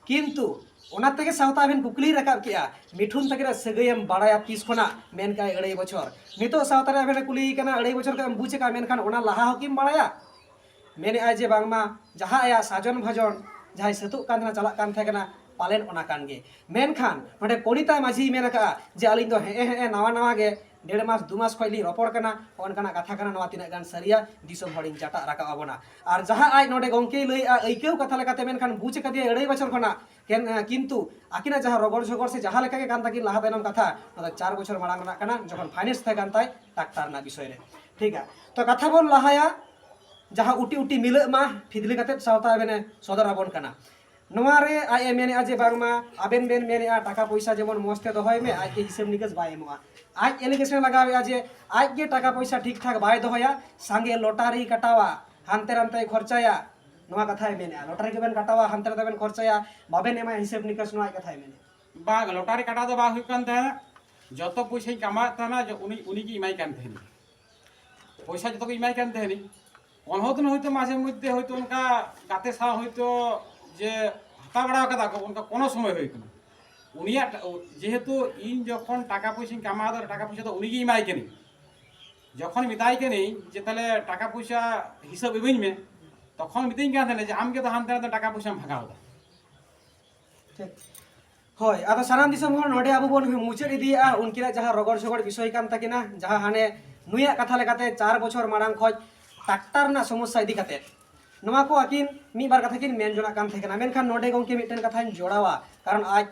ᱠᱤᱱᱛᱩ ᱚᱱᱟ ᱛᱮᱜᱮ ᱥᱟᱶᱛᱟ ᱟᱵᱮᱱ ᱠᱩᱠᱞᱤᱭ ᱨᱟᱠᱟᱵ ᱠᱮᱜᱼᱟ, ᱢᱤᱴᱷᱩᱱ ᱛᱟᱹᱠᱤᱱᱟᱜ ᱥᱟᱹᱜᱟᱹᱭᱮᱢ ᱵᱟᱲᱟᱭᱟ ᱛᱤᱥ ᱠᱷᱚᱱᱟᱜ? ᱢᱮᱱ ᱠᱟᱜᱼᱟᱭ ᱟᱹᱲᱟᱹᱭ ᱵᱚᱪᱷᱚᱨ᱾ ᱱᱤᱛᱚᱜ ᱥᱟᱶᱛᱟ ᱨᱮ ᱟᱵᱮᱱ ᱮ ᱠᱩᱞᱤᱭᱮ ᱠᱟᱱᱟ ᱟᱹᱲᱟᱹᱭ ᱵᱚᱪᱷᱚᱨ ᱠᱷᱚᱱ ᱮᱢ ᱵᱩᱡᱽ ᱟᱠᱟᱫᱼᱟ, ᱢᱮᱱᱠᱷᱟᱱ ᱚᱱᱟ ᱞᱟᱦᱟ ᱦᱚᱸᱠᱤᱢ ᱵᱟᱲᱟᱭᱟ? ᱢᱮᱱᱮᱜᱼᱟᱭ ᱡᱮ ᱵᱟᱝᱢᱟ ᱡᱟᱦᱟᱸ ᱟᱭᱟᱜ ᱥᱟᱡᱚᱱ ᱵᱷᱟᱡᱚᱱ ᱡᱟᱦᱟᱸᱭ ᱥᱟᱹᱛᱩᱜ ᱠᱟᱱ ᱛᱟᱦᱮᱱᱟ, ᱪᱟᱞᱟᱜ ᱠᱟᱱ ᱛᱟᱦᱮᱸ ᱠᱟᱱᱟ, ᱯᱟᱞᱮᱱ ᱚᱱᱟ ᱠᱟᱱ ᱜᱮ᱾ ᱢᱮᱱᱠᱷᱟᱱ ᱱᱚᱰᱮ ᱠᱚᱱᱤᱛᱟ ᱢᱟᱹᱡᱷᱤᱭ ᱢᱮᱱ ᱟᱠᱟᱜᱼᱟ ᱡᱮ ᱟᱹᱞᱤᱧ ᱫᱚ ᱦᱮᱸ ᱦᱮᱸ ᱱᱟᱣᱟ ᱱᱟᱣᱟ ᱜᱮ, ᱰᱮᱲ ᱢᱟᱥ ᱫᱩ ᱢᱟᱥ ᱠᱷᱚᱱ ᱞᱤᱧ ᱨᱚᱯᱚᱲ ᱠᱟᱱᱟ, ᱚᱱᱠᱟᱱᱟᱜ ᱠᱟᱛᱷᱟ ᱠᱟᱱᱟ, ᱱᱚᱣᱟ ᱛᱤᱱᱟᱹᱜ ᱜᱟᱱ ᱥᱟᱹᱨᱤᱭᱟ ᱫᱤᱥᱚᱢ ᱦᱚᱲᱤᱧ ᱪᱟᱴᱟᱜ ᱨᱟᱠᱟᱵ ᱟᱵᱚᱱᱟ᱾ ᱟᱨ ᱡᱟᱦᱟᱸ ᱟᱡ ᱱᱚᱰᱮ ᱜᱚᱝᱠᱮᱭ ᱞᱟᱹᱭᱮᱜᱼᱟ ᱟᱹᱭᱠᱟᱹᱣ ᱠᱟᱛᱷᱟ ᱞᱮᱠᱟᱛᱮ, ᱢᱮᱱᱠᱷᱟᱱ ᱵᱩᱡᱽ ᱠᱟᱫᱮᱭᱟ ᱟᱹᱲᱟᱹᱭ ᱵᱚᱪᱷᱚᱨ ᱠᱷᱚᱱᱟᱜ, ᱠᱮᱱ-, ᱠᱤᱱᱛᱩ ᱟᱹᱠᱤᱱᱟᱜ ᱡᱟᱦᱟᱸ ᱨᱚᱜᱚᱲ ᱡᱷᱚᱜᱚᱲ ᱥᱮ ᱡᱟᱦᱟᱸ ᱞᱮᱠᱟ ᱜᱮ ᱠᱟᱱ ᱛᱟᱹᱠᱤᱱ ᱞᱟᱦᱟ ᱛᱟᱭᱱᱚᱢ ᱠᱟᱛᱷᱟ, ᱚᱱᱟ ᱫᱚ ᱪᱟᱨ ᱵᱚᱪᱷᱚᱨ ᱢᱟᱲᱟᱝ ᱨᱮᱱᱟᱜ ᱠᱟᱱᱟ, ᱡᱚᱠᱷᱚᱱ ᱯᱷᱟᱭᱱᱮᱱᱥ ᱛᱟᱦᱮᱸ ᱠᱟᱱ ᱛᱟᱭ ᱴᱨᱟᱠᱴᱟᱨ ᱨᱮᱱᱟᱜ ᱵᱤᱥᱚᱭ ᱨᱮ᱾ ᱴᱷᱤᱠ ᱜᱮᱭᱟ, ᱛᱚ ᱠᱟᱛᱷᱟ ᱵᱚᱱ ᱞᱟᱦᱟᱭᱟ ᱡᱟᱦᱟᱸ ᱩᱴᱤ ᱩᱴᱤ ᱢᱤᱞᱟᱹᱜ ᱢᱟ, ᱯᱷᱤᱫᱽᱞᱤ ᱠᱟᱛᱮᱫ ᱥᱟᱶᱛᱟ ᱟᱵᱮᱱᱮ ᱥᱚᱫᱚᱨ ᱟᱵᱚᱱ ᱠᱟᱱᱟ᱾ ᱱᱚᱣᱟ ᱨᱮ ᱟᱡ ᱮ ᱢᱮᱱᱮᱜᱼᱟ ᱡᱮ ᱵᱟᱝᱢᱟ ᱟᱵᱮᱱ ᱵᱮᱱ ᱢᱮᱱᱮᱜᱼᱟ ᱴᱟᱠᱟ ᱯᱚᱭᱥᱟ ᱡᱮᱢᱚᱱ ᱢᱚᱡᱽ ᱛᱮ ᱫᱚᱦᱚᱭ ᱢᱮ, ᱟᱡ ᱜᱮ ᱦᱤᱥᱟᱹᱵ ᱱᱤᱠᱟᱹᱥ ᱵᱟᱭ ᱮᱢᱚᱜᱼᱟ᱾ ᱟᱡ ᱮᱞᱤᱜᱮᱥᱚᱱ ᱞᱟᱜᱟᱣᱮᱜᱼᱟ ᱡᱮ ᱟᱡ ᱜᱮ ᱴᱟᱠᱟ ᱯᱚᱭᱥᱟ ᱴᱷᱤᱠ ᱴᱷᱟᱠ ᱵᱟᱭ ᱫᱚᱦᱚᱭᱟ, ᱥᱟᱸᱜᱮ ᱞᱚᱴᱟᱨᱤ ᱠᱟᱴᱟᱣᱟ, ᱦᱟᱱᱛᱮ ᱱᱟᱱᱛᱮᱭ ᱠᱷᱚᱨᱪᱟᱭᱟ, ᱱᱚᱣᱟ ᱠᱟᱛᱷᱟᱭ ᱢᱮᱱᱮᱜᱼᱟ᱾ ᱞᱚᱴᱟᱨᱤ ᱜᱮᱵᱮᱱ ᱠᱟᱴᱟᱣᱟ, ᱦᱟᱱᱛᱮ ᱱᱟᱛᱮ ᱵᱮᱱ ᱠᱷᱚᱨᱪᱟᱭᱟ, ᱵᱟᱵᱮᱱ ᱮᱢᱟ ᱦᱤᱥᱟᱹᱵ ᱱᱤᱠᱟᱹᱥ, ᱱᱚᱣᱟ ᱟᱡ ᱠᱟᱛᱷᱟᱭ ᱢᱮᱱᱮᱜᱼᱟ᱾ ᱵᱟᱝ, ᱞᱚᱴᱟᱨᱤ ᱠᱟᱴᱟᱣ ᱫᱚ ᱵᱟᱝ ᱦᱩᱭᱩᱜ ᱠᱟᱱ ᱛᱟᱦᱮᱸᱫ᱾ ᱡᱚᱛᱚ ᱯᱚᱭᱥᱟᱧ ᱠᱟᱢᱟᱣᱮᱫ ᱛᱟᱦᱮᱱᱟ, ᱡᱚ-, ᱩᱱᱤ, ᱩᱱᱤ ᱜᱮ ᱮᱢᱟᱭ ᱠᱟᱱ ᱛᱟᱦᱮᱱᱟ᱾ ᱯᱚᱭᱥᱟ ᱡᱚᱛᱚ ᱜᱮ ᱮᱢᱟᱭ ᱠᱟᱱ ᱛᱟᱦᱮᱱᱤᱧ᱾ ᱠᱳᱱᱳ ᱫᱤᱱ ᱦᱚᱭᱛᱳ ᱢᱟᱡᱷᱮ ᱢᱚᱫᱽᱫᱷᱮ ᱦᱚᱭᱛᱳ ᱚᱱᱠᱟ ᱜᱟᱛᱮ ᱥᱟᱶ ᱦᱚᱭᱛᱳ ᱡᱮ ᱦᱟᱛᱟᱣ ᱵᱟᱲᱟ ᱠᱟᱫᱟ ᱠᱚ, ᱚᱱᱠᱟ ᱠᱳᱱᱳ ᱥᱚᱢᱚᱭ ᱦᱩᱭ ᱠᱟᱱᱟ᱾ ᱩᱱᱤᱭᱟᱜ ᱴᱟ- ᱡᱮᱦᱮᱛᱩ ᱤᱧ ᱡᱚᱠᱷᱚᱱ ᱴᱟᱠᱟ ᱯᱚᱭᱥᱟᱧ ᱠᱟᱢᱟᱣ ᱫᱟ, ᱴᱟᱠᱟ ᱯᱚᱭᱥᱟ ᱫᱚ ᱩᱱᱤᱜᱮ ᱮᱢᱟᱭ ᱠᱟᱹᱱᱟᱹᱧ᱾ ᱡᱚᱠᱷᱚᱱ ᱢᱮᱛᱟᱭ ᱠᱟᱹᱱᱟᱹᱧ ᱡᱮ ᱛᱟᱦᱞᱮ ᱴᱟᱠᱟ ᱯᱚᱭᱥᱟ ᱦᱤᱥᱟᱹᱵ ᱤᱢᱟᱹᱧ ᱢᱮ, ᱛᱚᱠᱷᱚᱱ ᱢᱤᱛᱟᱹᱧ ᱠᱟᱱ ᱛᱟᱦᱮᱱᱟ ᱡᱮ ᱟᱢ ᱜᱮ ᱛᱚ ᱦᱟᱱᱛᱮ ᱱᱟᱛᱮ ᱴᱟᱠᱟ ᱯᱚᱭᱥᱟᱢ ᱵᱷᱟᱜᱟᱣ ᱫᱟ᱾ ᱴᱷᱤᱠ᱾ ᱦᱳᱭ, ᱟᱫᱚ ᱥᱟᱱᱟᱢ ᱫᱤᱥᱚᱢ ᱦᱚᱲ, ᱱᱚᱰᱮ ᱟᱵᱚ ᱵᱚᱱ ᱢᱩᱪᱟᱹᱫ ᱤᱫᱤᱭᱮᱫᱼᱟ ᱩᱱᱠᱤᱱᱟᱜ ᱡᱟᱦᱟᱸ ᱨᱚᱜᱚᱲ ᱥᱚᱜᱚᱲ ᱵᱤᱥᱚᱭ ᱠᱟᱱ ᱛᱟᱹᱠᱤᱱᱟ, ᱡᱟᱦᱟᱸ ᱦᱟᱱᱮ ᱱᱩᱭᱟᱜ ᱠᱟᱛᱷᱟ ᱞᱮᱠᱟᱛᱮ ᱪᱟᱨ ᱵᱚᱪᱷᱚᱨ ᱢᱟᱲᱟᱝ ᱠᱷᱚᱱ ᱴᱨᱟᱠᱴᱟᱨ ᱨᱮᱱᱟᱜ ᱥᱚᱢᱚᱥᱥᱟ ᱤᱫᱤ ᱠᱟᱛᱮ ᱱᱚᱣᱟ ᱠᱚ ᱟᱹᱠᱤᱱ ᱢᱤᱫ ᱵᱟᱨ ᱠᱟᱛᱷᱟ ᱠᱤᱱ ᱢᱮᱱ ᱡᱚᱱᱟᱜ ᱠᱟᱱ ᱛᱟᱦᱮᱸ ᱠᱟᱱᱟ᱾ ᱢᱮᱱᱠᱷᱟᱱ ᱱᱚᱰᱮ ᱜᱚᱢᱠᱮ ᱢᱤᱫᱴᱮᱱ ᱠᱟᱛᱷᱟᱧ ᱡᱚᱲᱟᱣᱟ, ᱠᱟᱨᱚᱱ ᱟᱡ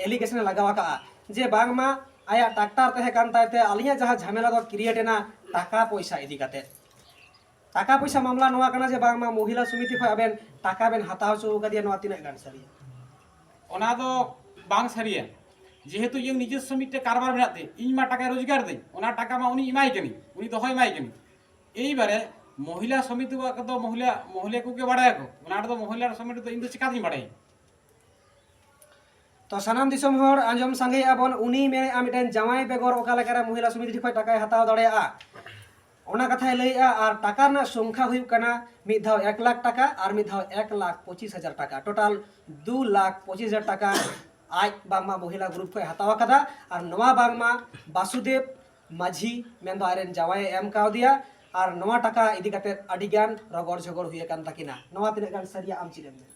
ᱮᱞᱤᱜᱮᱥᱚᱱ ᱮ ᱞᱟᱜᱟᱣ ᱟᱠᱟᱫᱼᱟ ᱡᱮ ᱵᱟᱝᱢᱟ ᱟᱭᱟᱜ ᱴᱨᱟᱠᱴᱟᱨ ᱛᱟᱦᱮᱸ ᱠᱟᱱ ᱛᱟᱭ ᱛᱮ ᱟᱹᱞᱤᱧᱟᱜ ᱡᱟᱦᱟᱸ ᱡᱷᱟᱢᱮᱞᱟ ᱫᱚ ᱠᱨᱤᱭᱮᱴ ᱮᱱᱟ ᱴᱟᱠᱟ ᱯᱚᱭᱥᱟ ᱤᱫᱤ ᱠᱟᱛᱮ᱾ ᱴᱟᱠᱟ ᱯᱚᱭᱥᱟ ᱢᱟᱢᱞᱟ ᱱᱚᱣᱟ ᱠᱟᱱᱟ ᱡᱮ ᱵᱟᱝᱢᱟ ᱢᱚᱦᱤᱞᱟ ᱥᱚᱢᱤᱛᱤ ᱠᱷᱚᱱ ᱟᱵᱮᱱ ᱴᱟᱠᱟ ᱵᱮᱱ ᱦᱟᱛᱟᱣ ᱦᱚᱪᱚ ᱟᱠᱟᱫᱮᱭᱟ, ᱱᱚᱣᱟ ᱛᱤᱱᱟᱹᱜ ᱜᱟᱱ ᱥᱟᱹᱨᱤᱭᱟ? ᱚᱱᱟ ᱫᱚ ᱵᱟᱝ ᱥᱟᱹᱨᱤᱭᱟ᱾ ᱡᱮᱦᱮᱛᱩ ᱤᱧᱟᱹᱜ ᱱᱤᱡᱚᱥᱥᱚ ᱢᱤᱫᱴᱮᱱ ᱠᱟᱨᱵᱟᱨ ᱢᱮᱱᱟᱜ ᱛᱤᱧ, ᱤᱧ ᱢᱟ ᱴᱟᱠᱟᱧ ᱨᱳᱡᱽᱜᱟᱨ ᱫᱟᱹᱧ, ᱚᱱᱟ ᱴᱟᱠᱟ ᱢᱟ ᱩᱱᱤ ᱮᱢᱟᱭ ᱠᱟᱹᱱᱟᱹᱧ, ᱩᱱᱤ ᱫᱚᱦᱚ ᱮᱢᱟᱭ ᱠᱟᱹᱱᱟᱹᱧ᱾ ᱮᱭᱵᱟᱨᱮ ᱢᱚᱦᱤᱞᱟ ᱥᱚᱢᱤᱛᱤ ᱠᱚᱣᱟᱜ ᱫᱚ ᱢᱚᱦᱤᱞᱟ, ᱢᱚᱦᱤᱞᱟ ᱠᱚᱜᱮ ᱵᱟᱲᱟᱭᱟᱠᱚ, ᱚᱱᱟ ᱨᱮᱫᱚ ᱢᱚᱦᱤᱞᱟ ᱥᱚᱢᱤᱛᱤ ᱫᱚ ᱤᱧ ᱫᱚ ᱪᱤᱠᱟᱛᱤᱧ ᱵᱟᱲᱟᱭᱟ? ᱛᱚ ᱥᱟᱱᱟᱢ ᱫᱤᱥᱚᱢ ᱦᱚᱲ ᱟᱸᱡᱚᱢ ᱥᱟᱸᱜᱮᱭᱮᱫᱼᱟ ᱵᱚᱱ, ᱩᱱᱤ ᱢᱮᱱᱮᱫᱼᱟ ᱢᱤᱫᱴᱮᱱ ᱡᱟᱶᱟᱭ ᱵᱮᱜᱚᱨ ᱚᱠᱟ ᱞᱮᱠᱟᱨᱮ ᱢᱚᱦᱤᱞᱟ ᱥᱚᱢᱤᱛᱤ ᱴᱷᱮᱱ ᱠᱷᱚᱱ ᱴᱟᱠᱟᱭ ᱦᱟᱛᱟᱣ ᱫᱟᱲᱮᱭᱟᱜᱼᱟ, ᱚᱱᱟ ᱠᱟᱛᱷᱟᱭ ᱞᱟᱹᱭᱮᱫᱼᱟ᱾ ᱟᱨ ᱴᱟᱠᱟ ᱨᱮᱱᱟᱜ ᱥᱚᱝᱠᱷᱟ ᱦᱩᱭᱩᱜ ᱠᱟᱱᱟ ᱢᱤᱫ ᱫᱷᱟᱣ ᱮᱠ ᱞᱟᱠᱷ ᱴᱟᱠᱟ ᱟᱨ ᱢᱤᱫ ᱫᱷᱟᱣ ᱮᱠ ᱞᱟᱠᱷ ᱯᱚᱸᱪᱤᱥ ᱦᱟᱡᱟᱨ ᱴᱟᱠᱟ, ᱴᱳᱴᱟᱞ ᱫᱩ ᱞᱟᱠᱷ ᱯᱚᱸᱪᱤᱥ ᱦᱟᱡᱟᱨ ᱴᱟᱠᱟ ᱟᱡ ᱵᱟᱝᱢᱟ ᱢᱚᱦᱤᱞᱟ ᱜᱨᱩᱯ ᱠᱷᱚᱱ ᱦᱟᱛᱟᱣ ᱟᱠᱟᱫᱟ᱾ ᱟᱨ ᱱᱚᱣᱟ ᱵᱟᱝᱢᱟ ᱵᱟᱥᱩᱫᱮᱵ ᱢᱟᱹᱡᱷᱤ ᱢᱮᱱᱫᱚ ᱟᱡᱨᱮᱱ ᱡᱟᱶᱟᱭᱮ ᱮᱢ ᱠᱟᱣᱫᱮᱭᱟ᱾ ᱟᱨ ᱱᱚᱣᱟ ᱴᱟᱠᱟ ᱤᱫᱤ ᱠᱟᱛᱮ ᱟᱹᱰᱤᱜᱟᱱ ᱨᱚᱜᱚᱲ ᱡᱷᱚᱜᱚᱲ ᱦᱩᱭ ᱟᱠᱟᱱ ᱛᱟᱹᱠᱤᱱᱟ᱾ ᱱᱚᱣᱟ ᱛᱤᱱᱟᱹᱜ ᱜᱟᱱ ᱥᱟᱹᱨᱤᱭᱟ, ᱟᱢ ᱪᱮᱫ ᱮᱢ ᱢᱮᱱᱟ?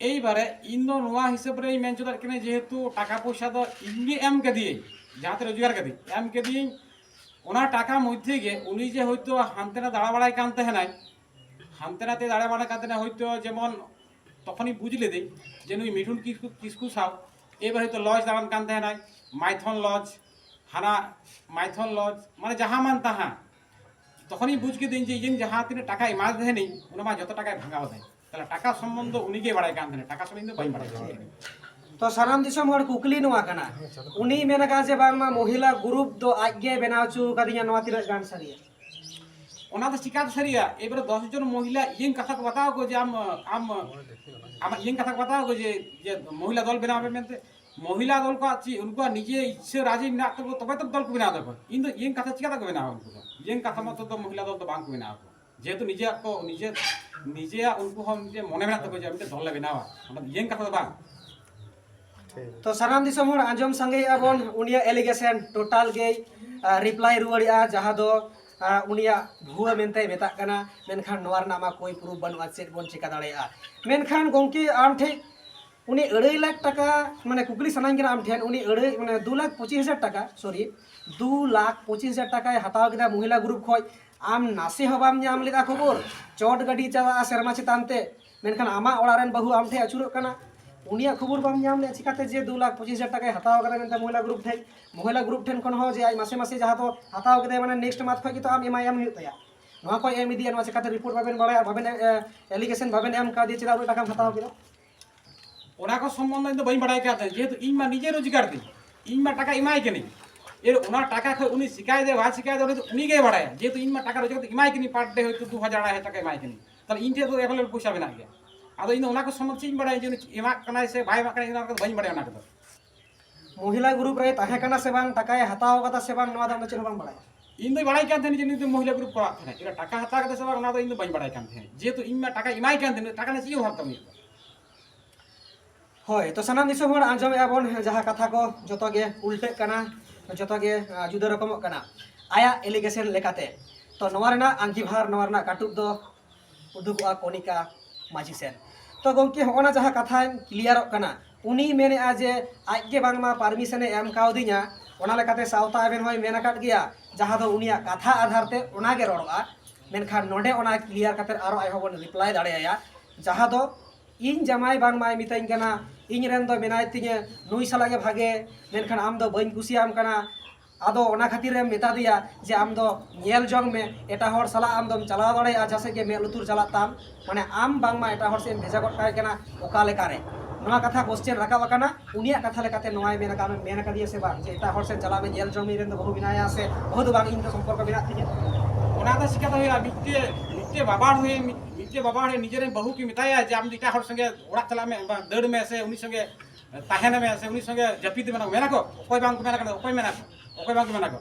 ᱮᱭᱵᱟᱨᱮ ᱤᱧ ᱫᱚ ᱱᱚᱣᱟ ᱦᱤᱥᱟᱹᱵ ᱨᱮᱧ ᱢᱮᱱ ᱦᱚᱪᱚ ᱫᱟᱲᱮᱭᱟᱜ ᱠᱟᱱᱟ, ᱡᱮᱦᱮᱛᱩ ᱴᱟᱠᱟ ᱯᱚᱭᱥᱟ ᱫᱚ ᱤᱧ ᱜᱮ ᱮᱢ ᱠᱟᱫᱤᱭᱟᱹᱧ, ᱡᱟᱦᱟᱸ ᱛᱤᱱᱟᱹᱜ ᱨᱳᱡᱽᱜᱟᱨ ᱠᱟᱫᱤᱧ ᱮᱢ ᱠᱟᱫᱤᱭᱟᱹᱧ, ᱚᱱᱟ ᱴᱟᱠᱟ ᱢᱚᱫᱽᱫᱷᱮ ᱜᱮ ᱩᱱᱤ ᱡᱮ ᱦᱚᱭᱛᱳ ᱦᱟᱱᱛᱮ ᱱᱟᱛᱮ ᱫᱟᱬᱟ ᱵᱟᱲᱟᱭ ᱠᱟᱱ ᱛᱟᱦᱮᱱᱟᱭ, ᱦᱟᱱᱛᱮ ᱱᱟᱛᱮ ᱫᱟᱬᱟ ᱵᱟᱲᱟ ᱠᱟᱛᱮ ᱦᱚᱭᱛᱳ ᱡᱮᱢᱚᱱ ᱛᱚᱠᱷᱚᱱᱤᱧ ᱵᱩᱡᱽ ᱞᱤᱫᱟᱹᱧ ᱡᱮ ᱱᱩᱭ ᱢᱤᱴᱷᱩᱱ ᱠᱤᱥᱠᱩ, ᱠᱤᱥᱠᱩ ᱥᱟᱶ ᱮᱭᱵᱟᱨ ᱦᱚᱭᱛᱳ ᱞᱚᱡᱽ ᱫᱟᱬᱟᱱ ᱠᱟᱱ ᱛᱟᱦᱮᱱᱟᱭ, ᱢᱟᱭᱛᱷᱚᱱ ᱞᱚᱡᱽ, ᱦᱟᱱᱟ ᱢᱟᱭᱛᱷᱚᱱ ᱞᱚᱡᱽ, ᱢᱟᱱᱮ ᱡᱟᱦᱟᱸ ᱢᱟᱱ ᱛᱟᱦᱟᱸ᱾ ᱛᱚᱠᱷᱚᱱᱤᱧ ᱵᱩᱡᱽ ᱠᱤᱫᱟᱹᱧ ᱡᱮ ᱤᱧ ᱡᱟᱦᱟᱸ ᱛᱤᱱᱟᱹᱜ ᱴᱟᱠᱟᱭ ᱮᱢᱟᱫᱮ ᱛᱟᱦᱮᱱᱤᱧ, ᱚᱱᱟ ᱢᱟ ᱡᱚᱛᱚ ᱴᱟᱠᱟᱭ ᱵᱷᱟᱜᱟᱣ ᱫᱟᱭ᱾ ᱛᱟᱦᱞᱮ ᱴᱟᱠᱟ ᱥᱚᱢᱵᱚᱱᱫᱷᱚ ᱩᱱᱤᱜᱮ ᱵᱟᱲᱟᱭ ᱠᱟᱱ ᱛᱟᱦᱮᱱᱟ, ᱴᱟᱠᱟ ᱥᱚᱢᱵᱚᱱᱫᱷᱚ ᱵᱟᱹᱧ ᱵᱟᱲᱟᱭ ᱠᱟᱱ ᱛᱟᱦᱮᱱᱟ᱾ ᱛᱚ ᱥᱟᱱᱟᱢ ᱫᱤᱥᱚᱢ ᱦᱚᱲ ᱠᱩᱠᱞᱤ ᱱᱚᱣᱟ ᱠᱟᱱᱟ, ᱩᱱᱤ ᱢᱮᱱ ᱟᱠᱟᱫ ᱡᱮ ᱵᱟᱝᱢᱟ ᱢᱚᱦᱤᱞᱟ ᱜᱨᱩᱯ ᱫᱚ ᱟᱡ ᱜᱮ ᱵᱮᱱᱟᱣ ᱦᱚᱪᱚ ᱟᱠᱟᱫᱤᱧᱟ, ᱱᱚᱣᱟ ᱛᱤᱱᱟᱹᱜ ᱜᱟᱱ ᱥᱟᱹᱨᱤᱭᱟ? ᱚᱱᱟ ᱫᱚ ᱪᱤᱠᱟᱹᱛᱮ ᱥᱟᱹᱨᱤᱭᱟ? ᱮᱵᱟᱨᱮ ᱫᱚᱥ ᱡᱚᱱ ᱢᱚᱦᱤᱞᱟ ᱤᱭᱟᱹᱝ ᱠᱟᱛᱷᱟ ᱠᱚ ᱵᱟᱛᱟᱣ ᱠᱚ ᱡᱮ ᱟᱢ, ᱟᱢ, ᱟᱢᱟᱜ ᱤᱭᱟᱹᱝ ᱠᱟᱛᱷᱟ ᱠᱚ ᱵᱟᱛᱟᱣ ᱠᱚ ᱡᱮ, ᱡᱮ ᱢᱚᱦᱤᱞᱟ ᱫᱚᱞ ᱵᱮᱱᱟᱣ ᱯᱮ ᱢᱮᱱᱛᱮ᱾ ᱢᱚᱦᱤᱞᱟ ᱫᱚᱞ ᱠᱚᱣᱟᱜ ᱪᱮᱫ ᱩᱱᱠᱩᱣᱟᱜ ᱱᱤᱡᱮ ᱤᱪᱪᱷᱟᱹ ᱨᱟᱡᱤ ᱢᱮᱱᱟᱜ ᱛᱟᱠᱚ ᱛᱚᱵᱮ ᱛᱚ ᱫᱚᱞ ᱠᱚ ᱵᱮᱱᱟᱣ ᱫᱟᱠᱚ᱾ ᱤᱧ ᱫᱚ ᱤᱭᱟᱹᱝ ᱠᱟᱛᱷᱟ ᱪᱤᱠᱟᱹ ᱛᱮᱠᱚ ᱵᱮᱱᱟᱣᱟ? ᱩᱱᱠᱩ ᱫᱚ ᱤᱭᱟᱹᱝ ᱠᱟᱛᱷᱟ ᱢᱚᱛᱚ ᱫᱚ ᱢᱚᱦᱤᱞᱟ ᱫᱚᱞ ᱫᱚ ᱵᱟᱝ ᱠᱚ ᱵᱮᱱᱟᱣ ᱟᱠᱚ᱾ ᱡᱮᱦᱮᱛᱩ ᱱᱤᱡᱮᱨᱟᱜ ᱠᱚ, ᱱᱤᱡᱮ, ᱱᱤᱡᱮᱨᱟᱜ ᱩᱱᱠᱩ ᱦᱚᱸ ᱢᱤᱫᱴᱮᱱ ᱢᱚᱱᱮ ᱢᱮᱱᱟᱜ ᱛᱟᱠᱚᱣᱟ ᱡᱮ ᱢᱤᱫᱴᱮᱱ ᱫᱚᱞ ᱞᱮ ᱵᱮᱱᱟᱣᱟ, ᱚᱱᱟ ᱫᱚ ᱤᱭᱟᱹᱝ ᱠᱟᱛᱷᱟ ᱫᱚ ᱵᱟᱝ᱾ ᱛᱚ ᱥᱟᱱᱟᱢ ᱫᱤᱥᱚᱢ ᱦᱚᱲ ᱟᱸᱡᱚᱢ ᱥᱟᱸᱜᱮᱭᱮᱫᱼᱟ ᱵᱚᱱ, ᱩᱱᱤᱭᱟᱜ ᱮᱞᱤᱜᱮᱥᱚᱱ ᱴᱳᱴᱟᱞ ᱜᱮᱭ ᱨᱤᱯᱞᱟᱭ ᱨᱩᱣᱟᱹᱲᱮᱜᱼᱟ, ᱡᱟᱦᱟᱸ ᱫᱚ ᱟᱸ, ᱩᱱᱤᱭᱟᱜ ᱵᱷᱩᱣᱟᱹ ᱢᱮᱱᱛᱮᱭ ᱢᱮᱛᱟᱜ ᱠᱟᱱᱟ᱾ ᱢᱮᱱᱠᱷᱟᱱ ᱱᱚᱣᱟ ᱨᱮᱱᱟᱜ ᱢᱟ ᱠᱳᱭ ᱯᱨᱩᱯᱷ ᱵᱟᱹᱱᱩᱜᱼᱟ, ᱪᱮᱫ ᱵᱚᱱ ᱪᱮᱠᱟ ᱫᱟᱲᱮᱭᱟᱜᱼᱟ? ᱢᱮᱱᱠᱷᱟᱱ ᱜᱚᱢᱠᱮ, ᱟᱢ ᱴᱷᱮᱱ ᱩᱱᱤ ᱟᱹᱲᱟᱹᱭ ᱞᱟᱠᱷ ᱴᱟᱠᱟ, ᱢᱟᱱᱮ ᱠᱩᱠᱞᱤ ᱥᱟᱱᱟᱧ ᱠᱟᱱᱟ ᱟᱢ ᱴᱷᱮᱱ, ᱩᱱᱤ ᱟᱹᱲᱟᱹᱭ, ᱢᱟᱱᱮ ᱫᱩ ᱞᱟᱠᱷ ᱯᱚᱸᱪᱤᱥ ᱦᱟᱡᱟᱨ ᱴᱟᱠᱟ, ᱥᱚᱨᱤ, ᱫᱩ ᱞᱟᱠᱷ ᱯᱚᱸᱪᱤᱥ ᱦᱟᱡᱟᱨ ᱴᱟᱠᱟᱭ ᱦᱟᱛᱟᱣ ᱠᱮᱫᱟ ᱢᱚᱦᱤᱞᱟ ᱜᱨᱩᱯ ᱠᱷᱚᱱ, ᱟᱢ ᱱᱟᱥᱮ ᱦᱚᱸ ᱵᱟᱢ ᱧᱟᱢ ᱞᱮᱫᱟ ᱠᱷᱚᱵᱚᱨ? ᱪᱚᱴ ᱜᱟᱹᱰᱤ ᱪᱟᱞᱟᱜᱼᱟ ᱥᱮᱨᱢᱟ ᱪᱮᱛᱟᱱ ᱛᱮ, ᱢᱮᱱᱠᱷᱟᱱ ᱟᱢᱟᱜ ᱚᱲᱟᱜ ᱨᱮᱱ ᱵᱟᱹᱦᱩ ᱟᱢ ᱴᱷᱮᱱ ᱟᱹᱪᱩᱨᱚᱜ ᱠᱟᱱᱟ, ᱩᱱᱤᱭᱟᱜ ᱠᱷᱚᱵᱚᱨ ᱵᱟᱢ ᱧᱟᱢ ᱞᱮᱫᱟ ᱪᱤᱠᱟᱹᱛᱮ ᱡᱮ ᱫᱩ ᱞᱟᱠᱷ ᱯᱚᱸᱪᱤᱥ ᱦᱟᱡᱟᱨ ᱴᱟᱠᱟᱭ ᱦᱟᱛᱟᱣ ᱠᱟᱫᱟ ᱢᱮᱱᱛᱮ ᱢᱚᱦᱤᱞᱟ ᱜᱨᱩᱯ ᱴᱷᱮᱱ? ᱢᱚᱦᱤᱞᱟ ᱜᱨᱩᱯ ᱴᱷᱮᱱ ᱠᱷᱚᱱ ᱦᱚᱸ ᱡᱮ ᱟᱡ ᱢᱟᱥᱮ ᱢᱟᱥᱮ ᱡᱟᱦᱟᱸ ᱫᱚ ᱦᱟᱛᱟᱣ ᱠᱮᱫᱟᱭ, ᱢᱟᱱᱮ ᱱᱮᱠᱥᱴ ᱢᱟᱱᱛᱷ ᱠᱷᱚᱱ ᱜᱮ ᱛᱚ ᱟᱢ ᱮᱢᱟᱭᱟᱢ ᱦᱩᱭᱩᱜ ᱛᱟᱭᱟ᱾ ᱱᱚᱣᱟ ᱠᱚᱭ ᱮᱢ ᱤᱫᱤᱭᱟ, ᱱᱚᱣᱟ ᱪᱤᱠᱟᱹᱛᱮ ᱨᱤᱯᱳᱨᱴ ᱵᱟᱵᱮᱱ ᱵᱟᱲᱟᱭᱟ, ᱵᱟᱵᱮᱱ ᱮᱞᱤᱜᱮᱥᱚᱱ ᱵᱟᱵᱮᱱ ᱮᱢ ᱠᱟᱣᱫᱮᱭᱟ, ᱪᱮᱫᱟᱜ ᱩᱱᱟᱹᱜ ᱴᱟᱠᱟᱢ ᱦᱟᱛᱟᱣ ᱠᱮᱫᱟ? ᱚᱱᱟ ᱠᱚ ᱥᱚᱢᱵᱚᱱᱫᱷᱮ ᱤᱧ ᱫᱚ ᱵᱟᱹᱧ ᱵᱟᱲᱟᱭ ᱠᱟᱱ ᱛᱟᱦᱮᱸᱫ, ᱡᱮᱦᱮᱛᱩ ᱤᱧ ᱢᱟ ᱱᱤᱡᱮ ᱨᱳᱡᱽᱜᱟᱨ ᱛᱤᱧ, ᱤᱧ ᱢᱟ ᱴᱟᱠᱟ ᱮᱢᱟᱭ ᱠᱟᱹᱱᱟᱹᱧ᱾ ᱮᱨ ᱚᱱᱟ ᱴᱟᱠᱟ ᱠᱷᱚᱱ ᱩᱱᱤ ᱪᱤᱠᱟᱭ ᱫᱟᱭ ᱵᱟᱭ ᱪᱤᱠᱟᱭ ᱫᱟ, ᱩᱱᱤ ᱫᱚ ᱩᱱᱤ ᱜᱮᱭ ᱵᱟᱲᱟᱭᱟ᱾ ᱡᱮᱦᱮᱛᱩ ᱤᱧ ᱢᱟ ᱴᱟᱠᱟ ᱨᱳᱡᱽᱜᱟᱨ ᱛᱮ ᱮᱢᱟᱭ ᱠᱟᱹᱱᱟᱹᱧ, ᱯᱟᱨ ᱰᱮ ᱦᱚᱭᱛᱳ ᱫᱩ ᱦᱟᱡᱟᱨ ᱟᱲᱟᱭ ᱦᱟᱡᱟᱨ ᱴᱟᱠᱟ ᱮᱢᱟᱭ ᱠᱟᱹᱱᱟᱹᱧ, ᱛᱟᱦᱞᱮ ᱤᱧ ᱴᱷᱮᱱ ᱫᱚ ᱮᱵᱷᱮᱞᱮᱵᱚᱞ ᱯᱚᱭᱥᱟ ᱢᱮᱱᱟᱜ ᱜᱮᱭᱟ᱾ ᱟᱫᱚ ᱤᱧ ᱫᱚ ᱚᱱᱟ ᱠᱚ ᱥᱚᱢᱵᱚᱱᱫᱷᱮ ᱪᱮᱫ ᱤᱧ ᱵᱟᱲᱟᱭᱟ ᱡᱮ ᱩᱱᱤ ᱮᱢᱟᱜ ᱠᱟᱱᱟᱭ ᱥᱮ ᱵᱟᱭ ᱮᱢᱟᱜ ᱠᱟᱱᱟᱭ, ᱤᱧ ᱫᱚ ᱚᱱᱟ ᱠᱚᱫᱚ ᱵᱟᱹᱧ ᱵᱟᱲᱟᱭᱟ ᱚᱱᱟ ᱠᱚᱫᱚ᱾ ᱢᱚᱦᱤᱞᱟ ᱜᱨᱩᱯ ᱨᱮ ᱛᱟᱦᱮᱸ ᱠᱟᱱᱟ ᱥᱮ ᱵᱟᱝ, ᱴᱟᱠᱟᱭ ᱦᱟᱛᱟᱣ ᱠᱟᱫᱟ ᱥᱮ ᱵᱟᱝ, ᱱᱚᱣᱟ ᱫᱚ ᱟᱢ ᱫᱚ ᱪᱮᱫ ᱦᱚᱸ ᱵᱟᱢ ᱵᱟᱲᱟᱭᱟ? ᱤᱧ ᱫᱚᱧ ᱵᱟᱲᱟᱭ ᱠᱟᱱ ᱛᱟᱦᱮᱸᱱᱟ ᱡᱮ ᱱᱩᱭ ᱫᱚ ᱢᱚᱦᱤᱞᱟ ᱜᱨᱩᱯ ᱠᱚᱨᱟᱣ ᱛᱟᱦᱮᱸᱱᱟ, ᱪᱮᱫᱟᱜ ᱴᱟᱠᱟ ᱦᱟᱛᱟᱣ ᱠᱟᱫᱟ ᱥᱮ ᱵᱟᱝ, ᱚᱱᱟ ᱫᱚ ᱤᱧ ᱫᱚ ᱵᱟᱹᱧ ᱵᱟᱲᱟᱭ ᱠᱟᱱ ᱛᱟᱦᱮᱸᱫ᱾ ᱡᱮᱦᱮᱛᱩ ᱤᱧ ᱢᱟ ᱴᱟᱠᱟᱧ ᱮᱢᱟᱭ ᱠᱟᱱ ᱛᱟᱦᱮᱸᱱᱟ, ᱴᱟᱠᱟ ᱨᱮᱱᱟᱜ ᱪᱮᱫ ᱦᱚᱸ ᱚᱵᱷᱟᱵᱽ ᱛᱟᱢ ᱦᱩᱭᱩᱜ ᱠᱟᱱᱟ᱾ ᱦᱳᱭ, ᱛᱚ ᱥᱟᱱᱟᱢ ᱫᱤᱥᱚᱢ ᱦᱚᱲ ᱟᱸᱡᱚᱢᱮᱫᱼᱟ ᱵᱚᱱ, ᱡᱟᱦᱟᱸ ᱠᱟᱛᱷᱟ ᱠᱚ ᱡᱚᱛᱚ ᱜᱮ ᱩᱞᱴᱟᱹᱜ ᱠᱟᱱᱟ, ᱡᱚᱛᱚ ᱜᱮ, ᱟᱸ, ᱡᱩᱫᱟᱹ ᱨᱚᱠᱚᱢᱚᱜ ᱠᱟᱱᱟ᱾ ᱟᱭᱟᱜ ᱮᱞᱤᱜᱮᱥᱚᱱ ᱞᱮᱠᱟᱛᱮ, ᱛᱚ ᱱᱚᱣᱟ ᱨᱮᱱᱟᱜ ᱟᱸᱜᱤᱵᱷᱟᱨ, ᱱᱚᱣᱟ ᱨᱮᱱᱟᱜ ᱠᱟᱹᱴᱩᱵ ᱫᱚ ᱩᱫᱩᱜᱚᱜᱼᱟ ᱠᱚᱱᱤᱠᱟ ᱢᱟᱹᱡᱷᱤ ᱥᱮᱱ᱾ ᱛᱚ ᱜᱚᱢᱠᱮ, ᱦᱚᱸᱜᱼᱚ ᱱᱟ ᱡᱟᱦᱟᱸ ᱠᱟᱛᱷᱟᱧ ᱠᱞᱤᱭᱟᱨᱚᱜ ᱠᱟᱱᱟ, ᱩᱱᱤ ᱢᱮᱱᱮᱫᱼᱟ ᱡᱮ ᱟᱡ ᱜᱮ ᱵᱟᱝᱢᱟ ᱯᱟᱨᱢᱤᱥᱚᱱᱮ ᱮᱢ ᱠᱟᱣᱫᱤᱧᱟ, ᱚᱱᱟ ᱞᱮᱠᱟᱛᱮ ᱥᱟᱶᱛᱟ ᱟᱵᱮᱱ ᱦᱚᱸᱭ ᱢᱮᱱ ᱟᱠᱟᱫ ᱜᱮᱭᱟ, ᱡᱟᱦᱟᱸ ᱫᱚ ᱩᱱᱤᱭᱟᱜ ᱠᱟᱛᱷᱟ ᱟᱫᱷᱟᱨ ᱛᱮ ᱚᱱᱟ ᱜᱮ ᱨᱚᱲᱚᱜᱼᱟ᱾ ᱢᱮᱱᱠᱷᱟᱱ ᱱᱚᱰᱮ ᱚᱱᱟ ᱠᱞᱤᱭᱟᱨ ᱠᱟᱛᱮ ᱟᱨᱚ ᱟᱡ ᱦᱚᱸ ᱵᱚᱱ ᱨᱤᱯᱞᱟᱭ ᱫᱟᱲᱮᱭᱟᱭᱟ, ᱡᱟᱦᱟᱸ ᱫᱚ ᱤᱧ ᱡᱟᱢᱟᱭ ᱵᱟᱝᱢᱟᱭ ᱢᱤᱛᱟᱹᱧ ᱠᱟᱱᱟ, ᱤᱧ ᱨᱮᱱ ᱫᱚ ᱢᱮᱱᱟᱭ ᱛᱤᱧᱟᱹ, ᱱᱩᱭ ᱥᱟᱞᱟᱜ ᱜᱮ ᱵᱷᱟᱜᱮ, ᱢᱮᱱᱠᱷᱟᱱ ᱟᱢ ᱫᱚ ᱵᱟᱹᱧ ᱠᱩᱥᱤᱭᱟᱢ ᱠᱟᱱᱟ᱾ ᱟᱫᱚ ᱚᱱᱟ ᱠᱷᱟᱹᱛᱤᱨ ᱮᱢ ᱢᱮᱛᱟ ᱫᱮᱭᱟ ᱡᱮ ᱟᱢ ᱫᱚ ᱧᱮᱞ ᱡᱚᱝ ᱢᱮ, ᱮᱴᱟᱜ ᱦᱚᱲ ᱥᱟᱞᱟᱜ ᱟᱢ ᱫᱚᱢ ᱪᱟᱞᱟᱣ ᱫᱟᱲᱮᱭᱟᱜᱼᱟ ᱡᱟᱦᱟᱸ ᱥᱮᱫ ᱜᱮ ᱢᱮᱫ ᱞᱩᱛᱩᱨ ᱪᱟᱞᱟᱜ ᱛᱟᱢ, ᱢᱟᱱᱮ ᱟᱢ ᱵᱟᱝᱢᱟ ᱮᱴᱟᱜ ᱦᱚᱲ ᱥᱮᱫ ᱮᱢ ᱵᱷᱮᱡᱟ ᱜᱚᱫ ᱠᱟᱭ ᱠᱟᱱᱟ, ᱚᱠᱟ ᱞᱮᱠᱟᱨᱮ? ᱱᱚᱣᱟ ᱠᱟᱛᱷᱟ ᱠᱚᱥᱪᱮᱱ ᱨᱟᱠᱟᱵ ᱟᱠᱟᱱᱟ᱾ ᱩᱱᱤᱭᱟᱜ ᱠᱟᱛᱷᱟ ᱞᱮᱠᱟᱛᱮ ᱱᱚᱣᱟᱭ ᱢᱮᱱ ᱟᱠᱟᱫ, ᱟᱢᱮᱢ ᱢᱮᱱ ᱟᱠᱟᱫᱮᱭᱟ ᱥᱮ ᱵᱟᱝ ᱡᱮ ᱮᱴᱟᱜ ᱦᱚᱲ ᱥᱮᱫ ᱪᱟᱞᱟᱜ ᱢᱮ, ᱧᱮᱞ ᱡᱚᱝ ᱢᱮ, ᱤᱧ ᱨᱮᱱ ᱫᱚ ᱵᱟᱹᱦᱩ ᱢᱮᱱᱟᱭᱟ ᱥᱮ ᱵᱟᱹᱦᱩ ᱫᱚ ᱵᱟᱝ, ᱤᱧ ᱫᱚ ᱥᱚᱢᱯᱚᱨᱠᱚ ᱢᱮᱱᱟᱜ ᱛᱤᱧᱟᱹ? ᱚᱱᱟ ᱫᱚ ᱪᱤᱠᱟᱹᱛᱮ ᱦᱩᱭᱩᱜᱼᱟ? ᱢᱤᱫᱴᱮᱡ, ᱢᱤᱫᱴᱮᱡ ᱵᱟᱵᱟ ᱦᱚᱲ ᱦᱩᱭ, ᱢᱤᱫ-, ᱢᱤᱫᱴᱮᱡ ᱵᱟᱵᱟ ᱦᱚᱲ ᱱᱤᱡᱮᱨᱮᱱ ᱵᱟᱹᱦᱩ ᱠᱤ ᱢᱮᱛᱟᱭᱟ ᱡᱮ ᱟᱢ ᱫᱚ ᱮᱴᱟᱜ ᱦᱚᱲ ᱥᱚᱸᱜᱮ ᱚᱲᱟᱜ ᱪᱟᱞᱟᱜ ᱢᱮ, ᱵᱟᱝ ᱫᱟᱹᱲ ᱢᱮ, ᱥᱮ ᱩᱱᱤ ᱥᱚᱸᱜᱮ ᱛᱟᱦᱮᱱ ᱢᱮ, ᱥᱮ ᱩᱱᱤ ᱥᱚᱸᱜᱮ ᱡᱟᱹᱯᱤᱫ ᱢᱮ, ᱢᱮᱱᱟ ᱠᱚ? ᱚᱠᱚᱭ ᱵᱟᱝ ᱠᱚ ᱢᱮᱱᱟ ᱠᱚ, ᱚᱠᱚᱭ ᱢᱮᱱᱟ ᱠᱚ, ᱚᱠᱚᱭ ᱢᱮᱱᱟ ᱠᱚ?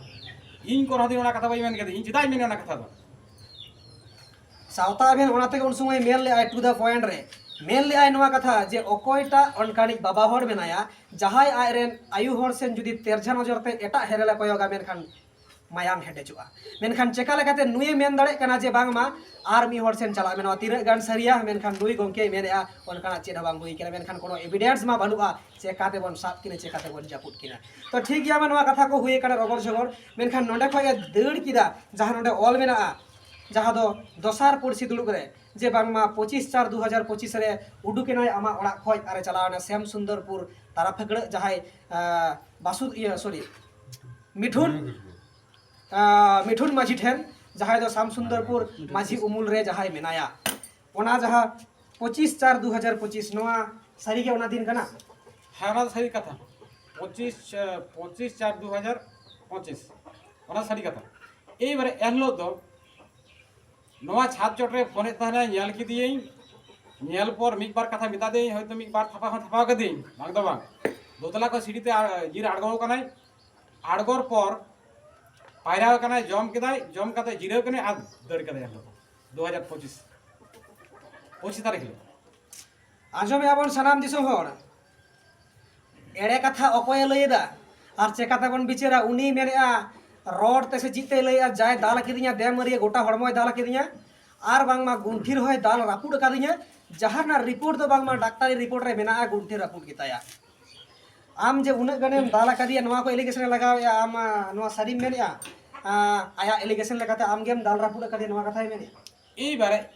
ᱤᱧ ᱠᱚᱱᱚ ᱫᱤᱱ ᱚᱱᱟ ᱠᱟᱛᱷᱟ ᱵᱟᱹᱧ ᱢᱮᱱ ᱠᱟᱫᱟ, ᱤᱧ ᱪᱮᱫᱟᱜ ᱤᱧ ᱢᱮᱱᱟ ᱚᱱᱟ ᱠᱟᱛᱷᱟ ᱫᱚ? ᱥᱟᱶᱛᱟ ᱟᱵᱮᱱ ᱚᱱᱟ ᱛᱮᱜᱮ ᱩᱱ ᱥᱚᱢᱚᱭ ᱢᱮᱱ ᱞᱮᱜᱼᱟᱭ to the point ᱨᱮ, ᱢᱮᱱ ᱞᱮᱜᱼᱟᱭ ᱱᱚᱣᱟ ᱠᱟᱛᱷᱟ ᱡᱮ ᱚᱠᱚᱭᱴᱟᱜ ᱚᱱᱠᱟᱱᱤᱡ ᱵᱟᱵᱟ ᱦᱚᱲ ᱢᱮᱱᱟᱭᱟ, ᱡᱟᱦᱟᱸᱭ ᱟᱡᱨᱮᱱ ᱟᱭᱩ ᱦᱚᱲ ᱥᱮᱱ ᱡᱩᱫᱤ ᱛᱮᱨᱡᱷᱟ ᱱᱚᱡᱚᱨ ᱛᱮ ᱮᱴᱟᱜ ᱦᱮᱨᱮᱞᱮ ᱠᱚᱭᱚᱜᱟ, ᱢᱮᱱᱠᱷᱟᱱ ᱢᱟᱭᱟᱝ ᱦᱮᱰᱮᱡᱚᱜᱼᱟ᱾ ᱢᱮᱱᱠᱷᱟᱱ ᱪᱮᱠᱟ ᱞᱮᱠᱟᱛᱮ ᱱᱩᱭᱮ ᱢᱮᱱ ᱫᱟᱲᱮᱭᱟᱜ ᱠᱟᱱᱟ ᱡᱮ ᱵᱟᱝᱢᱟ ᱟᱨ ᱢᱤᱫ ᱦᱚᱲ ᱥᱮᱱ ᱪᱟᱞᱟᱜ ᱢᱮ? ᱱᱚᱣᱟ ᱛᱤᱱᱟᱹᱜ ᱜᱟᱱ ᱥᱟᱹᱨᱤᱭᱟ? ᱢᱮᱱᱠᱷᱟᱱ ᱱᱩᱭ ᱜᱚᱢᱠᱮᱭ ᱢᱮᱱᱮᱫᱼᱟ ᱚᱱᱠᱟᱱᱟᱜ ᱪᱮᱫ ᱦᱚᱸ ᱵᱟᱝ ᱦᱩᱭ ᱠᱟᱱᱟ, ᱢᱮᱱᱠᱷᱟᱱ ᱠᱳᱱᱳ ᱮᱵᱷᱤᱰᱮᱱᱥ ᱢᱟ ᱵᱟᱹᱱᱩᱜᱼᱟ, ᱪᱮᱠᱟ ᱛᱮᱵᱚᱱ ᱥᱟᱵ ᱠᱤᱱᱟ, ᱪᱮᱠᱟ ᱛᱮᱵᱚᱱ ᱡᱟᱹᱯᱩᱫ ᱠᱤᱱᱟ᱾ ᱛᱚ ᱴᱷᱤᱠ ᱜᱮᱭᱟ, ᱢᱟ ᱱᱚᱣᱟ ᱠᱟᱛᱷᱟ ᱠᱚ ᱦᱩᱭ ᱟᱠᱟᱱᱟ ᱨᱚᱜᱚᱲ ᱡᱷᱚᱜᱚᱲ, ᱢᱮᱱᱠᱷᱟᱱ ᱱᱚᱸᱰᱮ ᱠᱷᱚᱱ ᱮ ᱫᱟᱹᱲ ᱠᱮᱫᱟ, ᱡᱟᱦᱟᱸ ᱱᱚᱸᱰᱮ ᱚᱞ ᱢᱮᱱᱟᱜᱼᱟ, ᱡᱟᱦᱟᱸ ᱫᱚ ᱫᱚᱥᱟᱨ ᱯᱩᱲᱥᱤ ᱫᱩᱲᱩᱵ ᱨᱮ, ᱡᱮ ᱵᱟᱝᱢᱟ ᱯᱚᱸᱪᱤᱥ ᱪᱟᱨ ᱫᱩ ᱦᱟᱡᱟᱨ ᱯᱚᱸᱪᱤᱥ ᱨᱮ ᱩᱰᱩᱠ ᱮᱱᱟᱭ ᱟᱢᱟᱜ ᱚᱲᱟᱜ ᱠᱷᱚᱱ ᱟᱨ ᱮ ᱪᱟᱞᱟᱣ ᱮᱱᱟ ᱥᱮᱢ ᱥᱩᱱᱫᱚᱨᱯᱩᱨ ᱛᱟᱨᱟ ᱯᱷᱟᱹᱠᱲᱟᱹᱜ, ᱡᱟᱦᱟᱸᱭ ᱟᱸ, ᱵᱟᱥᱩ ᱤᱭᱟᱹ ᱥᱚᱨᱤ ᱢᱤᱴᱷᱩᱱ ᱟᱸ, ᱢᱤᱴᱷᱩᱱ ᱢᱟᱹᱡᱷᱤ ᱴᱷᱮᱱ, ᱡᱟᱦᱟᱸᱭ ᱫᱚ ᱥᱟᱢ ᱥᱩᱱᱫᱚᱨᱯᱩᱨ ᱢᱟᱹᱡᱷᱤ ᱩᱢᱩᱞ ᱨᱮ ᱡᱟᱦᱟᱸᱭ ᱢᱮᱱᱟᱭᱟ, ᱚᱱᱟ ᱡᱟᱦᱟᱸ ᱯᱚᱸᱪᱤᱥ ᱪᱟᱨ ᱫᱩ ᱦᱟᱡᱟᱨ ᱯᱚᱸᱪᱤᱥ, ᱱᱚᱣᱟ ᱥᱟᱹᱨᱤᱜᱮ ᱚᱱᱟ ᱫᱤᱱ ᱠᱟᱱᱟ? ᱦᱮᱸ, ᱚᱱᱟ ᱫᱚ ᱥᱟᱹᱨᱤ ᱠᱟᱛᱷᱟ᱾ ᱯᱚᱸᱪᱤᱥ, ᱟᱸ, ᱯᱚᱸᱪᱤᱥ ᱪᱟᱨ ᱫᱩ ᱦᱟᱡᱟᱨ ᱯᱚᱸᱪᱤᱥ, ᱚᱱᱟ ᱥᱟᱹᱨᱤ ᱠᱟᱛᱷᱟ᱾ ᱮᱭᱵᱟᱨᱮ ᱮᱱᱦᱤᱞᱳᱜ ᱫᱚ ᱱᱚᱣᱟ ᱪᱷᱟᱫᱽ ᱪᱚᱴ ᱨᱮ ᱯᱷᱳᱱᱮᱫ ᱛᱟᱦᱮᱱᱟᱭ, ᱧᱮᱞ ᱠᱮᱫᱮᱭᱟᱹᱧ᱾ ᱧᱮᱞ ᱯᱚᱨ ᱢᱤᱫ ᱵᱟᱨ ᱠᱟᱛᱷᱟ ᱢᱮᱛᱟ ᱫᱤᱭᱟᱹᱧ, ᱦᱚᱭᱛᱳ ᱢᱤᱫ ᱵᱟᱨ ᱛᱷᱟᱯᱟ ᱦᱚᱸ ᱛᱷᱟᱯᱟᱣ ᱠᱟᱹᱫᱤᱧ, ᱵᱟᱝ ᱫᱚ ᱵᱟᱝ᱾ ᱫᱚᱛᱞᱟ ᱠᱷᱚᱱ ᱥᱤᱲᱤ ᱛᱮ ᱟᱨ ᱧᱤᱨ ᱟᱬᱜᱚ ᱟᱠᱟᱱᱟᱭ᱾ ᱟᱬᱜᱚᱨ ᱯᱚᱨ ᱯᱟᱭᱨᱟᱣ ᱟᱠᱟᱱᱟᱭ, ᱡᱚᱢ ᱠᱮᱫᱟᱭ, ᱡᱚᱢ ᱠᱟᱛᱮ ᱡᱤᱨᱟᱹᱣ ᱠᱟᱱᱟᱭ ᱟᱨ ᱫᱟᱹᱲ ᱠᱟᱫᱟᱭ ᱮᱱᱦᱤᱞᱳᱜ, ᱫᱩ ᱦᱟᱡᱟᱨ ᱯᱚᱸᱪᱤᱥ, ᱯᱚᱸᱪᱤᱥ ᱛᱟᱹᱨᱤᱠᱷ ᱦᱤᱞᱳᱜ᱾ ᱟᱸᱡᱚᱢᱮᱜᱼᱟ ᱵᱚᱱ ᱥᱟᱱᱟᱢ ᱫᱤᱥᱚᱢ ᱦᱚᱲ, ᱮᱲᱮ ᱠᱟᱛᱷᱟ ᱚᱠᱚᱭᱮ ᱞᱟᱹᱭ ᱮᱫᱟ ᱟᱨ ᱪᱮᱠᱟᱛᱮ ᱵᱚᱱ ᱵᱤᱪᱟᱹᱨᱟ? ᱩᱱᱤ ᱢᱮᱱᱮᱜᱼᱟ ᱨᱚᱲ ᱛᱮ ᱥᱮ ᱪᱮᱫ ᱛᱮᱭ ᱞᱟᱹᱭᱮᱜᱼᱟ, ᱡᱟᱭ ᱫᱟᱞ ᱠᱤᱫᱤᱧᱟ, ᱫᱮ ᱢᱟᱹᱨᱤᱭᱟᱹ ᱜᱚᱴᱟ ᱦᱚᱲᱢᱚᱭ ᱫᱟᱞ ᱠᱤᱫᱤᱧᱟ, ᱟᱨ ᱵᱟᱝᱢᱟ ᱜᱩᱱᱴᱷᱤ ᱨᱮᱦᱚᱸᱭ ᱫᱟᱞ ᱨᱟᱹᱯᱩᱫ ᱟᱠᱟᱫᱤᱧᱟ, ᱡᱟᱦᱟᱸ ᱨᱮᱱᱟᱜ ᱨᱤᱯᱳᱨᱴ ᱫᱚ ᱵᱟᱝᱢᱟ ᱰᱟᱠᱛᱟᱨᱤ ᱨᱤᱯᱳᱨᱴ ᱨᱮ ᱢᱮᱱᱟᱜᱼᱟ ᱜᱩᱱᱴᱷᱤ ᱨᱟᱹᱯᱩᱫ ᱜᱮᱛᱟᱭᱟ᱾ ᱟᱢ ᱡᱮ ᱩᱱᱟᱹᱜ ᱜᱟᱱᱮᱢ ᱫᱟᱞ ᱟᱠᱟᱫᱮᱭᱟ, ᱱᱚᱣᱟ ᱠᱚ ᱮᱞᱤᱜᱮᱥᱚᱱ ᱮ ᱞᱟᱜᱟᱣᱮᱜᱼᱟ, ᱟᱢ, ᱟ, ᱱᱚᱣᱟ ᱥᱟᱹᱨᱤᱢ ᱢᱮᱱᱮᱜᱼᱟ? ᱟ, ᱟᱭᱟᱜ ᱮᱞᱤᱜᱮᱥᱚᱱ ᱞᱮᱠᱟᱛᱮ ᱟᱢ ᱜᱮᱢ ᱫᱟᱞ ᱨᱟᱹᱯᱩᱫ ᱟᱠᱟᱫᱮᱭᱟ, ᱱᱚᱣᱟ ᱠᱟᱛᱷᱟᱭ ᱢᱮᱱᱮᱜᱼᱟ? ᱮᱭᱵᱟᱨᱮ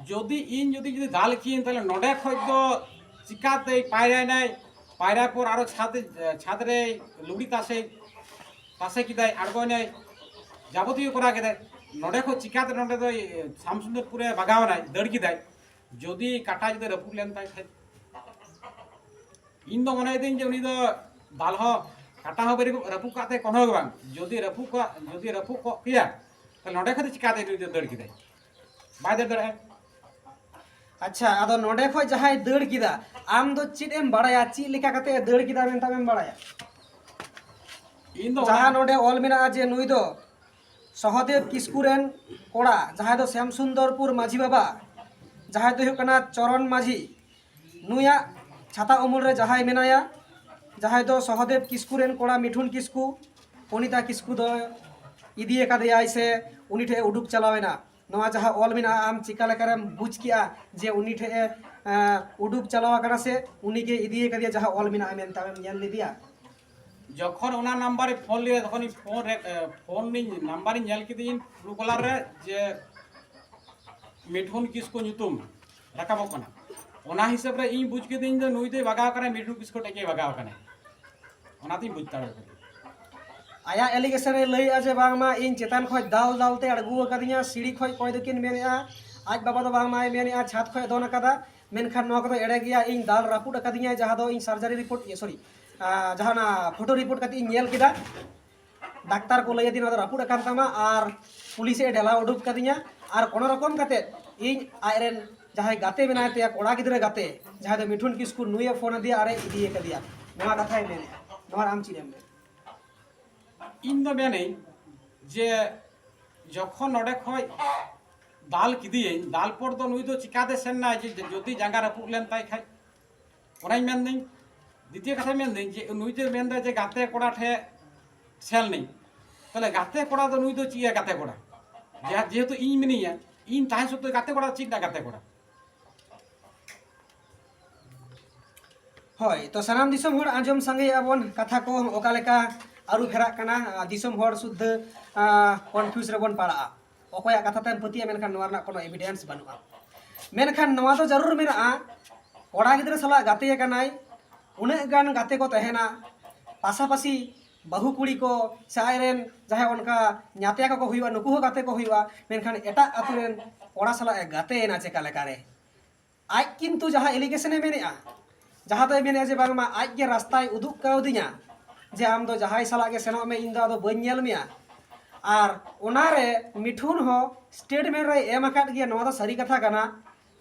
ᱡᱩᱫᱤ ᱤᱧ, ᱡᱩᱫᱤ, ᱡᱩᱫᱤ ᱫᱟᱞ ᱠᱤᱭᱟᱹᱧ, ᱛᱟᱦᱞᱮ ᱱᱚᱰᱮ ᱠᱷᱚᱡ ᱫᱚ ᱪᱤᱠᱟᱛᱮ ᱯᱟᱭᱨᱟᱭᱱᱟᱭ? ᱯᱟᱭᱨᱟ ᱯᱚᱨ ᱟᱨᱚ ᱪᱷᱟᱫ, ᱪᱷᱟᱫ ᱨᱮ ᱞᱩᱜᱽᱲᱤ ᱛᱟᱥᱮ, ᱛᱟᱥᱮ ᱠᱮᱫᱟᱭ, ᱟᱬᱜᱚᱭᱱᱟᱭ, ᱡᱟᱵᱚᱛᱤᱭᱚ ᱠᱚᱨᱟᱣ ᱠᱮᱫᱟᱭ᱾ ᱱᱚᱰᱮ ᱠᱷᱚᱡ ᱪᱤᱠᱟᱛᱮ ᱱᱚᱰᱮ ᱫᱚᱭ ᱥᱟᱢᱥᱩᱱᱫᱚᱨᱯᱩᱨᱮ ᱵᱟᱜᱟᱣᱱᱟᱭ, ᱫᱟᱹᱲ ᱠᱮᱫᱟᱭ? ᱡᱩᱫᱤ ᱠᱟᱴᱟ ᱡᱩᱫᱤ ᱨᱟᱹᱯᱩᱫ ᱞᱮᱱ ᱛᱟᱭ ᱠᱷᱟᱡ? ᱤᱧ ᱫᱚ ᱢᱚᱱᱮᱭᱮᱫᱟᱹᱧ ᱡᱮ ᱩᱱᱤ ᱫᱚ ᱫᱟᱞ ᱦᱚᱸ, ᱠᱟᱴᱟ ᱦᱚᱸ ᱵᱟᱹᱨᱤ-, ᱨᱟᱹᱯᱩᱫ ᱠᱟᱜ ᱛᱟᱭ ᱠᱳᱱᱳ ᱜᱮ ᱵᱟᱝ᱾ ᱡᱩᱫᱤ ᱨᱟᱹᱯᱩᱫ ᱠᱚᱜ, ᱡᱩᱫᱤ ᱨᱟᱹᱯᱩᱫ ᱠᱚᱜ ᱠᱮᱭᱟ, ᱛᱟᱦᱞᱮ ᱱᱚᱸᱰᱮ ᱠᱷᱚᱡ ᱫᱚ ᱪᱤᱠᱟᱛᱮ ᱱᱩᱭ ᱫᱚ ᱫᱟᱹᱲ ᱠᱮᱫᱟᱭ? ᱵᱟᱭ ᱫᱟᱹᱲ ᱫᱟᱲᱮᱭᱟᱜᱼᱟ᱾ ᱟᱪᱪᱷᱟ, ᱟᱫᱚ ᱱᱚᱸᱰᱮ ᱠᱷᱚᱡ ᱡᱟᱦᱟᱸᱭ ᱫᱟᱹᱲ ᱠᱮᱫᱟ, ᱟᱢ ᱫᱚ ᱪᱮᱫ ᱮᱢ ᱵᱟᱲᱟᱭᱟ, ᱪᱮᱫ ᱞᱮᱠᱟ ᱠᱟᱛᱮ ᱮ ᱫᱟᱹᱲ ᱠᱮᱫᱟ ᱢᱮᱱᱛᱮ ᱟᱢᱮᱢ ᱵᱟᱲᱟᱭᱟ? ᱤᱧ ᱫᱚ ᱡᱟᱦᱟᱸ ᱚᱱᱟ ᱱᱚᱸᱰᱮ ᱚᱞ ᱢᱮᱱᱟᱜᱼᱟ ᱡᱮ ᱱᱩᱭ ᱫᱚ ᱥᱚᱦᱚᱫᱮᱵ ᱠᱤᱥᱠᱩ ᱨᱮᱱ ᱠᱚᱲᱟ, ᱡᱟᱦᱟᱸᱭ ᱫᱚ ᱥᱮᱢ ᱥᱩᱱᱫᱚᱨᱯᱩᱨ ᱢᱟᱹᱡᱷᱤ ᱵᱟᱵᱟ, ᱡᱟᱦᱟᱸᱭ ᱫᱚ ᱦᱩᱭᱩᱜ ᱠᱟᱱᱟ ᱪᱚᱨᱚᱱ ᱢᱟᱹᱡᱷᱤ, ᱱᱩᱭᱟᱜ ᱪᱷᱟᱛᱟ ᱩᱢᱩᱞ ᱨᱮ ᱡᱟᱦᱟᱸᱭ ᱢᱮᱱᱟᱭᱟ, ᱡᱟᱦᱟᱸᱭ ᱫᱚ ᱥᱚᱦᱚᱫᱮᱵ ᱠᱤᱥᱠᱩ ᱨᱮᱱ ᱠᱚᱲᱟ ᱢᱤᱴᱷᱩᱱ ᱠᱤᱥᱠᱩ, ᱯᱚᱱᱤᱛᱟ ᱠᱤᱥᱠᱩ ᱫᱚ ᱤᱫᱤ ᱟᱠᱟᱫᱮᱭᱟᱭ ᱥᱮ ᱩᱱᱤ ᱴᱷᱮᱱ ᱩᱰᱩᱠ ᱪᱟᱞᱟᱣ ᱮᱱᱟ᱾ ᱱᱚᱣᱟ ᱡᱟᱦᱟᱸ ᱚᱞ ᱢᱮᱱᱟᱜᱼᱟ, ᱟᱢ ᱪᱤᱠᱟ ᱞᱮᱠᱟᱨᱮᱢ ᱵᱩᱡᱽ ᱠᱮᱜᱼᱟ ᱡᱮ ᱩᱱᱤ ᱴᱷᱮᱱ ᱮ, ᱮ, ᱩᱰᱩᱠ ᱪᱟᱞᱟᱣ ᱟᱠᱟᱱᱟ ᱥᱮ ᱩᱱᱤ ᱜᱮ ᱤᱫᱤ ᱟᱠᱟᱫᱮᱭᱟ, ᱡᱟᱦᱟᱸ ᱚᱞ ᱢᱮᱱᱟᱜᱼᱟ ᱢᱮᱱᱛᱮ ᱟᱢᱮᱢ ᱧᱮᱞ ᱞᱮᱫᱮᱭᱟ? ᱡᱚᱠᱷᱚᱱ ᱚᱱᱟ ᱱᱟᱢᱵᱟᱨ ᱨᱮ ᱯᱷᱳᱱ ᱞᱮᱫᱟ, ᱛᱚᱠᱷᱚᱱ ᱤᱧ ᱯᱷᱳᱱ ᱨᱮ, ᱮ, ᱯᱷᱳᱱ ᱤᱧ ᱱᱟᱢᱵᱟᱨ ᱤᱧ ᱧᱮᱞ ᱠᱮᱫᱤᱧ ᱴᱨᱩ ᱠᱚᱞᱟᱨ ᱨᱮ ᱡᱮ ᱢᱤᱴᱷᱩᱱ ᱠᱤᱥᱠᱩ ᱧᱩᱛᱩᱢ ᱨᱟᱠᱟᱵᱚᱜ ᱠᱟᱱᱟ᱾ ᱚᱱᱟ ᱦᱤᱥᱟᱹᱵ ᱨᱮ ᱤᱧ ᱵᱩᱡᱽ ᱠᱮᱫᱤᱧ ᱡᱮ ᱱᱩᱭ ᱫᱚᱭ ᱵᱟᱜᱟᱣ ᱠᱟᱱᱟ, ᱢᱤᱴᱷᱩᱱ ᱠᱤᱥᱠᱩ ᱴᱷᱮᱡ ᱜᱮᱭ ᱵᱟᱜᱟᱣ ᱠᱟᱱᱟ᱾ ᱚᱱᱟᱛᱤᱧ ᱵᱩᱡᱽ ᱫᱟᱲᱮ ᱠᱟᱫᱟ᱾ ᱟᱭᱟᱜ ᱮᱞᱤᱜᱮᱥᱚᱱ ᱨᱮ ᱞᱟᱹᱭᱮᱜᱼᱟ ᱡᱮ ᱵᱟᱝᱢᱟ ᱤᱧ ᱪᱮᱛᱟᱱ ᱠᱷᱚᱡ ᱫᱟᱞ ᱫᱟᱞ ᱛᱮ ᱟᱬᱜᱚ ᱟᱠᱟᱫᱤᱧᱟ, ᱥᱤᱲᱤ ᱠᱷᱚᱡ ᱚᱠᱚᱭ ᱫᱚᱠᱤᱱ ᱢᱮᱱᱮᱜᱼᱟ, ᱟᱡ ᱵᱟᱵᱟ ᱫᱚ ᱵᱟᱝᱢᱟᱭ ᱢᱮᱱᱮᱜᱼᱟ ᱪᱷᱟᱛ ᱠᱷᱚᱡ ᱫᱚᱱ ᱟᱠᱟᱫᱟ, ᱢᱮᱱᱠᱷᱟᱱ ᱱᱚᱣᱟ ᱠᱚᱫᱚ ᱮᱲᱮ ᱜᱮᱭᱟ, ᱤᱧ ᱫᱟᱞ ᱨᱟᱹᱯᱩᱫ ᱟᱠᱟᱫᱤᱧᱟ, ᱡᱟᱦᱟᱸ ᱫᱚ ᱤᱧ ᱥᱟᱨᱡᱟᱨᱤ ᱨᱤᱯᱳᱨᱴ, ᱤᱭᱟᱹ, ᱥᱚᱨᱤ, ᱟᱸ, ᱡᱟᱦᱟᱸ ᱚᱱᱟ ᱯᱷᱳᱴᱳ ᱨᱤᱯᱳᱨᱴ ᱠᱟᱛᱮ ᱤᱧ ᱧᱮᱞ ᱠᱮᱫᱟ᱾ ᱰᱟᱠᱛᱟᱨ ᱠᱚ ᱞᱟᱹᱭ ᱟᱹᱫᱤᱧᱟ ᱱᱚᱣᱟ ᱫᱚ ᱨᱟᱹᱯᱩᱫ ᱟᱠᱟᱱ ᱛᱟᱢᱟ ᱟᱨ ᱯᱩᱞᱤᱥ ᱮ ᱰᱷᱮᱞᱟᱣ ᱩᱰᱩᱠ ᱠᱟᱫᱤᱧᱟ ᱟᱨ ᱠᱳᱱᱳ ᱨᱚᱠᱚᱢ ᱠᱟᱛᱮ ᱤᱧ ᱟᱡᱨᱮᱱ ᱡᱟᱦᱟᱸᱭ ᱜᱟᱛᱮ ᱢᱮᱱᱟᱭ ᱛᱟᱭᱟ, ᱠᱚᱲᱟ ᱜᱤᱫᱽᱨᱟᱹ ᱜᱟᱛᱮ, ᱡᱟᱦᱟᱸᱭ ᱫᱚ ᱢᱤᱴᱷᱩᱱ ᱠᱤᱥᱠᱩ, ᱱᱩᱭᱮ ᱯᱷᱳᱱ ᱟᱫᱮᱭᱟ ᱟᱨᱮ ᱤᱫᱤ ᱟᱠᱟᱫᱮᱭᱟ᱾ ᱱᱚᱣᱟ ᱠᱟᱛᱷᱟᱭ ᱢᱮᱱᱮᱫᱼᱟ, ᱱᱚᱣᱟ ᱨᱮ ᱟᱢ ᱪᱮᱫ ᱮᱢ ᱢᱮᱱ? ᱤᱧ ᱫᱚ ᱢᱮᱱᱟᱹᱧ ᱡᱮ ᱡᱚᱠᱷᱚᱱ ᱱᱚᱰᱮ ᱠᱷᱚᱡ ᱫᱟᱞ ᱠᱮᱫᱮᱭᱟᱹᱧ, ᱫᱟᱞ ᱯᱚᱨ ᱫᱚ ᱱᱩᱭ ᱫᱚ ᱪᱤᱠᱟᱛᱮ ᱥᱮᱱ ᱱᱟᱭ ᱡᱮ ᱡᱩᱫᱤ ᱡᱟᱸᱜᱟ ᱨᱟᱹᱯᱩᱫ ᱞᱮᱱ ᱛᱟᱭ ᱠᱷᱟᱡ? ᱚᱱᱟᱧ ᱢᱮᱱᱫᱟᱹᱧ᱾ ᱫᱤᱛᱤᱭᱚ ᱠᱟᱛᱷᱟ ᱢᱮᱱᱫᱟᱹᱧ ᱡᱮ ᱱᱩᱭ ᱫᱚᱭ ᱢᱮᱱᱫᱟ ᱡᱮ ᱜᱟᱛᱮ ᱠᱚᱲᱟ ᱴᱷᱮᱡ ᱥᱮᱱ ᱱᱟᱹᱧ, ᱛᱟᱦᱞᱮ ᱜᱟᱛᱮ ᱠᱚᱲᱟ ᱫᱚ ᱱᱩᱭ ᱫᱚ ᱪᱮᱫ ᱮ ᱜᱟᱛᱮ ᱠᱚᱲᱟ? ᱡᱟ-, ᱡᱮᱦᱮᱛᱩ ᱤᱧ ᱢᱤᱱᱟᱹᱧᱟ, ᱤᱧ ᱛᱟᱦᱮᱸ ᱥᱚᱛᱛᱮ ᱜᱟᱛᱮ ᱠᱚᱲᱟ ᱪᱮᱫ ᱨᱮᱱᱟᱜ ᱜᱟᱛᱮ ᱠᱚᱲᱟ? ᱦᱳᱭ, ᱛᱚ ᱥᱟᱱᱟᱢ ᱫᱤᱥᱚᱢ ᱦᱚᱲ ᱟᱸᱡᱚᱢ ᱥᱟᱸᱜᱮᱭᱮᱫᱼᱟ ᱵᱚᱱ ᱠᱟᱛᱷᱟ ᱠᱚ ᱚᱠᱟ ᱞᱮᱠᱟ ᱟᱹᱨᱩ ᱯᱷᱮᱨᱟᱜ ᱠᱟᱱᱟ, ᱟᱨ ᱫᱤᱥᱚᱢ ᱦᱚᱲ ᱥᱩᱫᱽᱫᱷᱟᱹ, ᱟᱸ, confuse ᱨᱮᱵᱚᱱ ᱯᱟᱲᱟᱜᱼᱟ᱾ ᱚᱠᱚᱭᱟᱜ ᱠᱟᱛᱷᱟ ᱛᱮᱢ ᱯᱟᱹᱛᱭᱟᱹᱜᱼᱟ, ᱢᱮᱱᱠᱷᱟᱱ ᱱᱚᱣᱟ ᱨᱮᱱᱟᱜ ᱠᱳᱱᱳ evidence ᱵᱟᱹᱱᱩᱜᱼᱟ᱾ ᱢᱮᱱᱠᱷᱟᱱ ᱱᱚᱣᱟ ᱫᱚ ᱡᱟᱹᱨᱩᱲ ᱢᱮᱱᱟᱜᱼᱟ, ᱠᱚᱲᱟ ᱜᱤᱫᱽᱨᱟᱹ ᱥᱟᱞᱟᱜ ᱜᱟᱛᱮ ᱟᱠᱟᱱᱟᱭ, ᱩᱱᱟᱹᱜ ᱜᱟᱱ ᱜᱟᱛᱮ ᱠᱚ ᱛᱟᱦᱮᱱᱟ, ᱯᱟᱥᱟᱯᱟᱥᱤ ᱵᱟᱹᱦᱩ ᱠᱩᱲᱤ ᱠᱚ ᱥᱮ ᱟᱡᱨᱮᱱ ᱡᱟᱦᱟᱸᱭ ᱚᱱᱠᱟ ᱧᱟᱛᱭᱟ ᱠᱚᱠᱚ ᱦᱩᱭᱩᱜᱼᱟ, ᱱᱩᱠᱩ ᱦᱚᱸ ᱜᱟᱛᱮ ᱠᱚ ᱦᱩᱭᱩᱜᱼᱟ, ᱢᱮᱱᱠᱷᱟᱱ ᱮᱴᱟᱜ ᱟᱹᱛᱩ ᱨᱮᱱ ᱠᱚᱲᱟ ᱥᱟᱞᱟᱜ ᱮ ᱜᱟᱛᱮᱭᱮᱱᱟ ᱪᱮᱠᱟ ᱞᱮᱠᱟᱨᱮ? ᱟᱡ ᱠᱤᱱᱛᱩ ᱡᱟᱦᱟᱸ allegation ᱮ ᱢᱮᱱᱮᱫᱼᱟ, ᱡᱟᱦᱟᱸ ᱫᱚᱭ ᱢᱮᱱᱮᱫᱼᱟ ᱡᱮ ᱵᱟᱝᱢᱟ ᱟᱡ ᱜᱮ ᱨᱟᱥᱛᱟᱭ ᱩᱫᱩᱜ ᱠᱟᱣᱫᱤᱧᱟ ᱡᱮ ᱟᱢ ᱫᱚ ᱡᱟᱦᱟᱸᱭ ᱥᱟᱞᱟᱜ ᱜᱮ ᱥᱮᱱᱚᱜ ᱢᱮ, ᱤᱧ ᱫᱚ ᱟᱫᱚ ᱵᱟᱹᱧ ᱧᱮᱞ ᱢᱮᱭᱟ᱾ ᱟᱨ ᱚᱱᱟᱨᱮ ᱢᱤᱴᱷᱩᱱ ᱦᱚᱸ statement ᱨᱮᱭ ᱮᱢ ᱟᱠᱟᱫ ᱜᱮᱭᱟ, ᱱᱚᱣᱟ ᱫᱚ ᱥᱟᱹᱨᱤ ᱠᱟᱛᱷᱟ ᱠᱟᱱᱟ᱾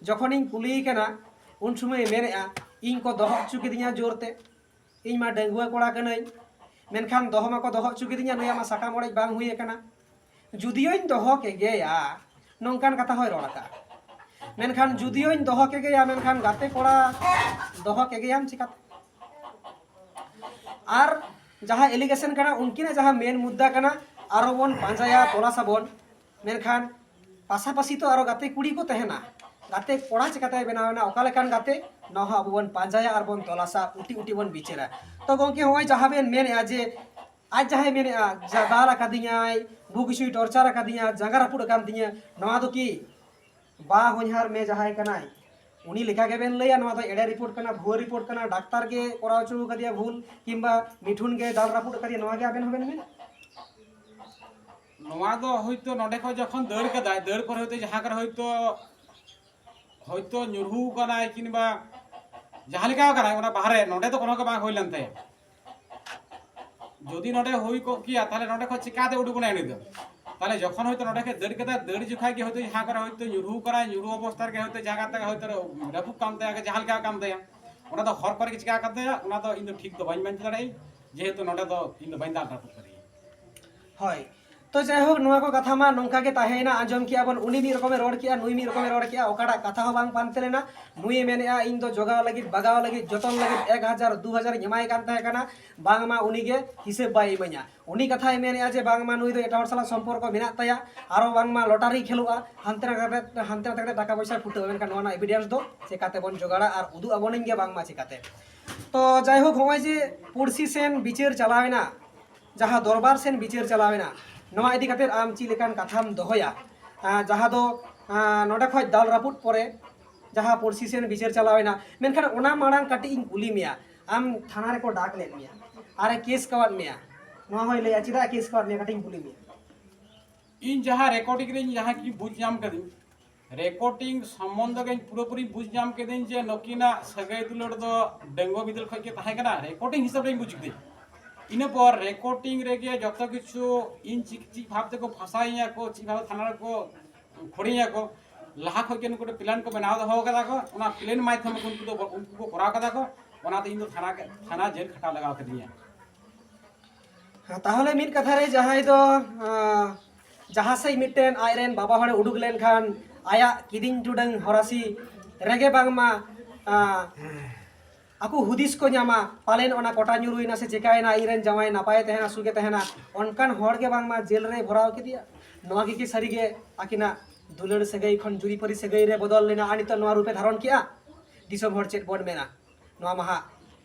ᱡᱚᱠᱷᱚᱱᱤᱧ ᱠᱩᱞᱤᱭᱮ ᱠᱟᱱᱟ, ᱩᱱ ᱥᱚᱢᱚᱭᱮ ᱢᱮᱱᱮᱫᱼᱟ, ᱤᱧ ᱠᱚ ᱫᱚᱦᱚ ᱦᱚᱪᱚ ᱠᱤᱫᱤᱧᱟ ᱡᱳᱨ ᱛᱮ, ᱤᱧ ᱢᱟ ᱰᱟᱺᱜᱩᱣᱟᱹ ᱠᱚᱲᱟ ᱠᱟᱹᱱᱟᱹᱧ, ᱢᱮᱱᱠᱷᱟᱱ ᱫᱚᱦᱚ ᱢᱟᱠᱚ ᱫᱚᱦᱚ ᱦᱚᱪᱚ ᱠᱤᱫᱤᱧᱟ, ᱱᱩᱭᱟᱜ ᱢᱟ ᱥᱟᱠᱟᱢ ᱚᱲᱮᱡ ᱵᱟᱝ ᱦᱩᱭ ᱟᱠᱟᱱᱟ, ᱡᱩᱫᱤᱭᱳᱧ ᱫᱚᱦᱚ ᱠᱮᱜᱮᱭᱟ, ᱱᱚᱝᱠᱟᱱ ᱠᱟᱛᱷᱟ ᱦᱚᱸᱭ ᱨᱚᱲ ᱟᱠᱟᱫᱼᱟ᱾ ᱢᱮᱱᱠᱷᱟᱱ ᱡᱩᱫᱤᱭᱳᱧ ᱫᱚᱦᱚ ᱠᱮᱜᱮᱭᱟ, ᱢᱮᱱᱠᱷᱟᱱ ᱜᱟᱛᱮ ᱠᱚᱲᱟ ᱫᱚᱦᱚ ᱠᱮᱜᱮᱭᱟᱢ ᱪᱤᱠᱟᱹᱛᱮ? ᱟᱨ ᱡᱟᱦᱟᱸ ᱮᱞᱤᱜᱮᱥᱚᱱ ᱠᱟᱱᱟ, ᱩᱱᱠᱤᱱᱟᱜ ᱡᱟᱦᱟᱸ ᱢᱮᱱ ᱢᱩᱫᱽᱫᱟ ᱠᱟᱱᱟ, ᱟᱨᱚ ᱵᱚᱱ ᱯᱟᱸᱡᱟᱭᱟ, ᱛᱚᱞᱟᱥ ᱟᱵᱚᱱ, ᱢᱮᱱᱠᱷᱟᱱ ᱯᱟᱥᱟᱯᱟᱥᱤ ᱛᱚ ᱟᱨᱚ ᱜᱟᱛᱮ ᱠᱩᱲᱤ ᱠᱚ ᱛᱟᱦᱮᱱᱟ᱾ ᱜᱟᱛᱮ ᱠᱚᱲᱟ ᱪᱤᱠᱟᱹᱛᱮᱭ ᱵᱮᱱᱟᱣ ᱮᱱᱟ, ᱚᱠᱟ ᱞᱮᱠᱟᱱ ᱜᱟᱛᱮ, ᱱᱚᱣᱟ ᱦᱚᱸ ᱟᱵᱚ ᱵᱚᱱ ᱯᱟᱸᱡᱟᱭᱟ ᱟᱨ ᱵᱚᱱ ᱛᱚᱞᱟᱥᱟ, ᱩᱴᱤ ᱩᱴᱤ ᱵᱚᱱ ᱵᱤᱪᱟᱹᱨᱟ᱾ ᱛᱚ ᱜᱚᱢᱠᱮ, ᱦᱚᱸᱜᱼᱚᱭ ᱡᱟᱦᱟᱸ ᱵᱮᱱ ᱢᱮᱱᱮᱫᱼᱟ ᱡᱮ ᱟᱡ ᱡᱟᱦᱟᱸᱭ ᱢᱮᱱᱮᱫᱼᱟ ᱡᱟ ᱫᱟᱞ ᱟᱠᱟᱫᱤᱧᱟᱭ, ᱵᱩᱦᱩ ᱠᱤᱪᱷᱩᱭ ᱴᱚᱨᱪᱟᱨ ᱟᱠᱟᱫᱤᱧᱟ, ᱡᱟᱸᱜᱟ ᱨᱟᱹᱯᱩᱫ ᱟᱠᱟᱱ ᱛᱤᱧᱟᱹ, ᱱᱚᱣᱟ ᱫᱚ ᱠᱤ ᱵᱟ ᱦᱚᱧᱦᱟᱨ ᱢᱮ ᱡᱟᱦᱟᱸᱭ ᱠᱟᱱᱟᱭ, ᱩᱱᱤ ᱞᱮᱠᱟ ᱜᱮᱵᱮᱱ ᱞᱟᱹᱭᱟ ᱱᱚᱣᱟ ᱫᱚ ᱮᱲᱮ ᱨᱤᱯᱳᱨᱴ ᱠᱟᱱᱟ, ᱵᱷᱩᱣᱟᱹ ᱨᱤᱯᱳᱨᱴ ᱠᱟᱱᱟ, ᱰᱟᱠᱛᱟᱨ ᱜᱮ ᱠᱚᱨᱟᱣ ᱦᱚᱪᱚ ᱟᱠᱟᱫᱮᱭᱟ ᱵᱷᱩᱞ, ᱠᱤᱝᱵᱟ ᱢᱤᱴᱷᱩᱱ ᱜᱮ ᱫᱟᱞ ᱨᱟᱹᱯᱩᱫ ᱟᱠᱟᱫᱮᱭᱟ, ᱱᱚᱣᱟ ᱜᱮ ᱟᱵᱮᱱ ᱦᱚᱸᱵᱮᱱ ᱢᱮᱱᱟ? ᱱᱚᱣᱟ ᱫᱚ ᱦᱳᱭᱛᱳ ᱱᱚᱰᱮ ᱠᱷᱚᱱ ᱡᱚᱠᱷᱚᱱ ᱫᱟᱹᱲ ᱠᱟᱫᱟᱭ, ᱫᱟᱹᱲ ᱯᱚᱨᱮ ᱦᱳᱭᱛᱳ ᱡᱟᱦᱟᱸ ᱠᱚᱨᱮ ᱦᱳᱭᱛᱳ, ᱦᱳᱭᱛᱳ ᱧᱩᱨᱦᱩ ᱠᱟᱱᱟᱭ ᱠᱤᱝᱵᱟ ᱡᱟᱦᱟᱸ ᱞᱮᱠᱟ ᱠᱟᱱᱟᱭ, ᱚᱱᱟ ᱵᱟᱦᱨᱮ, ᱱᱚᱰᱮ ᱫᱚ ᱠᱳᱱᱳ ᱜᱮ ᱵᱟᱝ ᱦᱩᱭ ᱞᱮᱱ ᱛᱟᱭᱟ᱾ ᱡᱩᱫᱤ ᱱᱚᱰᱮ ᱦᱩᱭ ᱠᱚᱜ ᱠᱮᱭᱟ, ᱛᱟᱦᱞᱮ ᱱᱚᱰᱮ ᱠᱷᱚᱱ ᱪᱤᱠᱟᱛᱮ ᱩᱰᱩᱠ ᱮᱱᱟᱭ ᱩᱱᱤ ᱫᱚ? ᱛᱟᱦᱞᱮ ᱡᱚᱠᱷᱚᱱ ᱦᱳᱭᱛᱳ ᱱᱚᱰᱮ ᱠᱷᱚᱱ ᱫᱟᱹᱲ ᱠᱮᱫᱟᱭ, ᱫᱟᱹᱲ ᱡᱚᱠᱷᱟᱡ ᱜᱮ ᱦᱳᱭᱛᱳ ᱡᱟᱦᱟᱸ ᱠᱚᱨᱮ ᱦᱳᱭᱛᱳ ᱧᱩᱨᱦᱩ ᱠᱟᱱᱟᱭ, ᱧᱩᱨᱦᱩ ᱚᱵᱚᱥᱛᱟ ᱨᱮᱜᱮ ᱦᱳᱭᱛᱳ ᱡᱟᱸᱜᱟ ᱛᱮ ᱦᱳᱭᱛᱳ ᱨᱟᱹᱯᱩᱫ ᱠᱟᱱ ᱛᱟᱭᱟ, ᱡᱟᱦᱟᱸ ᱞᱮᱠᱟ ᱠᱟᱱ ᱛᱟᱭᱟ, ᱚᱱᱟ ᱫᱚ ᱦᱚᱨ ᱠᱚᱨᱮ ᱜᱮ ᱪᱤᱠᱟ ᱠᱟᱱ ᱛᱟᱭᱟ, ᱚᱱᱟ ᱫᱚ ᱤᱧ ᱫᱚ ᱴᱷᱤᱠ ᱫᱚ ᱵᱟᱹᱧ ᱢᱮᱱ ᱦᱚᱪᱚ ᱫᱟᱲᱮᱭᱟᱜᱼᱟ, ᱡᱮᱦᱮᱛᱩ ᱱᱚᱰᱮ ᱫᱚ ᱤᱧ ᱫᱚ ᱵᱟᱹᱧ ᱫᱟᱞ ᱨᱟᱹᱯᱩᱫ ᱠᱟᱫᱮᱭᱟ᱾ ᱦᱳᱭ, ᱛᱚ ᱡᱟᱭᱦᱳᱠ, ᱱᱚᱣᱟ ᱠᱚ ᱠᱟᱛᱷᱟ ᱢᱟ ᱱᱚᱝᱠᱟ ᱜᱮ ᱛᱟᱦᱮᱸᱭᱮᱱᱟ, ᱟᱸᱡᱚᱢ ᱠᱮᱜᱼᱟ ᱵᱚᱱ, ᱩᱱᱤ ᱢᱤᱫ ᱨᱚᱠᱚᱢᱮ ᱨᱚᱲ ᱠᱮᱜᱼᱟ, ᱱᱩᱭ ᱢᱤᱫ ᱨᱚᱠᱚᱢᱮ ᱨᱚᱲ ᱠᱮᱜᱼᱟ, ᱚᱠᱟᱴᱟᱜ ᱠᱟᱛᱷᱟ ᱦᱚᱸ ᱵᱟᱝ ᱯᱟᱱᱛᱮ ᱞᱮᱱᱟ᱾ ᱱᱩᱭᱮ ᱢᱮᱱᱮᱜᱼᱟ, "ᱤᱧ ᱫᱚ ᱡᱚᱜᱟᱣ ᱞᱟᱹᱜᱤᱫ, ᱵᱟᱜᱟᱣ ᱞᱟᱹᱜᱤᱫ, ᱡᱚᱛᱚᱱ ᱞᱟᱹᱜᱤᱫ ᱮᱠ ᱦᱟᱡᱟᱨ, ᱫᱩ ᱦᱟᱡᱟᱨ ᱤᱧ ᱮᱢᱟᱭ ᱠᱟᱱ ᱛᱟᱦᱮᱸ ᱠᱟᱱᱟ, ᱵᱟᱝᱢᱟ ᱩᱱᱤ ᱜᱮ ᱦᱤᱥᱟᱹᱵ ᱵᱟᱭ ᱤᱢᱟᱹᱧᱟ᱾" ᱩᱱᱤ ᱠᱟᱛᱷᱟᱭ ᱢᱮᱱᱮᱜᱼᱟ ᱡᱮ ᱵᱟᱝᱢᱟ ᱱᱩᱭ ᱫᱚ ᱮᱴᱟᱜ ᱦᱚᱲ ᱥᱟᱞᱟᱜ ᱥᱚᱢᱯᱚᱨᱠᱚ ᱢᱮᱱᱟᱜ ᱛᱟᱭᱟ, ᱟᱨᱚ ᱵᱟᱝᱢᱟ ᱞᱚᱴᱟᱨᱤ ᱠᱷᱮᱞᱳᱜᱼᱟ, ᱦᱟᱱᱛᱮ ᱱᱟᱛᱮ ᱠᱟᱛᱮ, ᱦᱟᱱᱛᱮ ᱱᱟᱛᱮ ᱠᱟᱛᱮ ᱴᱟᱠᱟ ᱯᱚᱭᱥᱟ ᱯᱷᱩᱴᱟᱹᱣᱟ, ᱢᱮᱱᱠᱷᱟᱱ ᱱᱚᱣᱟ ᱨᱮᱱᱟᱜ ᱮᱵᱷᱤᱰᱮᱱᱥ ᱫᱚ ᱪᱮᱠᱟᱛᱮ ᱵᱚᱱ ᱡᱚᱜᱟᱲᱟ ᱟᱨ ᱩᱫᱩᱜ ᱟᱵᱚᱱᱤᱧ ᱜᱮ ᱵᱟᱝᱢᱟ ᱪᱮᱠᱟᱛᱮ? ᱛᱚ ᱡᱟᱭᱦᱳᱠ, ᱦᱚᱸᱜᱼᱚᱭ ᱡᱮ ᱯᱩᱲᱥᱤ ᱥᱮᱱ ᱵᱤᱪᱟᱹᱨ ᱪᱟᱞᱟᱣᱮᱱᱟ, ᱡᱟᱦᱟᱸ ᱫᱚᱨᱵᱟᱨ ᱥᱮᱱ ᱵᱤᱪᱟᱹᱨ ᱪᱟᱞᱟᱣᱮᱱᱟ, ᱱᱚᱣᱟ ᱤᱫᱤ ᱠᱟᱛᱮ ᱟᱢ ᱪᱮᱫ ᱞᱮᱠᱟᱱ ᱠᱟᱛᱷᱟᱢ ᱫᱚᱦᱚᱭᱟ? ᱟᱸ, ᱡᱟᱦᱟᱸ ᱫᱚ, ᱟᱸ, ᱱᱚᱰᱮ ᱠᱷᱚᱱ ᱫᱟᱞ ᱨᱟᱹᱯᱩᱫ ᱯᱚᱨᱮ ᱡᱟᱦᱟᱸ ᱯᱩᱲᱥᱤ ᱥᱮᱱ ᱵᱤᱪᱟᱹᱨ ᱪᱟᱞᱟᱣᱮᱱᱟ, ᱢᱮᱱᱠᱷᱟᱱ ᱚᱱᱟ ᱢᱟᱲᱟᱝ ᱠᱟᱹᱴᱤᱡ ᱤᱧ ᱠᱩᱞᱤ ᱢᱮᱭᱟ, ᱟᱢ ᱛᱷᱟᱱᱟ ᱨᱮᱠᱚ ᱰᱟᱠ ᱞᱮᱫ ᱢᱮᱭᱟ, ᱟᱨᱮ ᱠᱮᱥ ᱠᱟᱣᱟᱫ ᱢᱮᱭᱟ, ᱱᱚᱣᱟ ᱦᱚᱸᱭ ᱞᱟᱹᱭᱟ ᱪᱮᱫᱟᱜ ᱮ ᱠᱮᱥ ᱠᱟᱣᱟᱫ ᱢᱮᱭᱟ, ᱠᱟᱹᱴᱤᱡ ᱤᱧ ᱠᱩᱞᱤ ᱢᱮᱭᱟ᱾ ᱤᱧ ᱡᱟᱦᱟᱸ ᱨᱮᱠᱚᱨᱰᱤᱝ ᱨᱮᱧ ᱡᱟᱦᱟᱸ ᱠᱤ ᱵᱩᱡᱽ ᱧᱟᱢ ᱠᱟᱹᱫᱟᱹᱧ, ᱨᱮᱠᱚᱨᱰᱤᱝ ᱥᱚᱢᱵᱚᱱᱫᱷᱚ ᱜᱮᱧ ᱯᱩᱨᱟᱹᱯᱩᱨᱤ ᱵᱩᱡᱽ ᱧᱟᱢ ᱠᱮᱫᱟᱹᱧ ᱡᱮ ᱱᱩᱠᱤᱱᱟᱜ ᱥᱟᱹᱜᱟᱹᱭ ᱫᱩᱞᱟᱹᱲ ᱫᱚ ᱰᱟᱺᱜᱩᱣᱟᱹ ᱵᱤᱫᱟᱹᱞ ᱠᱷᱚᱱ ᱜᱮ ᱛᱟᱦᱮᱸ ᱠᱟᱱᱟ, ᱨᱮᱠᱚᱨᱰᱤᱝ ᱦᱤᱥᱟᱹᱵ ᱨᱮᱧ ᱵᱩᱡᱽ ᱠᱮᱫᱟᱹᱧ᱾ ᱤᱱᱟᱹ ᱯᱚᱨ ᱨᱮᱠᱚᱨᱰᱤᱝ ᱨᱮᱜᱮ ᱡᱚᱛᱚ ᱠᱤᱪᱷᱩ ᱤᱧ ᱪᱮᱫ, ᱪᱮᱫ ᱵᱷᱟᱵᱽ ᱛᱮᱠᱚ ᱯᱷᱟᱸᱥᱟᱭᱤᱧᱟ ᱠᱚ, ᱪᱮᱫ ᱵᱷᱟᱵᱽ ᱛᱷᱟᱱᱟ ᱨᱮᱠᱚ ᱠᱷᱚᱲᱤᱧᱟ ᱠᱚ, ᱞᱟᱦᱟ ᱠᱷᱚᱱ ᱜᱮ ᱱᱩᱠᱩ ᱯᱞᱮᱱ ᱠᱚ ᱵᱮᱱᱟᱣ ᱫᱚᱦᱚ ᱠᱟᱫᱟ ᱠᱚ, ᱚᱱᱟ ᱯᱞᱮᱱ ᱢᱟᱫᱽᱫᱷᱚᱢ ᱛᱮ ᱩᱱᱠᱩ ᱫᱚ, ᱩᱱᱠᱩ ᱠᱚ ᱠᱚᱨᱟᱣ ᱠᱟᱫᱟ ᱠᱚ, ᱚᱱᱟᱛᱮ ᱤᱧ ᱫᱚ ᱛᱷᱟᱱᱟ, ᱛᱷᱟᱱᱟ ᱡᱮᱞ ᱠᱷᱟᱴᱟᱣ ᱞᱟᱜᱟᱣ ᱠᱟᱫᱤᱧᱟ᱾ ᱦᱮᱸ, ᱛᱟᱦᱚᱞᱮ ᱢᱤᱫ ᱠᱟᱛᱷᱟ ᱨᱮ ᱡᱟᱦᱟᱸᱭ ᱫᱚ, ᱟᱸ, ᱡᱟᱦᱟᱸ ᱥᱮᱫ ᱢᱤᱫᱴᱮᱱ ᱟᱡᱨᱮᱱ ᱵᱟᱵᱟ ᱦᱚᱲᱮ ᱩᱰᱩᱠ ᱞᱮᱱᱠᱷᱟᱱ ᱟᱭᱟᱜ ᱠᱤᱫᱤᱧ ᱴᱩᱰᱟᱹᱝ ᱦᱚᱨᱟᱥᱤ ᱨᱮᱜᱮ ᱵᱟᱝᱢᱟ, ᱟᱸ, ᱟᱠᱚ ᱦᱩᱫᱤᱥ ᱠᱚ ᱧᱟᱢᱟ, ᱯᱟᱞᱮᱱ ᱚᱱᱟ ᱠᱚᱴᱟ ᱧᱩᱨᱩᱭᱮᱱᱟ ᱥᱮ ᱪᱮᱠᱟᱭᱮᱱᱟ, ᱤᱧᱨᱮᱱ ᱡᱟᱶᱟᱭ ᱱᱟᱯᱟᱭ ᱛᱟᱦᱮᱱᱟ, ᱥᱩᱠᱮ ᱛᱟᱦᱮᱱᱟ, ᱚᱱᱠᱟᱱ ᱦᱚᱲ ᱜᱮ ᱵᱟᱝᱢᱟ ᱡᱮᱞ ᱨᱮᱭ ᱵᱷᱚᱨᱟᱣ ᱠᱮᱫᱮᱭᱟ᱾ ᱱᱚᱣᱟ ᱜᱮ ᱠᱤ ᱥᱟᱹᱨᱤᱜᱮ ᱟᱹᱠᱤᱱᱟᱜ ᱫᱩᱞᱟᱹᱲ ᱥᱟᱹᱜᱟᱹᱭ ᱠᱷᱚᱱ ᱡᱩᱨᱤᱯᱟᱹᱨᱤ ᱥᱟᱹᱜᱟᱹᱭ ᱨᱮ ᱵᱚᱫᱚᱞ ᱞᱮᱱᱟ ᱟᱨ ᱱᱤᱛᱚᱜ ᱱᱚᱣᱟ ᱨᱩᱯᱮ ᱫᱷᱟᱨᱚᱱ ᱠᱮᱜᱼᱟ? ᱫᱤᱥᱚᱢ ᱦᱚᱲ ᱪᱮᱫ ᱵᱚᱱ ᱢᱮᱱᱟ ᱱᱚᱣᱟ ᱢᱟᱦᱟ?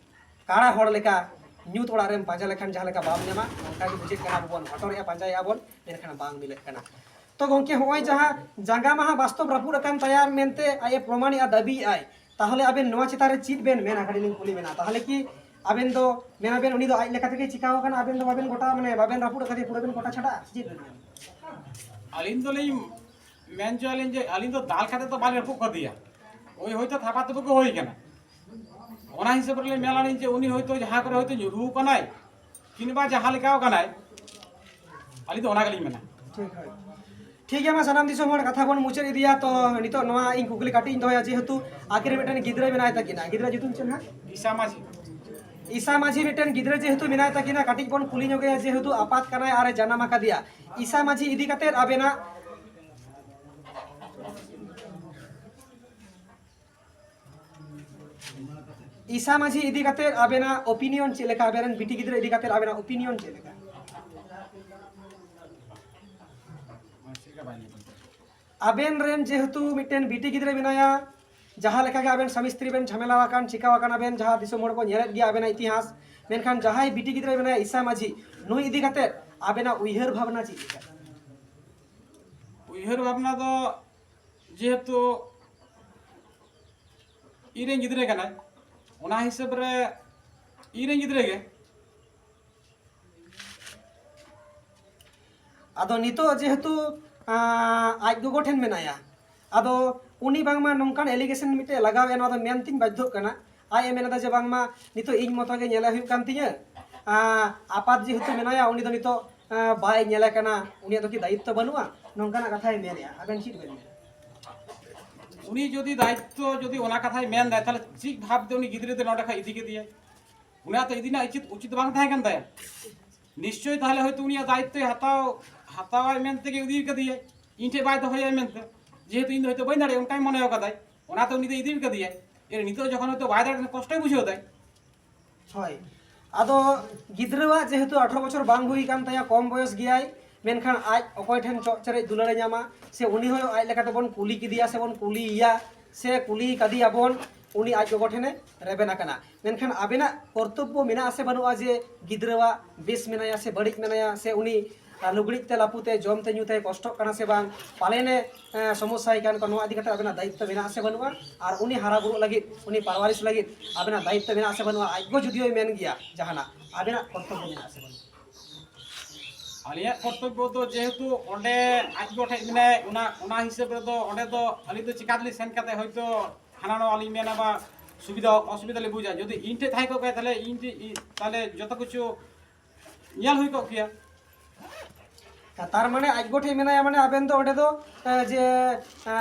ᱠᱟᱬᱟ ᱦᱚᱲ ᱞᱮᱠᱟ ᱧᱩᱛ ᱚᱲᱟᱜ ᱨᱮᱢ ᱯᱟᱸᱡᱟ ᱞᱮᱠᱷᱟᱱ ᱡᱟᱦᱟᱸ ᱞᱮᱠᱟ ᱵᱟᱢ ᱧᱟᱢᱟ, ᱚᱱᱠᱟ ᱜᱮ ᱵᱩᱡᱷᱟᱹᱜ ᱠᱟᱱᱟ᱾ ᱟᱵᱚ ᱵᱚᱱ ᱦᱚᱴᱚᱨᱮᱜᱼᱟ, ᱯᱟᱸᱡᱟᱭᱮᱜᱼᱟ ᱵᱚᱱ, ᱢᱮᱱᱠᱷᱟᱱ ᱵᱟᱝ ᱢᱤᱞᱟᱹᱜ ᱠᱟᱱᱟ᱾ ᱛᱚ ᱜᱚᱢᱠᱮ, ᱦᱚᱸᱜᱼᱚᱭ ᱡᱟᱦᱟᱸ ᱡᱟᱸᱜᱟ ᱢᱟᱦᱟ ᱵᱟᱥᱛᱚᱵ ᱨᱟᱹᱯᱩᱫ ᱟᱠᱟᱱ ᱛᱟᱭᱟ ᱢᱮᱱᱛᱮ ᱟᱡ ᱮ ᱯᱨᱚᱢᱟᱱᱮᱜᱼᱟ, ᱫᱟᱹᱵᱤᱭᱮᱜᱼᱟᱭ, ᱛᱟᱦᱚᱞᱮ ᱟᱵᱮᱱ ᱱᱚᱣᱟ ᱪᱮᱛᱟᱱ ᱨᱮ ᱪᱮᱫ ᱵᱮᱱ ᱢᱮᱱᱟ? ᱠᱟᱹᱴᱤᱡ ᱞᱤᱧ ᱠᱩᱞᱤ ᱵᱮᱱᱟ᱾ ᱛᱟᱦᱚᱞᱮ ᱠᱤ ᱟᱵᱮᱱ ᱫᱚ ᱢᱮᱱᱟᱵᱮᱱ ᱩᱱᱤ ᱫᱚ ᱟᱡ ᱞᱮᱠᱟ ᱛᱮᱜᱮ ᱪᱤᱠᱟᱣ ᱟᱠᱟᱱᱟ, ᱟᱵᱮᱱ ᱫᱚ ᱵᱟᱵᱮᱱ ᱜᱚᱴᱟ, ᱢᱟᱱᱮ ᱵᱟᱵᱮᱱ ᱨᱟᱹᱯᱩᱫ ᱟᱠᱟᱫᱮᱭᱟ, ᱯᱩᱨᱟᱹ ᱵᱮᱱ ᱠᱚᱴᱟ ᱪᱷᱟᱰᱟᱜᱼᱟ? ᱪᱮᱫ ᱵᱮᱱ ᱢᱮᱱᱟ? ᱟᱹᱞᱤᱧ ᱫᱚᱞᱤᱧ ᱢᱮᱱ ᱦᱚᱪᱚᱭᱟᱞᱤᱧ ᱡᱮ ᱟᱹᱞᱤᱧ ᱫᱚ ᱫᱟᱞ ᱠᱟᱛᱮ ᱫᱚ ᱵᱟᱞᱤᱧ ᱨᱟᱹᱯᱩᱫ ᱠᱟᱫᱮᱭᱟ, ᱳᱭ ᱦᱳᱭᱛᱳ ᱛᱷᱟᱯᱟ ᱛᱷᱩᱯᱩ ᱠᱚ ᱦᱩᱭ ᱠᱟᱱᱟ᱾ ᱚᱱᱟ ᱦᱤᱥᱟᱹᱵ ᱨᱮᱞᱤᱧ ᱢᱮᱱᱟᱞᱤᱧ ᱡᱮ ᱩᱱᱤ ᱦᱳᱭᱛᱳ ᱡᱟᱦᱟᱸ ᱠᱚᱨᱮ ᱦᱳᱭᱛᱳ ᱧᱩᱨᱦᱩ ᱠᱟᱱᱟᱭ ᱠᱤᱝᱵᱟ ᱡᱟᱦᱟᱸ ᱞᱮᱠᱟᱣ ᱠᱟᱱᱟᱭ, ᱟᱹᱞᱤᱧ ᱫᱚ ᱚᱱᱟ ᱜᱮᱞᱤᱧ ᱢᱮᱱᱟ᱾ ᱴᱷᱤᱠ, ᱦᱳᱭ᱾ ᱴᱷᱤᱠ ᱜᱮᱭᱟ, ᱢᱟ ᱥᱟᱱᱟᱢ ᱫᱤᱥᱚᱢ ᱦᱚᱲ ᱠᱟᱛᱷᱟ ᱵᱚᱱ ᱢᱩᱪᱟᱹᱫ ᱤᱫᱤᱭᱟ᱾ ᱛᱚ ᱱᱤᱛᱚᱜ ᱱᱚᱣᱟ ᱤᱧ ᱠᱩᱠᱞᱤ ᱠᱟᱹᱴᱤᱡ ᱤᱧ ᱫᱚᱦᱚᱭᱟ, ᱡᱮᱦᱮᱛᱩ ᱟᱹᱠᱤᱱ ᱨᱮ ᱢᱤᱫᱴᱮᱱ ᱜᱤᱫᱽᱨᱟᱹ ᱢᱮᱱᱟᱭ ᱛᱟᱹᱠᱤᱱᱟ, ᱜᱤᱫᱽᱨᱟᱹ ᱧᱩᱛᱩᱢ ᱪᱮᱫ ᱦᱟᱸᱜ? ᱤᱥᱟ ᱢᱟᱹᱡᱷᱤ᱾ ᱤᱥᱟ ᱢᱟᱹᱡᱷᱤ ᱢᱤᱫᱴᱮᱱ ᱜᱤᱫᱽᱨᱟᱹ ᱡᱮᱦᱮᱛᱩ ᱢᱮᱱᱟᱭ ᱛᱟᱹᱠᱤᱱᱟ, ᱠᱟᱹᱴᱤᱡ ᱵᱚᱱ ᱠᱩᱞᱤ ᱧᱚᱜᱮᱭᱟ, ᱡᱮᱦᱮᱛᱩ ᱟᱯᱟᱛ ᱠᱟᱱᱟᱭ ᱟᱨᱮ ᱡᱟᱱᱟᱢ ᱟᱠᱟᱫᱮᱭᱟ᱾ ᱤᱥᱟ ᱢᱟᱹᱡᱷᱤ ᱤᱫᱤ ᱠᱟᱛᱮᱫ ᱟᱵᱮᱱᱟᱜ ᱤᱥᱟ ᱢᱟᱹᱡᱷᱤ ᱤᱫᱤ ᱠᱟᱛᱮ ᱟᱵᱮᱱᱟᱜ ᱚᱯᱤᱱᱤᱭᱚᱱ ᱪᱮᱫ ᱞᱮᱠᱟ? ᱟᱵᱮᱱ ᱨᱮᱱ ᱵᱤᱴᱤ ᱜᱤᱫᱽᱨᱟᱹ ᱤᱫᱤ ᱠᱟᱛᱮ ᱟᱵᱮᱱᱟᱜ ᱚᱯᱤᱱᱤᱭᱚᱱ ᱪᱮᱫ ᱞᱮᱠᱟ? ᱟᱵᱮᱱ ᱨᱮᱱ ᱡᱮᱦᱮᱛᱩ ᱢᱤᱫᱴᱮᱱ ᱵᱤᱴᱤ ᱜᱤᱫᱽᱨᱟᱹ ᱢᱮᱱᱟᱭᱟ, ᱡᱟᱦᱟᱸ ᱞᱮᱠᱟ ᱜᱮ ᱟᱵᱮᱱ ᱥᱟᱢᱤ ᱥᱛᱨᱤ ᱵᱮᱱ ᱡᱷᱟᱢᱮᱞᱟ ᱟᱠᱟᱱ, ᱪᱤᱠᱟᱣ ᱟᱠᱟᱱ, ᱟᱵᱮᱱ ᱡᱟᱦᱟᱸ ᱫᱤᱥᱚᱢ ᱦᱚᱲ ᱠᱚ ᱧᱮᱞᱮᱫ ᱜᱮᱭᱟ ᱟᱵᱮᱱᱟᱜ ᱤᱛᱤᱦᱟᱥ, ᱢᱮᱱᱠᱷᱟᱱ ᱡᱟᱦᱟᱸᱭ ᱵᱤᱴᱤ ᱜᱤᱫᱽᱨᱟᱹ ᱢᱮᱱᱟᱭᱟ ᱤᱥᱟ ᱢᱟᱹᱡᱷᱤ, ᱱᱩᱭ ᱤᱫᱤ ᱠᱟᱛᱮ ᱟᱵᱮᱱᱟᱜ ᱩᱭᱦᱟᱹᱨ ᱵᱷᱟᱵᱽᱱᱟ ᱪᱮᱫ ᱞᱮᱠᱟ? ᱩᱭᱦᱟᱹᱨ ᱵᱷᱟᱵᱽᱱᱟ ᱫᱚ ᱡᱮᱦᱮᱛᱩ ᱤᱧᱨᱮᱱ ᱜᱤᱫᱽᱨᱟᱹ ᱠᱟᱱᱟᱭ, ᱚᱱᱟ ᱦᱤᱥᱟᱹᱵ ᱨᱮ ᱤᱧᱨᱮᱱ ᱜᱤᱫᱽᱨᱟᱹ ᱜᱮ᱾ ᱟᱫᱚ ᱱᱤᱛᱚᱜ ᱡᱮᱦᱮᱛᱩ, ᱟᱸ, ᱟᱡ ᱜᱚᱜᱚ ᱴᱷᱮᱱ ᱢᱮᱱᱟᱭᱟ, ᱟᱫᱚ ᱩᱱᱤ ᱵᱟᱝᱢᱟ ᱱᱚᱝᱠᱟᱱ ᱮᱞᱤᱜᱮᱥᱚᱱ ᱢᱤᱫᱴᱮᱡ ᱞᱟᱜᱟᱣᱮᱫᱼᱟ, ᱱᱚᱣᱟ ᱫᱚ ᱢᱮᱱ ᱛᱤᱧ ᱵᱟᱫᱽᱫᱷᱚᱜ ᱠᱟᱱᱟ᱾ ᱟᱡ ᱮ ᱢᱮᱱ ᱮᱫᱟ ᱡᱮ ᱵᱟᱝᱢᱟ ᱱᱤᱛᱚᱜ ᱤᱧ ᱢᱚᱛᱚ ᱜᱮ ᱧᱮᱞᱮ ᱦᱩᱭᱩᱜ ᱠᱟᱱ ᱛᱤᱧᱟᱹ, ᱟᱸ, ᱟᱯᱟᱛ ᱡᱮᱦᱮᱛᱩ ᱢᱮᱱᱟᱭᱟ, ᱩᱱᱤ ᱫᱚ ᱱᱤᱛᱚᱜ, ᱟᱸ, ᱵᱟᱭ ᱧᱮᱞᱮ ᱠᱟᱱᱟ, ᱩᱱᱤᱭᱟᱜ ᱫᱚ ᱠᱤ ᱫᱟᱭᱤᱛᱛᱚ ᱵᱟᱹᱱᱩᱜᱼᱟ? ᱱᱚᱝᱠᱟᱱᱟᱜ ᱠᱟᱛᱷᱟᱭ ᱢᱮᱱᱮᱫᱼᱟ᱾ ᱟᱵᱮᱱ ᱪᱮᱫ ᱵᱮᱱ ᱢᱮᱱᱟ? ᱩᱱᱤ ᱡᱩᱫᱤ ᱫᱟᱭᱤᱛᱛᱚ, ᱡᱩᱫᱤ ᱚᱱᱟ ᱠᱟᱛᱷᱟᱭ ᱢᱮᱱ ᱮᱫᱟ, ᱛᱟᱦᱚᱞᱮ ᱪᱮᱫ ᱵᱷᱟᱵᱽᱛᱮ ᱩᱱᱤ ᱜᱤᱫᱽᱨᱟᱹ ᱫᱚ ᱱᱚᱰᱮ ᱠᱷᱚᱱ ᱤᱫᱤ ᱠᱮᱫᱮᱭᱟᱭ? ᱩᱱᱤᱭᱟᱜ ᱛᱚ ᱤᱫᱤ ᱨᱮᱱᱟᱜ ᱩᱪᱤᱛ, ᱩᱪᱤᱛ ᱵᱟᱝ ᱛᱟᱦᱮᱸ ᱠᱟᱱ ᱛᱟᱭᱟ᱾ ᱱᱤᱥᱪᱳᱭ ᱛᱟᱦᱚᱞᱮ ᱦᱚᱭᱛᱳ ᱩᱱᱤᱭᱟᱜ ᱫᱟᱭᱤᱛᱛᱚᱭ ᱦᱟᱛᱟᱣ, ᱦᱟᱛᱟᱣᱟᱭ ᱢᱮᱱᱛᱮ ᱜᱮ ᱤᱫᱤ ᱠᱟᱫᱮᱭᱟᱭ, ᱤᱧ ᱴᱷᱮᱱ ᱵᱟᱭ ᱫᱚᱦᱚᱭᱟᱭ ᱢᱮᱱᱛᱮ᱾ ᱡᱮᱦᱮᱛᱩ ᱤᱧ ᱫᱚ ᱦᱚᱭᱛᱳ ᱵᱟᱹᱧ ᱫᱟᱲᱮᱭᱟᱜᱼᱟ, ᱚᱱᱠᱟᱭ ᱢᱚᱱᱮ ᱟᱠᱟᱫᱟᱭ, ᱚᱱᱟᱛᱮ ᱩᱱᱤ ᱫᱚ ᱤᱫᱤ ᱠᱟᱫᱮᱭᱟᱭ᱾ ᱮᱨ ᱱᱤᱛᱚᱜ ᱡᱚᱠᱷᱚᱱ ᱦᱚᱭᱛᱳ ᱵᱟᱭ ᱫᱟᱲᱮᱭᱟᱜ ᱠᱟᱱᱟ, ᱠᱚᱥᱴᱚᱭ ᱵᱩᱡᱷᱟᱹᱣ ᱫᱟᱭ᱾ ᱦᱳᱭ᱾ ᱟᱫᱚ ᱜᱤᱫᱽᱨᱟᱹᱣᱟᱜ ᱡᱮᱦᱮᱛᱩ ᱟᱴᱷᱨᱚ ᱵᱚᱪᱷᱚᱨ ᱵᱟᱝ ᱦᱩᱭ ᱟᱠᱟᱱ ᱛᱟᱭᱟ, ᱠᱚᱢ ᱵᱚᱭᱚᱥ ᱜᱮᱭᱟᱭ, ᱢᱮᱱᱠᱷᱟᱱ ᱟᱡ ᱚᱠᱚᱭ ᱴᱷᱮᱱ ᱪᱚᱜ ᱪᱮᱨᱮᱡ ᱫᱩᱞᱟᱹᱲᱮ ᱧᱟᱢᱟ? ᱥᱮ ᱩᱱᱤ ᱦᱚᱸ ᱟᱡ ᱞᱮᱠᱟᱛᱮᱵᱚᱱ ᱠᱩᱞᱤ ᱠᱮᱫᱮᱭᱟ ᱥᱮᱵᱚᱱ ᱠᱩᱞᱤᱭᱮᱭᱟ ᱥᱮ ᱠᱩᱞᱤ ᱠᱟᱫᱮᱭᱟᱵᱚᱱ, ᱩᱱᱤ ᱟᱡ ᱜᱚᱜᱚ ᱴᱷᱮᱱᱮ ᱨᱮᱵᱮᱱ ᱟᱠᱟᱱᱟ᱾ ᱢᱮᱱᱠᱷᱟᱱ ᱟᱵᱮᱱᱟᱜ ᱠᱚᱨᱛᱚᱵᱵᱚ ᱢᱮᱱᱟᱜᱼᱟ ᱥᱮ ᱵᱟᱹᱱᱩᱜᱼᱟ ᱡᱮ ᱜᱤᱫᱽᱨᱟᱹᱣᱟᱜ ᱵᱮᱥ ᱢᱮᱱᱟᱭᱟ ᱥᱮ ᱵᱟᱹᱲᱤᱡ ᱢᱮᱱᱟᱭᱟ, ᱥᱮ ᱩᱱᱤ ᱟᱨ ᱞᱩᱜᱽᱲᱤᱡ ᱛᱮ ᱞᱟᱯᱩ ᱛᱮ ᱡᱚᱢ ᱛᱮ ᱧᱩ ᱛᱮ ᱠᱚᱥᱴᱚᱜ ᱠᱟᱱᱟ ᱥᱮ ᱵᱟᱝ, ᱯᱟᱞᱮᱱᱮ ᱮ, ᱥᱚᱢᱚᱥᱥᱟᱭ ᱠᱟᱱ ᱠᱚ, ᱱᱚᱣᱟ ᱤᱫᱤ ᱠᱟᱛᱮ ᱟᱵᱮᱱᱟᱜ ᱫᱟᱭᱤᱛᱛᱚ ᱢᱮᱱᱟᱜᱼᱟ ᱥᱮ ᱵᱟᱹᱱᱩᱜᱼᱟ? ᱟᱨ ᱩᱱᱤ ᱦᱟᱨᱟ ᱵᱩᱨᱩᱜ ᱞᱟᱹᱜᱤᱫ, ᱩᱱᱤ ᱯᱟᱨᱣᱟᱨᱤᱥ ᱞᱟᱹᱜᱤᱫ ᱟᱵᱮᱱᱟᱜ ᱫᱟᱭᱤᱛᱛᱚ ᱢᱮᱱᱟᱜᱼᱟ ᱥᱮ ᱵᱟᱹᱱᱩᱜᱼᱟ? ᱟᱡ ᱜᱚ ᱡᱩᱫᱤᱭᱳᱭ ᱢᱮᱱ ᱜᱮᱭᱟ ᱡᱟᱦᱟᱱᱟᱜ, ᱟᱵᱮᱱᱟᱜ ᱠᱚᱨᱛᱚᱵᱵᱚ ᱢᱮᱱᱟᱜᱼᱟ ᱥᱮ ᱵᱟᱹᱱᱩᱜᱼᱟ? ᱟᱹᱞᱤᱧᱟᱜ ᱠᱚᱨᱛᱚᱵᱵᱚ ᱫᱚ ᱡᱮᱦᱮᱛᱩ ᱚᱸᱰᱮ ᱟᱡ ᱜᱚ ᱴᱷᱮᱡ ᱢᱮᱱᱟᱭ, ᱚᱱᱟ ᱚᱱᱟ ᱦᱤᱥᱟᱹᱵ ᱨᱮᱫᱚ ᱚᱸᱰᱮ ᱫᱚ ᱟᱹᱞᱤᱧ ᱫᱚ ᱪᱤᱠᱟ ᱛᱮᱞᱤᱧ ᱥᱮᱱ ᱠᱟᱛᱮ ᱦᱚᱭᱛᱳ ᱦᱟᱱᱟ ᱱᱚᱣᱟ ᱞᱤᱧ ᱢᱮᱱᱟ ᱵᱟ ᱥᱩᱵᱤᱫᱷᱟ ᱚᱥᱩᱵᱤᱫᱷᱟ ᱞᱤᱧ ᱵᱩᱡᱟ᱾ ᱡᱩᱫᱤ ᱤᱧ ᱴᱷᱮᱡ ᱛᱟᱦᱮᱸ ᱠᱚᱜ ᱠᱷᱟᱡ ᱛᱟᱦᱞᱮ ᱤᱧ ᱴᱷᱮᱡ ᱤᱧ- ᱛᱟᱦᱞᱮ ᱡᱚᱛᱚ ᱠᱤᱪᱷᱩ ᱧᱮᱞ ᱦᱩᱭ ᱠᱚᱜ ᱠᱮᱭᱟ᱾ ᱛᱟᱨ ᱢᱟᱱᱮ ᱟᱡ ᱜᱚ ᱴᱷᱮᱡ ᱢᱮᱱᱟᱭᱟ, ᱢᱟᱱᱮ ᱟᱵᱮᱱ ᱫᱚ ᱚᱸᱰᱮ ᱫᱚ ᱮ, ᱡᱮ ᱮ,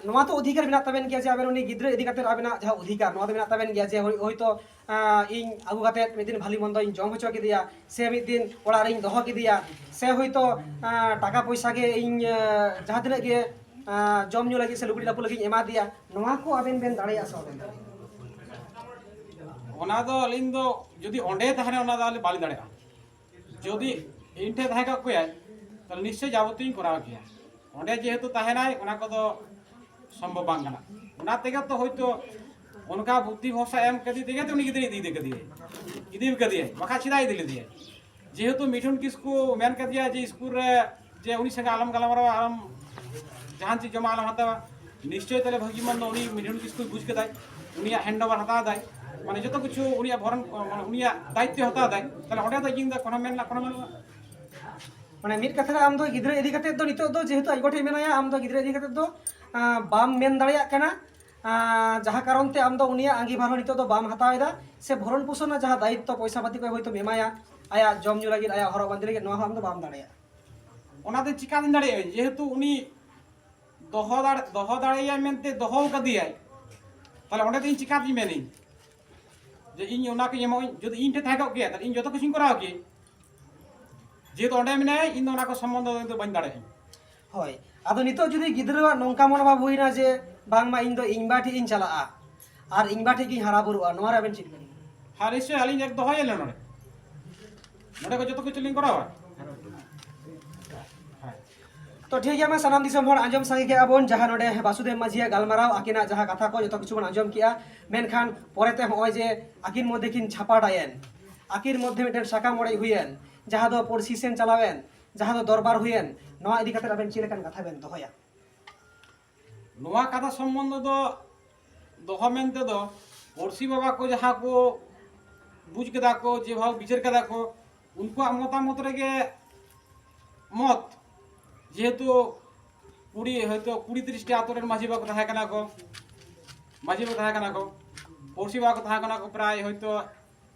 ᱱᱚᱣᱟ ᱛᱚ ᱚᱫᱷᱤᱠᱟᱨ ᱢᱮᱱᱟᱜ ᱛᱟᱵᱮᱱ ᱜᱮᱭᱟ ᱡᱮ ᱟᱵᱮᱱ ᱩᱱᱤ ᱜᱤᱫᱽᱨᱟᱹ ᱤᱫᱤ ᱠᱟᱛᱮ ᱟᱵᱮᱱᱟᱜ ᱡᱟᱦᱟᱸ ᱚᱫᱷᱤᱠᱟᱨ, ᱱᱚᱣᱟ ᱫᱚ ᱢᱮᱱᱟᱜ ᱛᱟᱵᱮᱱ ᱜᱮᱭᱟ ᱡᱮ ᱦᱳᱭ- ᱦᱳᱭᱛᱳ ᱮ, ᱤᱧ ᱟᱹᱜᱩ ᱠᱟᱛᱮ ᱢᱤᱫ ᱫᱤᱱ ᱵᱷᱟᱞᱤ ᱢᱚᱱᱫᱚᱧ ᱡᱚᱢ ᱦᱚᱪᱚ ᱠᱮᱫᱮᱭᱟ ᱥᱮ ᱢᱤᱫ ᱫᱤᱱ ᱚᱲᱟᱜ ᱨᱤᱧ ᱫᱚᱦᱚ ᱠᱮᱫᱮᱭᱟ ᱥᱮ ᱦᱳᱭᱛᱳ ᱮ, ᱴᱟᱠᱟ ᱯᱚᱭᱥᱟ ᱜᱮ ᱤᱧ ᱮ, ᱡᱟᱦᱟᱸ ᱛᱤᱱᱟᱹᱜ ᱜᱮ ᱮ, ᱡᱚᱢ ᱧᱩ ᱞᱟᱹᱜᱤᱫ ᱥᱮ ᱞᱩᱜᱽᱲᱤ ᱞᱟᱯᱚ ᱞᱟᱹᱜᱤᱫ ᱤᱧ ᱮᱢᱟ ᱫᱮᱭᱟ, ᱱᱚᱣᱟ ᱠᱚ ᱟᱵᱮᱱ ᱵᱮᱱ ᱫᱟᱲᱮᱭᱟᱜᱼᱟ ᱥᱮ ᱵᱟᱵᱮᱱ ᱫᱟᱲᱮᱭᱟᱜᱼᱟ? ᱚᱱᱟ ᱫᱚ ᱟᱹᱞᱤᱧ ᱫᱚ ᱡᱩᱫᱤ ᱚᱸᱰᱮ ᱛᱟᱦᱮᱱᱟ, ᱚᱱᱟ ᱫᱚ ᱟᱹᱞᱤᱧ ᱵᱟᱹᱞᱤᱧ ᱫᱟᱲᱮᱭᱟᱜᱼᱟ᱾ ᱡᱩᱫᱤ ᱤᱧ ᱴᱷᱮᱱ ᱛᱟᱦᱮᱸ ᱠᱚᱜ ᱠᱮᱭᱟᱭ, ᱛᱟᱦᱞᱮ ᱱᱤᱥᱪᱚᱭ ᱡᱟᱵᱚᱛᱤᱭᱚᱧ ᱠᱚᱨᱟᱣ ᱠᱮᱭᱟ᱾ ᱚᱸᱰᱮ ᱡᱮᱦᱮᱛᱩ ᱛᱟᱦᱮᱱᱟᱭ, ᱚᱱᱟ ᱠᱚᱫᱚ ᱥᱚᱢᱵᱷᱚᱵ ᱵᱟᱝ ᱠᱟᱱᱟ᱾ ᱚᱱᱟ ᱛᱮᱜᱮ ᱛᱚ ᱦᱳᱭᱛᱳ ᱚᱱᱠᱟ ᱵᱩᱫᱽᱫᱷᱤ ᱵᱷᱚᱨᱥᱟ ᱮᱢ ᱠᱟᱛᱮ ᱛᱮᱜᱮ ᱛᱚ ᱩᱱᱤ ᱜᱤᱫᱽᱨᱟᱹᱭ ᱤᱫᱤ ᱠᱟᱫᱮᱭᱟᱭ, ᱤᱫᱤ ᱠᱟᱫᱮᱭᱟᱭ, ᱵᱟᱠᱷᱟᱡ ᱪᱮᱫᱟᱜ ᱤᱫᱤ ᱞᱮᱫᱮᱭᱟᱭ? ᱡᱮᱦᱮᱛᱩ ᱢᱤᱴᱷᱩᱱ ᱠᱤᱥᱠᱩ ᱢᱮᱱ ᱠᱟᱫᱮᱭᱟ ᱡᱮ ᱤᱥᱠᱩᱞ ᱨᱮ ᱡᱮ ᱩᱱᱤ ᱥᱟᱸᱜᱮ ᱟᱞᱚᱢ ᱜᱟᱞᱢᱟᱨᱟᱣᱟ, ᱟᱞᱚᱢ ᱡᱟᱦᱟᱱ ᱪᱤᱡ ᱡᱚᱢᱟᱜ ᱟᱞᱚᱢ ᱦᱟᱛᱟᱣᱟ, ᱱᱤᱥᱪᱚᱭ ᱛᱟᱦᱞᱮ ᱵᱷᱟᱹᱜᱤ ᱢᱚᱱᱫᱚ ᱩᱱᱤ ᱢᱤᱴᱷᱩᱱ ᱠᱤᱥᱠᱩᱭ ᱵᱩᱡᱽ ᱠᱮᱫᱟᱭ, ᱩᱱᱤᱭᱟᱜ hand over ᱦᱟᱛᱟᱣ ᱮᱫᱟᱭ, ᱢᱟᱱᱮ ᱡᱚᱛᱚ ᱠᱤᱪᱷᱩ ᱩᱱᱤᱭᱟᱜ ᱵᱷᱚᱨᱚᱱ, ᱢᱟᱱᱮ ᱩᱱᱤᱭᱟᱜ ᱫᱟᱭᱤᱛᱛᱚᱭ ᱦᱟᱛᱟᱣ ᱮᱫᱟᱭ, ᱛᱟᱦᱞᱮ ᱚᱸᱰᱮ ᱫᱚ ᱤᱧ ᱫᱚ ᱠᱳᱱᱳ ᱢᱮᱱ ᱨᱮᱱᱟᱜ ᱠᱳᱱᱳ ᱵᱟᱹᱱᱩᱜᱼᱟ᱾ ᱢᱟᱱᱮ ᱢᱤᱫ ᱠᱟᱛᱷᱟ ᱨᱮ ᱟᱢ ᱫᱚ ᱜᱤᱫᱽᱨᱟᱹ ᱤᱫᱤ ᱠᱟᱛᱮ ᱫᱚ ᱱᱤᱛᱚᱜ ᱫᱚ ᱡᱮᱦᱮᱛᱩ ᱟᱡ ᱜᱚ ᱴᱷᱮᱡ ᱢᱮᱱᱟᱭᱟ, ᱟᱢ ᱫᱚ ᱜᱤᱫᱽᱨᱟᱹ ᱤᱫᱤ ᱠᱟᱛᱮ ᱫᱚ ᱟᱸ, ᱵᱟᱢ ᱢᱮᱱ ᱫᱟᱲᱮᱭᱟᱜ ᱠᱟᱱᱟ, ᱟᱸ, ᱡᱟᱦᱟᱸ ᱠᱟᱨᱚᱱ ᱛᱮ ᱟᱢ ᱫᱚ ᱩᱱᱤᱭᱟᱜ ᱟᱸᱜᱤᱵᱷᱟᱨ ᱦᱚᱸ ᱱᱤᱛᱚᱜ ᱫᱚ ᱵᱟᱢ ᱦᱟᱛᱟᱣ ᱮᱫᱟ, ᱥᱮ ᱵᱷᱚᱨᱚᱱ ᱯᱳᱥᱚᱱ ᱨᱮᱱᱟᱜ ᱡᱟᱦᱟᱸ ᱫᱟᱭᱤᱛᱛᱚ ᱯᱚᱭᱥᱟ ᱯᱟᱹᱛᱤ ᱠᱚ ᱦᱳᱭᱛᱳ ᱮᱢᱟᱭᱟ, ᱟᱭᱟᱜ ᱡᱚᱢ ᱧᱩ ᱞᱟᱹᱜᱤᱫ, ᱟᱭᱟᱜ ᱦᱚᱨᱚᱜ ᱵᱟᱸᱫᱮ ᱞᱟᱹᱜᱤᱫ, ᱱᱚᱣᱟ ᱦᱚᱸ ᱟᱢ ᱫᱚ ᱵᱟᱢ ᱫᱟᱲᱮᱭᱟᱜᱼᱟ᱾ ᱚᱱᱟ ᱫᱚ ᱪᱤᱠᱟᱹᱛᱤᱧ ᱫᱟᱲᱮᱭᱟᱜᱼᱟ? ᱡᱮᱦᱮᱛᱩ ᱩᱱᱤ ᱫᱚᱦᱚ ᱫᱟᱲᱮ ᱫᱚᱦᱚ ᱫᱟᱲᱮᱭᱟᱭ ᱢᱮᱱᱛᱮ ᱫᱚᱦᱚ ᱠᱟᱫᱮᱭᱟᱭ, ᱛᱟᱦᱞᱮ ᱚᱸᱰᱮ ᱫᱚ ᱤᱧ ᱪᱤᱠᱟᱹᱛᱤᱧ ᱢᱮᱱᱟᱹᱧ ᱡᱮ ᱤᱧ ᱚᱱᱟ ᱠᱚᱧ ᱮᱢᱚᱜ ᱟᱹᱧ? ᱡᱩᱫᱤ ᱤᱧ ᱴᱷᱮᱱ ᱛᱟᱦᱮᱸ ᱠᱚᱜ ᱠᱮᱭᱟ, ᱛᱟᱦᱞᱮ ᱤᱧ ᱡᱚᱛᱚ ᱠᱤᱪᱷᱩᱧ ᱠᱚᱨᱟᱣ ᱠᱮᱭᱟ᱾ ᱡᱮᱦᱮᱛᱩ ᱚᱸᱰᱮ ᱢᱮᱱᱟᱭᱟ, ᱤᱧ ᱫᱚ ᱚᱱᱟ ᱠᱚ ᱥᱚᱢᱵᱚᱱᱫᱷᱚ ᱫᱚ ᱵᱟᱹᱧ ᱫᱟᱲᱮᱭᱟᱜᱼᱟ᱾ ᱦᱳᱭ᱾ ᱟᱫᱚ ᱱᱤᱛᱚᱜ ᱡᱩᱫᱤ ᱜᱤᱫᱽᱨᱟᱹᱣᱟᱜ ᱱᱚᱝᱠᱟ ᱢᱚᱱᱳᱵᱷᱟᱵ ᱦᱩᱭᱱᱟ ᱡᱮ ᱵᱟᱝᱢᱟ ᱤᱧ ᱫᱚ ᱤᱧ ᱵᱟ ᱴᱷᱮᱡ ᱤᱧ ᱪᱟᱞᱟᱜᱼᱟ ᱟᱨ ᱤᱧ ᱵᱟ ᱴᱷᱮᱡ ᱜᱤᱧ ᱦᱟᱨᱟ ᱵᱩᱨᱩᱜᱼᱟ, ᱱᱚᱣᱟ ᱨᱮ ᱟᱵᱮᱱ ᱪᱮᱫ ᱵᱮᱱ ᱢᱮᱱᱟ? ᱦᱮᱸ, ᱱᱤᱥᱪᱚᱭ ᱟᱹᱞᱤᱧ ᱮᱠ ᱫᱚᱦᱚᱭᱟᱞᱮ ᱱᱚᱰᱮ᱾ ᱱᱚᱰᱮ ᱠᱚ ᱡᱚᱛᱚ ᱠᱤᱪᱷᱩ ᱞᱤᱧ ᱠᱚᱨᱟᱣᱟ᱾ ᱛᱚ ᱴᱷᱤᱠ ᱜᱮᱭᱟ, ᱢᱟ ᱥᱟᱱᱟᱢ ᱫᱤᱥᱚᱢ ᱦᱚᱲ ᱟᱸᱡᱚᱢ ᱥᱟᱸᱜᱮ ᱠᱮᱜᱼᱟ ᱵᱚᱱ, ᱡᱟᱦᱟᱸ ᱱᱚᱰᱮ ᱵᱟᱥᱩᱫᱮᱵ ᱢᱟᱹᱡᱷᱤᱭᱟᱜ ᱜᱟᱞᱢᱟᱨᱟᱣ, ᱟᱹᱠᱤᱱᱟᱜ ᱡᱟᱦᱟᱸ ᱠᱟᱛᱷᱟ ᱠᱚ ᱡᱚᱛᱚ ᱠᱤᱪᱷᱩ ᱵᱚᱱ ᱟᱸᱡᱚᱢ ᱠᱮᱜᱼᱟ᱾ ᱢᱮᱱᱠᱷᱟᱱ ᱯᱚᱨᱮᱛᱮ ᱦᱚᱸᱜᱼᱚᱭ ᱡᱮ ᱟᱹᱠᱤᱱ ᱢᱚᱫᱽᱫᱷᱮ ᱠᱤᱱ ᱪᱷᱟᱯᱟᱰᱟᱭᱮᱱ, ᱟᱹᱠᱤᱱ ᱢᱚᱫᱽᱫᱷᱮ ᱢᱤᱫᱴᱮᱱ ᱥᱟᱠᱟᱢ ᱚᱲᱮᱡ ᱦᱩᱭᱮᱱ, ᱡᱟᱦᱟᱸ ᱫᱚ ᱯᱩᱲᱥᱤ ᱥᱮᱱ ᱪᱟᱞᱟᱣᱮᱱ, ᱡᱟᱦᱟᱸ ᱫᱚ ᱫᱚᱨᱵᱟᱨ ᱦᱩᱭᱮᱱ, ᱱᱚᱣᱟ ᱤᱫᱤ ᱠᱟᱛᱮ ᱟᱵᱮᱱ ᱪᱮᱫ ᱞᱮᱠᱟᱱ ᱠᱟᱛᱷᱟ ᱵᱮᱱ ᱫᱚᱦᱚᱭᱟ? ᱱᱚᱣᱟ ᱠᱟᱛᱷᱟ ᱥᱚᱢᱵᱚᱱᱫᱷᱚ ᱫᱚ ᱫᱚᱦᱚ ᱢᱮᱱᱛᱮ ᱫᱚ ᱯᱩᱲᱥᱤ ᱵᱟᱵᱟ ᱠᱚ ᱡᱟᱦᱟᱸ ᱠᱚ ᱵᱩᱡᱽ ᱠᱮᱫᱟ ᱠᱚ, ᱡᱮᱵᱷᱟᱵᱮ ᱵᱤᱪᱟᱹᱨ ᱠᱮᱫᱟ ᱠᱚ, ᱩᱱᱠᱩᱣᱟᱜ ᱢᱚᱛᱟᱢᱚᱛ ᱨᱮᱜᱮ ᱢᱚᱛ, ᱡᱮᱦᱮᱛᱩ ᱠᱩᱲᱤ, ᱦᱚᱭᱛᱳ ᱠᱩᱲᱤ ᱛᱤᱨᱤᱥᱴᱤ ᱟᱛᱳ ᱨᱮᱱ ᱢᱟᱹᱡᱷᱤ ᱵᱟᱵᱟ ᱠᱚ ᱛᱟᱦᱮᱸ ᱠᱟᱱᱟ ᱠᱚ, ᱢᱟᱹᱡᱷᱤ ᱵᱟᱵᱟ ᱛᱟᱦᱮᱸ ᱠᱟᱱᱟ ᱠᱚ, ᱯᱩᱲᱥᱤ ᱵᱟᱵᱟ ᱠᱚ ᱛᱟᱦᱮᱸ ᱠᱟᱱᱟ ᱠᱚ ᱯᱨᱟᱭ ᱦᱚᱭᱛᱳ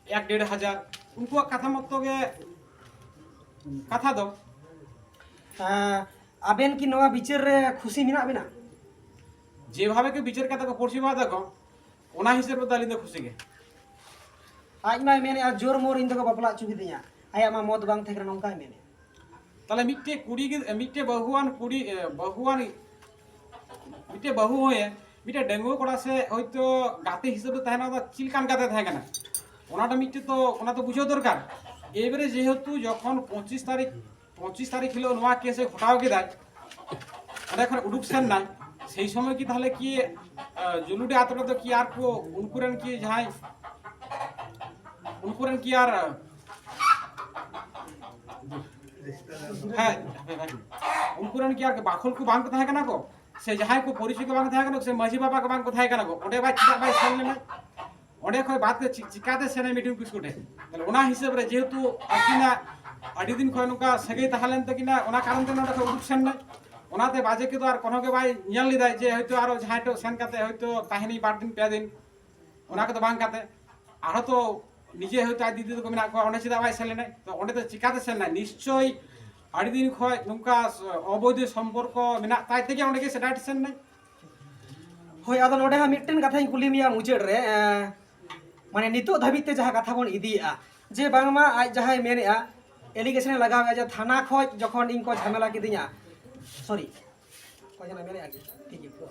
ᱮᱠ ᱰᱮᱲ ᱦᱟᱡᱟᱨ, ᱩᱱᱠᱩᱣᱟᱜ ᱠᱟᱛᱷᱟ ᱢᱚᱛᱚ ᱜᱮ ᱠᱟᱛᱷᱟ ᱫᱚ᱾ ᱟᱸ, ᱟᱵᱮᱱ ᱠᱤ ᱱᱚᱣᱟ ᱵᱤᱪᱟᱹᱨ ᱨᱮ ᱠᱷᱩᱥᱤ ᱢᱮᱱᱟᱜ ᱵᱮᱱᱟ? ᱡᱮᱵᱷᱟᱵᱮ ᱠᱚ ᱵᱤᱪᱟᱹᱨ ᱠᱟᱛᱮ ᱠᱚ ᱯᱩᱲᱥᱤ ᱵᱟᱵᱟ ᱛᱟᱠᱚ, ᱚᱱᱟ ᱦᱤᱥᱟᱹᱵ ᱨᱮᱫᱚ ᱟᱹᱞᱤᱧ ᱫᱚ ᱠᱷᱩᱥᱤ ᱜᱮ᱾ ᱟᱡ ᱢᱟᱭ ᱢᱮᱱᱮᱫᱼᱟ, "ᱡᱳᱨ ᱢᱳᱨ ᱤᱧ ᱫᱚᱠᱚ ᱵᱟᱯᱞᱟ ᱦᱚᱪᱚ ᱠᱤᱫᱤᱧᱟ, ᱟᱭᱟᱜ ᱢᱟ ᱢᱚᱛ ᱵᱟᱝ ᱛᱟᱦᱮᱸ ᱠᱟᱱᱟ", ᱱᱚᱝᱠᱟᱭ ᱢᱮᱱᱮᱫᱼᱟ᱾ ᱛᱟᱦᱞᱮ ᱢᱤᱫᱴᱮᱡ ᱠᱩᱲᱤ ᱜᱤᱫ-, ᱢᱤᱫᱴᱮᱡ ᱵᱟᱹᱦᱩᱣᱟᱱ ᱠᱩᱲᱤ, ᱮ, ᱵᱟᱹᱦᱩᱣᱟᱱ, ᱢᱤᱫᱴᱮᱡ ᱵᱟᱹᱦᱩ ᱦᱚᱸᱭᱮ, ᱢᱤᱫᱴᱮᱡ ᱰᱟᱺᱜᱩᱣᱟᱹ ᱠᱚᱲᱟ ᱥᱮ ᱦᱚᱭᱛᱳ ᱜᱟᱛᱮ ᱦᱤᱥᱟᱹᱵ ᱛᱮ ᱛᱟᱦᱮᱱᱟ, ᱚᱱᱟ ᱪᱮᱫ ᱞᱮᱠᱟᱱ ᱜᱟᱛᱮ ᱛᱟᱦᱮᱸ ᱠᱟᱱᱟ, ᱚᱱᱟ ᱫᱚ ᱢᱤᱫᱴᱮᱡ ᱛᱚ, ᱚᱱᱟ ᱫᱚ ᱵᱩᱡᱷᱟᱹᱣ ᱫᱚᱨᱠᱟᱨ᱾ ᱮᱵᱟᱨᱮ ᱡᱮᱦᱮᱛᱩ ᱡᱚᱠᱷᱚᱱ ᱯᱚᱸᱪᱤᱥ ᱛᱟᱹᱨᱤᱠᱷ, ᱯᱚᱸᱪᱤᱥ ᱛᱟᱹᱨᱤᱠᱷ ᱦᱤᱞᱳᱜ ᱱᱚᱣᱟ ᱠᱮᱥ ᱮ ᱜᱷᱚᱴᱟᱣ ᱠᱮᱫᱟᱭ, ᱚᱸᱰᱮ ᱠᱷᱚᱱ ᱩᱰᱩᱠ ᱥᱮᱱ ᱱᱟᱭ, ᱥᱮᱭ ᱥᱚᱢᱚᱭ ᱠᱤ ᱛᱟᱦᱞᱮ ᱠᱤ, ᱟ, ᱡᱩᱞᱩᱰᱤ ᱟᱛᱳ ᱨᱮᱫᱚ ᱠᱤ ᱟᱨ ᱠᱚ, ᱩᱱᱠᱩ ᱨᱮᱱ ᱠᱤ ᱡᱟᱦᱟᱸᱭ, ᱩᱱᱠᱩ ᱨᱮᱱ ᱠᱤ ᱟᱨ, ᱦᱮᱸ, ᱩᱱᱠᱩ ᱨᱮᱱ ᱠᱤ ᱟᱨ ᱵᱟᱠᱷᱳᱞ ᱠᱚ ᱵᱟᱝ ᱠᱚ ᱛᱟᱦᱮᱸ ᱠᱟᱱᱟ ᱠᱚ, ᱥᱮ ᱡᱟᱦᱟᱸᱭ ᱠᱚ ᱯᱚᱨᱤᱪᱚᱭ ᱠᱚ ᱵᱟᱝ ᱛᱟᱦᱮᱸ ᱠᱟᱱᱟ ᱠᱚ, ᱥᱮ ᱢᱟᱹᱡᱷᱤ ᱵᱟᱵᱟ ᱠᱚ ᱵᱟᱝ ᱠᱚ ᱛᱟᱦᱮᱸ ᱠᱟᱱᱟ ᱠᱚ, ᱚᱸᱰᱮ ᱵᱟᱭ, ᱪᱮᱫᱟᱜ ᱵᱟᱭ ᱥᱮᱱ ᱞᱮᱱᱟ? ᱚᱸᱰᱮ ᱠᱷᱚᱱ ᱵᱟᱫ ᱠᱟᱛᱮ ᱪᱤ-, ᱪᱤᱠᱟᱛᱮ ᱥᱮᱱᱟᱭ ᱢᱤᱴᱤᱝ ᱚᱯᱷᱤᱥ ᱠᱚᱴᱷᱮᱱ? ᱛᱟᱦᱞᱮ ᱚᱱᱟ ᱦᱤᱥᱟᱹᱵ ᱨᱮ ᱡᱮᱦᱮᱛᱩ ᱟᱹᱠᱤᱱᱟᱜ ᱟᱹᱰᱤ ᱫᱤᱱ ᱠᱷᱚᱱ ᱱᱚᱝᱠᱟ ᱥᱟᱹᱜᱟᱹᱭ ᱛᱟᱦᱮᱸ ᱞᱮᱱ ᱛᱟᱹᱠᱤᱱᱟ, ᱚᱱᱟ ᱠᱟᱨᱚᱱ ᱛᱮ ᱱᱚᱸᱰᱮ ᱠᱷᱚᱱ ᱩᱰᱩᱠ ᱥᱮᱱ ᱱᱟᱭ᱾ ᱚᱱᱟᱛᱮ ᱵᱟᱡᱮ ᱠᱚᱫᱚ ᱟᱨ ᱠᱳᱱᱳ ᱜᱮ ᱵᱟᱭ ᱧᱮᱞ ᱞᱮᱫᱟᱭ ᱡᱮ ᱦᱚᱭᱛᱳ ᱟᱨᱚ ᱡᱟᱦᱟᱸᱭ ᱴᱷᱮᱱ ᱥᱮᱱ ᱠᱟᱛᱮ ᱦᱚᱭᱛᱳ ᱛᱟᱦᱮᱱᱤᱧ ᱵᱟᱨ ᱫᱤᱱ ᱯᱮ ᱫᱤᱱ, ᱚᱱᱟ ᱠᱚᱫᱚ ᱵᱟᱝ ᱠᱟᱛᱮ ᱟᱨᱦᱚᱸ ᱛᱚ ᱱᱤᱡᱮ ᱦᱚᱭᱛᱳ ᱟᱡ ᱫᱤᱫᱤ ᱛᱟᱠᱚ ᱢᱮᱱᱟᱜ ᱠᱚᱣᱟ, ᱚᱸᱰᱮ ᱪᱮᱫᱟᱜ ᱵᱟᱭ ᱥᱮᱱ ᱞᱮᱱᱟᱭ? ᱛᱚ ᱚᱸᱰᱮ ᱫᱚ ᱪᱤᱠᱟᱛᱮ ᱥᱮᱱ ᱞᱮᱱᱟᱭ? ᱱᱤᱥᱪᱳᱭ ᱟᱹᱰᱤ ᱫᱤᱱ ᱠᱷᱚᱱ ᱱᱚᱝᱠᱟ ᱚᱵᱳᱭᱫᱷᱚ ᱥᱚᱢᱯᱚᱨᱠᱚ ᱢᱮᱱᱟᱜ ᱛᱟᱭ ᱛᱮᱜᱮ ᱚᱸᱰᱮ ᱜᱮ ᱥᱮ direct ᱥᱮᱱ ᱞᱮᱱᱟᱭ᱾ ᱦᱳᱭ, ᱟᱫᱚ ᱱᱚᱰᱮ ᱦᱟᱸᱜ ᱢᱤᱫᱴᱮᱱ ᱠᱟᱛᱷᱟᱧ ᱠᱩᱞᱤ ᱢᱮᱭᱟ ᱢᱩᱪᱟᱹᱫ ᱨᱮ, ᱮᱸ, ᱢᱟᱱᱮ ᱱᱤᱛᱚᱜ ᱫᱷᱟᱹᱵᱤᱡ ᱛᱮ ᱡᱟᱦᱟᱸ ᱠᱟᱛᱷᱟ ᱵᱚᱱ ᱤᱫᱤᱭᱮᱫᱼᱟ, ᱡᱮ ᱵᱟᱝᱢᱟ ᱟᱡ ᱡᱟᱦᱟᱸᱭ ᱢᱮᱱᱮᱫᱼᱟ, allegation ᱮ ᱞᱟᱜᱟᱣᱮᱫᱼᱟ ᱡᱮ ᱛᱷᱟᱱᱟ ᱠᱷᱚᱡ ᱡᱚᱠᱷᱚᱱ ᱤᱧ ᱠᱚ ᱡᱷᱟᱢᱮᱞᱟ ᱠᱤᱫᱤᱧᱟ, ᱥᱚᱨᱤ, ᱚᱠᱚᱭ ᱡᱮᱱᱟᱜ ᱢᱮᱱᱮᱫᱼᱟ, ᱴᱷᱤᱠ ᱜᱮᱭᱟ᱾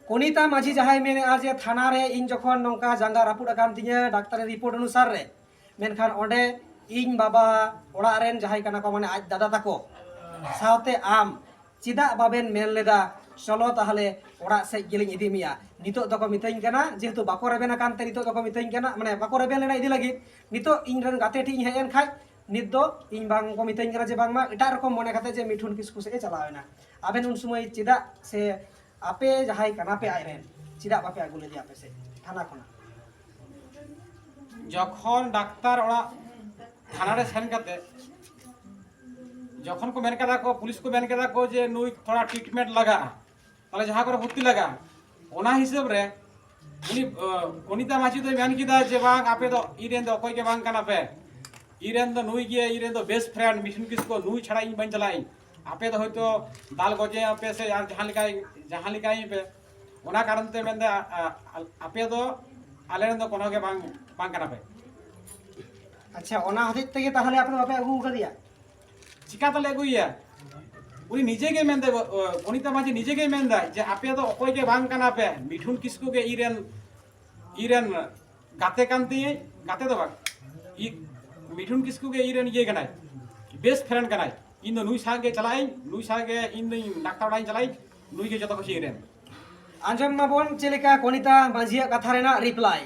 ᱠᱚᱱᱤᱛᱟ ᱢᱟᱹᱡᱷᱤ ᱡᱟᱦᱟᱸᱭ ᱢᱮᱱᱮᱫᱼᱟ ᱡᱮ ᱛᱷᱟᱱᱟ ᱨᱮ ᱤᱧ ᱡᱚᱠᱷᱚᱱ ᱱᱚᱝᱠᱟ ᱡᱟᱸᱜᱟ ᱨᱟᱹᱯᱩᱫ ᱟᱠᱟᱱ ᱛᱤᱧᱟᱹ ᱰᱟᱠᱛᱟᱨᱤ ᱨᱤᱯᱳᱨᱴ ᱚᱱᱩᱥᱟᱨ ᱨᱮ, ᱢᱮᱱᱠᱷᱟᱱ ᱚᱸᱰᱮ ᱤᱧ ᱵᱟᱵᱟ ᱚᱲᱟᱜ ᱨᱮᱱ ᱡᱟᱦᱟᱸᱭ ᱠᱟᱱᱟ ᱠᱚ, ᱢᱟᱱᱮ ᱟᱡ ᱫᱟᱫᱟ ᱛᱟᱠᱚ ᱥᱟᱶᱛᱮ ᱟᱢ ᱪᱮᱫᱟᱜ ᱵᱟᱵᱮᱱ ᱢᱮᱱ ᱞᱮᱫᱟ, ᱪᱚᱞᱚ ᱛᱟᱦᱚᱞᱮ ᱚᱲᱟᱜ ᱥᱮᱫ ᱜᱮᱞᱤᱧ ᱤᱫᱤ ᱢᱮᱭᱟ? ᱱᱤᱛᱚᱜ ᱫᱚᱠᱚ ᱢᱤᱛᱟᱹᱧ ᱠᱟᱱᱟ, ᱡᱮᱦᱮᱛᱩ ᱵᱟᱠᱚ ᱨᱮᱵᱮᱱ ᱟᱠᱟᱱ ᱛᱮ ᱱᱤᱛᱚᱜ ᱫᱚᱠᱚ ᱢᱤᱛᱟᱹᱧ ᱠᱟᱱᱟ, ᱢᱟᱱᱮ ᱵᱟᱠᱚ ᱨᱮᱵᱮᱱ ᱞᱮᱱᱟ ᱤᱫᱤ ᱞᱟᱹᱜᱤᱫ᱾ ᱱᱤᱛᱚᱜ ᱤᱧ ᱨᱮᱱ ᱜᱟᱛᱮ ᱴᱷᱮᱱ ᱤᱧ ᱦᱮᱡ ᱮᱱ ᱠᱷᱟᱡ ᱱᱤᱛ ᱫᱚ ᱤᱧ ᱵᱟᱝ ᱠᱚ ᱢᱤᱛᱟᱹᱧ ᱠᱟᱱᱟ ᱡᱮ ᱵᱟᱝᱢᱟ ᱮᱴᱟᱜ ᱨᱚᱠᱚᱢ ᱢᱚᱱᱮ ᱠᱟᱛᱮ ᱡᱮ ᱢᱤᱴᱷᱩᱱ ᱠᱤᱥᱠᱩ ᱥᱮᱫ ᱮ ᱪᱟᱞᱟᱣ ᱮᱱᱟ᱾ ᱟᱵᱮᱱ ᱩᱱ ᱥᱚᱢᱚᱭ ᱪᱮᱫᱟᱜ ᱥᱮ ᱟᱯᱮ ᱡᱟᱦᱟᱸᱭ ᱠᱟᱱᱟ ᱯᱮ ᱟᱡ ᱨᱮᱱ, ᱪᱮᱫᱟᱜ ᱵᱟᱯᱮ ᱟᱹᱜᱩ ᱞᱮᱫᱮᱭᱟ ᱟᱯᱮ ᱥᱮᱫ ᱛᱷᱟᱱᱟ ᱠᱷᱚᱱᱟᱜ? ᱡᱚᱠᱷᱚᱱ ᱰᱟᱠᱛᱟᱨ ᱚᱲᱟᱜ ᱛᱷᱟᱱᱟ ᱨᱮ ᱥᱮᱱ ᱠᱟᱛᱮ ᱡᱚᱠᱷᱚᱱ ᱠᱚ ᱢᱮᱱ ᱠᱮᱫᱟ ᱠᱚ, ᱯᱩᱞᱤᱥ ᱠᱚ ᱢᱮᱱ ᱠᱮᱫᱟ ᱠᱚ ᱡᱮ ᱱᱩᱭ ᱛᱷᱚᱲᱟ ᱴᱨᱤᱴᱢᱮᱱᱴ ᱞᱟᱜᱟᱜᱼᱟ, ᱛᱟᱦᱚᱞᱮ ᱡᱟᱦᱟᱸ ᱠᱚᱨᱮ ᱵᱷᱚᱨᱛᱤ ᱞᱟᱜᱟᱜᱼᱟ, ᱚᱱᱟ ᱦᱤᱥᱟᱹᱵ ᱨᱮ ᱩᱱᱤ ᱠᱚᱱᱤᱛᱟ ᱢᱟᱹᱡᱷᱤ ᱫᱚᱭ ᱢᱮᱱ ᱠᱮᱫᱟ ᱡᱮ ᱵᱟᱝ, ᱟᱯᱮ ᱫᱚ ᱤᱧ ᱨᱮᱱ ᱫᱚ ᱚᱠᱚᱭ ᱜᱮ ᱵᱟᱝ ᱠᱟᱱᱟ ᱯᱮ, ᱤᱧ ᱨᱮᱱ ᱫᱚ ᱱᱩᱭ ᱜᱮ ᱤᱧ ᱨᱮᱱ ᱫᱚ ᱵᱮᱥᱴ ᱯᱷᱨᱮᱱᱰ ᱢᱤᱴᱷᱩᱱ ᱠᱤᱥᱠᱩ, ᱱᱩᱭ ᱪᱷᱟᱲᱟ ᱤᱧ ᱵᱟᱹᱧ ᱪᱟᱞᱟᱜ ᱟᱹᱧ᱾ ᱟᱯᱮ ᱫᱚ ᱦᱚᱭᱛᱳ ᱫᱟᱞ ᱜᱚᱡᱮ ᱟᱯᱮ ᱥᱮ ᱟᱨ ᱡᱟᱦᱟᱸ ᱞᱮᱠᱟᱭ ᱡᱟᱦᱟᱸ ᱞᱮᱠᱟᱭ ᱯᱮ, ᱚᱱᱟ ᱠᱟᱨᱚᱱ ᱛᱮ ᱢᱮᱱᱫᱟ ᱟᱯᱮ ᱫᱚ ᱟᱞᱮ ᱨᱮᱱ ᱫᱚ ᱠᱳᱱᱳ ᱜᱮ ᱵᱟᱝ ᱵᱟᱝ ᱠᱟᱱᱟ ᱯᱮ᱾ ᱟᱪᱪᱷᱟ, ᱚᱱᱟ ᱦᱚᱛᱮᱡ ᱛᱮᱜᱮ ᱛᱟᱦᱚᱞᱮ ᱟᱯᱮ ᱫᱚ ᱵᱟᱯᱮ ᱟᱹᱜᱩ ᱟᱠᱟᱫᱮᱭᱟ? ᱪᱤᱠᱟ ᱛᱟᱞᱮ ᱟᱹᱜᱩᱭᱮᱭᱟ? ᱩᱱᱤ ᱱᱤᱡᱮ ᱜᱮ ᱢᱮᱱᱫᱟᱭ, ᱠᱚᱱᱤᱛᱟ ᱢᱟᱹᱡᱷᱤ ᱱᱤᱡᱮ ᱜᱮ ᱢᱮᱱᱫᱟᱭ ᱡᱮ ᱟᱯᱮ ᱫᱚ ᱚᱠᱚᱭ ᱜᱮ ᱵᱟᱝ ᱠᱟᱱᱟ ᱯᱮ, ᱢᱤᱴᱷᱩᱱ ᱠᱤᱥᱠᱩ ᱜᱮ ᱤᱧ ᱨᱮᱱ ᱤᱧ ᱨᱮᱱ ᱜᱟᱛᱮ ᱠᱟᱱ ᱛᱤᱧᱟᱹ, ᱜᱟᱛᱮ ᱫᱚ ᱵᱟᱝ, ᱢᱤᱴᱷᱩᱱ ᱠᱤᱥᱠᱩ ᱜᱮ ᱤᱧ ᱨᱮᱱ ᱤᱭᱟᱹ ᱠᱟᱱᱟᱭ, ᱵᱮᱥᱴ ᱯᱷᱨᱮᱱᱰ ᱠᱟᱱᱟᱭ᱾ ᱤᱧ ᱫᱚ ᱱᱩᱭ ᱥᱟᱶ ᱜᱮ ᱪᱟᱞᱟᱜ ᱟᱹᱧ, ᱱᱩᱭ ᱥᱟᱶ ᱜᱮ ᱤᱧ ᱫᱚᱧ ᱰᱟᱠᱛᱟᱨ ᱚᱲᱟᱜ ᱤᱧ ᱪᱟᱞᱟᱜ ᱟᱹᱧ, ᱱᱩᱭ ᱜᱮ ᱡᱚᱛᱚ ᱠᱤᱪᱷᱩ ᱤᱧ ᱨᱮᱱ᱾ ᱟᱸᱡᱚᱢ ᱢᱟᱵᱚᱱ ᱪᱮᱫ ᱞᱮᱠᱟ ᱠᱚᱱᱤᱛᱟ ᱢᱟᱹᱡᱷᱤᱭᱟᱜ ᱠᱟᱛᱷᱟ ᱨᱮᱱᱟᱜ ᱨᱤᱯᱞᱟᱭ,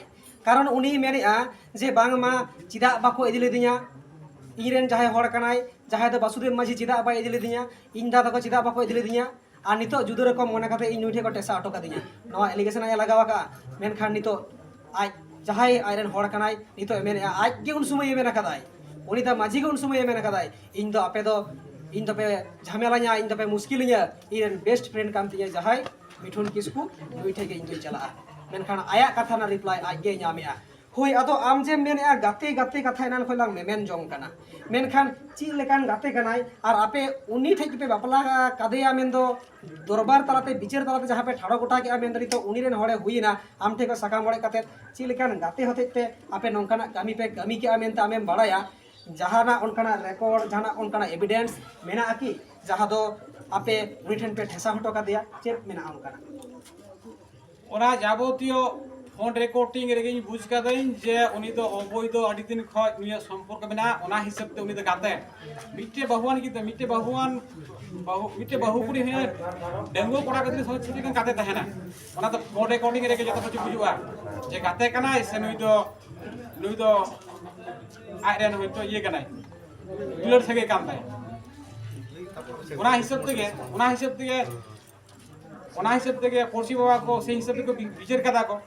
ᱠᱟᱨᱚᱱ ᱩᱱᱤ ᱢᱮᱱᱮᱫᱼᱟ ᱡᱮ ᱵᱟᱝᱢᱟ ᱪᱮᱫᱟᱜ ᱵᱟᱠᱚ ᱤᱫᱤ ᱞᱤᱫᱤᱧᱟ, ᱤᱧ ᱨᱮᱱ ᱡᱟᱦᱟᱸᱭ ᱦᱚᱲ ᱠᱟᱱᱟᱭ, ᱡᱟᱦᱟᱸᱭ ᱫᱚ ᱵᱟᱥᱩᱫᱮᱵ ᱢᱟᱹᱡᱷᱤ ᱪᱮᱫᱟᱜ ᱵᱟᱭ ᱤᱫᱤ ᱞᱤᱫᱤᱧᱟ, ᱤᱧ ᱫᱟᱫᱟ ᱛᱟᱠᱚ ᱪᱮᱫᱟᱜ ᱵᱟᱠᱚ ᱤᱫᱤ ᱞᱤᱫᱤᱧᱟ, ᱟᱨ ᱱᱤᱛᱚᱜ ᱡᱩᱫᱟᱹ ᱨᱚᱠᱚᱢ ᱢᱚᱱᱮ ᱠᱟᱛᱮ ᱤᱧ ᱱᱩᱭ ᱴᱷᱮᱱ ᱠᱚ ᱴᱮᱥᱟ ᱦᱚᱴᱚ ᱠᱟᱫᱤᱧᱟ᱾ ᱱᱚᱣᱟ ᱮᱞᱤᱜᱮᱥᱚᱱ ᱮ ᱞᱟᱜᱟᱣ ᱟᱠᱟᱫᱼᱟ, ᱢᱮᱱᱠᱷᱟᱱ ᱱᱤᱛᱚᱜ ᱟᱡ ᱡᱟᱦᱟᱸᱭ ᱟᱡ ᱨᱮᱱ ᱦᱚᱲ ᱠᱟᱱᱟᱭ, ᱱᱤᱛᱚᱜ ᱮ ᱢᱮᱱᱮᱫᱼᱟ, ᱟᱡ ᱜᱮ ᱩᱱ ᱥᱚᱢᱚᱭ ᱮ ᱢᱮᱱ ᱟᱠᱟᱫᱟᱭ, ᱩᱱᱤ ᱫᱚ ᱢᱟᱹᱡᱷᱤ ᱜᱮ ᱩᱱ ᱥᱚᱢᱚᱭ ᱮ ᱢᱮᱱ ᱟᱠᱟᱫᱟᱭ, ᱤᱧ ᱫᱚ ᱟᱯᱮ ᱫᱚ ᱤᱧ ᱫᱚᱯᱮ ᱡᱷᱟᱢᱮᱞᱟᱧᱟ, ᱤᱧ ᱫᱚᱯᱮ ᱢᱩᱥᱠᱤᱞᱤᱧᱟ, ᱤᱧ ᱨᱮᱱ ᱵᱮᱥᱴ ᱯᱷᱨᱮᱱᱰ ᱠᱟᱱ ᱛᱤᱧᱟᱹ ᱡᱟᱦᱟᱸᱭ ᱢᱤᱴᱷᱩᱱ ᱠᱤᱥᱠᱩ, ᱱᱩᱭ ᱴᱷᱮᱱ ᱜᱮ ᱤᱧ ᱫᱚᱧ ᱪᱟᱞᱟᱜᱼᱟ᱾ ᱢᱮᱱᱠᱷᱟᱱ ᱟᱭᱟᱜ ᱠᱟᱛᱷᱟ ᱨᱮᱱᱟᱜ ᱨᱤᱯᱞᱟᱭ ᱟᱡ ᱜᱮᱭ ᱧᱟᱢᱮᱫᱼᱟ᱾ ᱦᱳᱭ, ᱟᱫᱚ ᱟᱢ ᱡᱮᱢ ᱢᱮᱱᱮᱫᱼᱟ ᱜᱟᱛᱮ ᱜᱟᱛᱮ ᱠᱟᱛᱷᱟ ᱮᱱᱟᱱ ᱠᱷᱚᱱ ᱞᱟᱝ ᱢᱮᱢᱮᱱ ᱡᱚᱝ ᱠᱟᱱᱟ, ᱢᱮᱱᱠᱷᱟᱱ ᱪᱮᱫ ᱞᱮᱠᱟᱱ ᱜᱟᱛᱮ ᱠᱟᱱᱟᱭ? ᱟᱨ ᱟᱯᱮ ᱩᱱᱤ ᱴᱷᱮᱡ ᱜᱮᱯᱮ ᱵᱟᱯᱞᱟ ᱠᱟᱫᱮᱭᱟ ᱢᱮᱱᱫᱚ ᱫᱚᱨᱵᱟᱨ ᱛᱟᱞᱟᱛᱮ, ᱵᱤᱪᱟᱹᱨ ᱛᱟᱞᱟᱛᱮ ᱡᱟᱦᱟᱸ ᱯᱮ ᱴᱷᱟᱲᱚ ᱜᱚᱴᱟ ᱠᱮᱫᱼᱟ ᱢᱮᱱᱫᱚ ᱱᱤᱛᱚᱜ ᱩᱱᱤ ᱨᱮᱱ ᱦᱚᱲᱮ ᱦᱩᱭᱮᱱᱟ, ᱟᱢ ᱴᱷᱮᱱ ᱠᱷᱚᱱ ᱥᱟᱠᱟᱢ ᱚᱲᱮᱡ ᱠᱟᱛᱮ ᱪᱮᱫ ᱞᱮᱠᱟᱱ ᱜᱟᱛᱮ ᱦᱚᱛᱮᱡ ᱛᱮ ᱟᱯᱮ ᱱᱚᱝᱠᱟᱱᱟᱜ ᱠᱟᱹᱢᱤ ᱯᱮ ᱠᱟᱹᱢᱤ ᱠᱮᱫᱼᱟ ᱢᱮᱱᱛᱮ ᱟᱢᱮᱢ ᱵᱟᱲᱟᱭᱟ? ᱡᱟᱦᱟᱱᱟᱜ ᱚᱱᱠᱟᱱᱟᱜ ᱨᱮᱠᱚᱨᱰ, ᱡᱟᱦᱟᱱᱟᱜ ᱚᱱᱠᱟᱱᱟᱜ ᱮᱵᱷᱤᱰᱮᱱᱥ ᱢᱮᱱᱟᱜᱼᱟ ᱠᱤ ᱡᱟᱦᱟᱸ ᱫᱚ ᱟᱯᱮ ᱩᱱᱤ ᱴᱷᱮᱱ ᱯᱮ ᱴᱷᱮᱥᱟ ᱦᱚᱴᱚ ᱠᱟᱫᱮᱭᱟ, ᱪᱮᱫ ᱢᱮᱱᱟᱜᱼᱟ ᱚᱱᱠᱟᱱᱟᱜ? ᱚᱱᱟ ᱡᱟᱵᱚᱛᱤᱭᱚ ᱯᱷᱳᱱ ᱨᱮᱠᱚᱨᱰᱤᱝ ᱨᱮᱜᱮᱧ ᱵᱩᱡᱽ ᱠᱟᱹᱫᱟᱹᱧ ᱡᱮ ᱩᱱᱤ ᱫᱚ ᱚᱵᱚᱭᱫᱷᱚ ᱟᱹᱰᱤ ᱫᱤᱱ ᱠᱷᱚᱱ ᱱᱩᱭᱟᱜ ᱥᱚᱢᱯᱚᱨᱠᱚ ᱢᱮᱱᱟᱜᱼᱟ᱾ ᱚᱱᱟ ᱦᱤᱥᱟᱹᱵ ᱛᱮ ᱩᱱᱤ ᱫᱚ ᱜᱟᱛᱮ, ᱢᱤᱫᱴᱮᱡ ᱵᱟᱹᱦᱩᱣᱟᱱ ᱜᱤᱫᱽᱨᱟᱹ, ᱢᱤᱫᱴᱮᱡ ᱵᱟᱹᱦᱩᱣᱟᱱ ᱵᱟᱹᱦᱩ, ᱢᱤᱫᱴᱮᱡ ᱵᱟᱹᱦᱩ ᱠᱩᱲᱤ ᱦᱚᱸ ᱰᱟᱺᱜᱩᱣᱟᱹ ᱠᱚᱲᱟ ᱜᱤᱫᱽᱨᱟᱹ ᱥᱚᱸᱜᱮ ᱪᱮᱫ ᱞᱮᱠᱟᱱ ᱜᱟᱛᱮ ᱛᱟᱦᱮᱱᱟ, ᱚᱱᱟ ᱫᱚ ᱯᱷᱳᱱ ᱨᱮᱠᱚᱨᱰᱤᱝ ᱨᱮᱜᱮ ᱡᱚᱛᱚ ᱠᱤᱪᱷᱩ ᱵᱩᱡᱩᱜᱼᱟ ᱡᱮ ᱜᱟᱛᱮ ᱠᱟᱱᱟᱭ ᱥᱮ ᱱᱩᱭ ᱫᱚ, ᱱᱩᱭ ᱫᱚ ᱟᱡ ᱨᱮᱱ ᱦᱚᱭᱛᱳ ᱤᱭᱟᱹ ᱠᱟᱱᱟᱭ, ᱫᱩᱞᱟᱹᱲ ᱥᱟᱹᱜᱟᱹᱭ ᱠᱟᱱ ᱛᱟᱭ᱾ ᱚᱱᱟ ᱦᱤᱥᱟᱹᱵ ᱛᱮᱜᱮ, ᱚᱱᱟ ᱦᱤᱥᱟᱹᱵ ᱛᱮᱜᱮ, ᱚᱱᱟ ᱦᱤᱥᱟᱹᱵ ᱛᱮᱜᱮ ᱯᱩᱲᱥᱤ ᱵᱟᱵᱟ ᱠᱚ ᱥᱮ ᱦᱤᱥᱟᱹᱵ ᱛᱮᱠᱚ ᱵᱤ-, ᱵᱤᱪᱟᱹᱨ ᱠᱟᱫᱟ ᱠᱚ᱾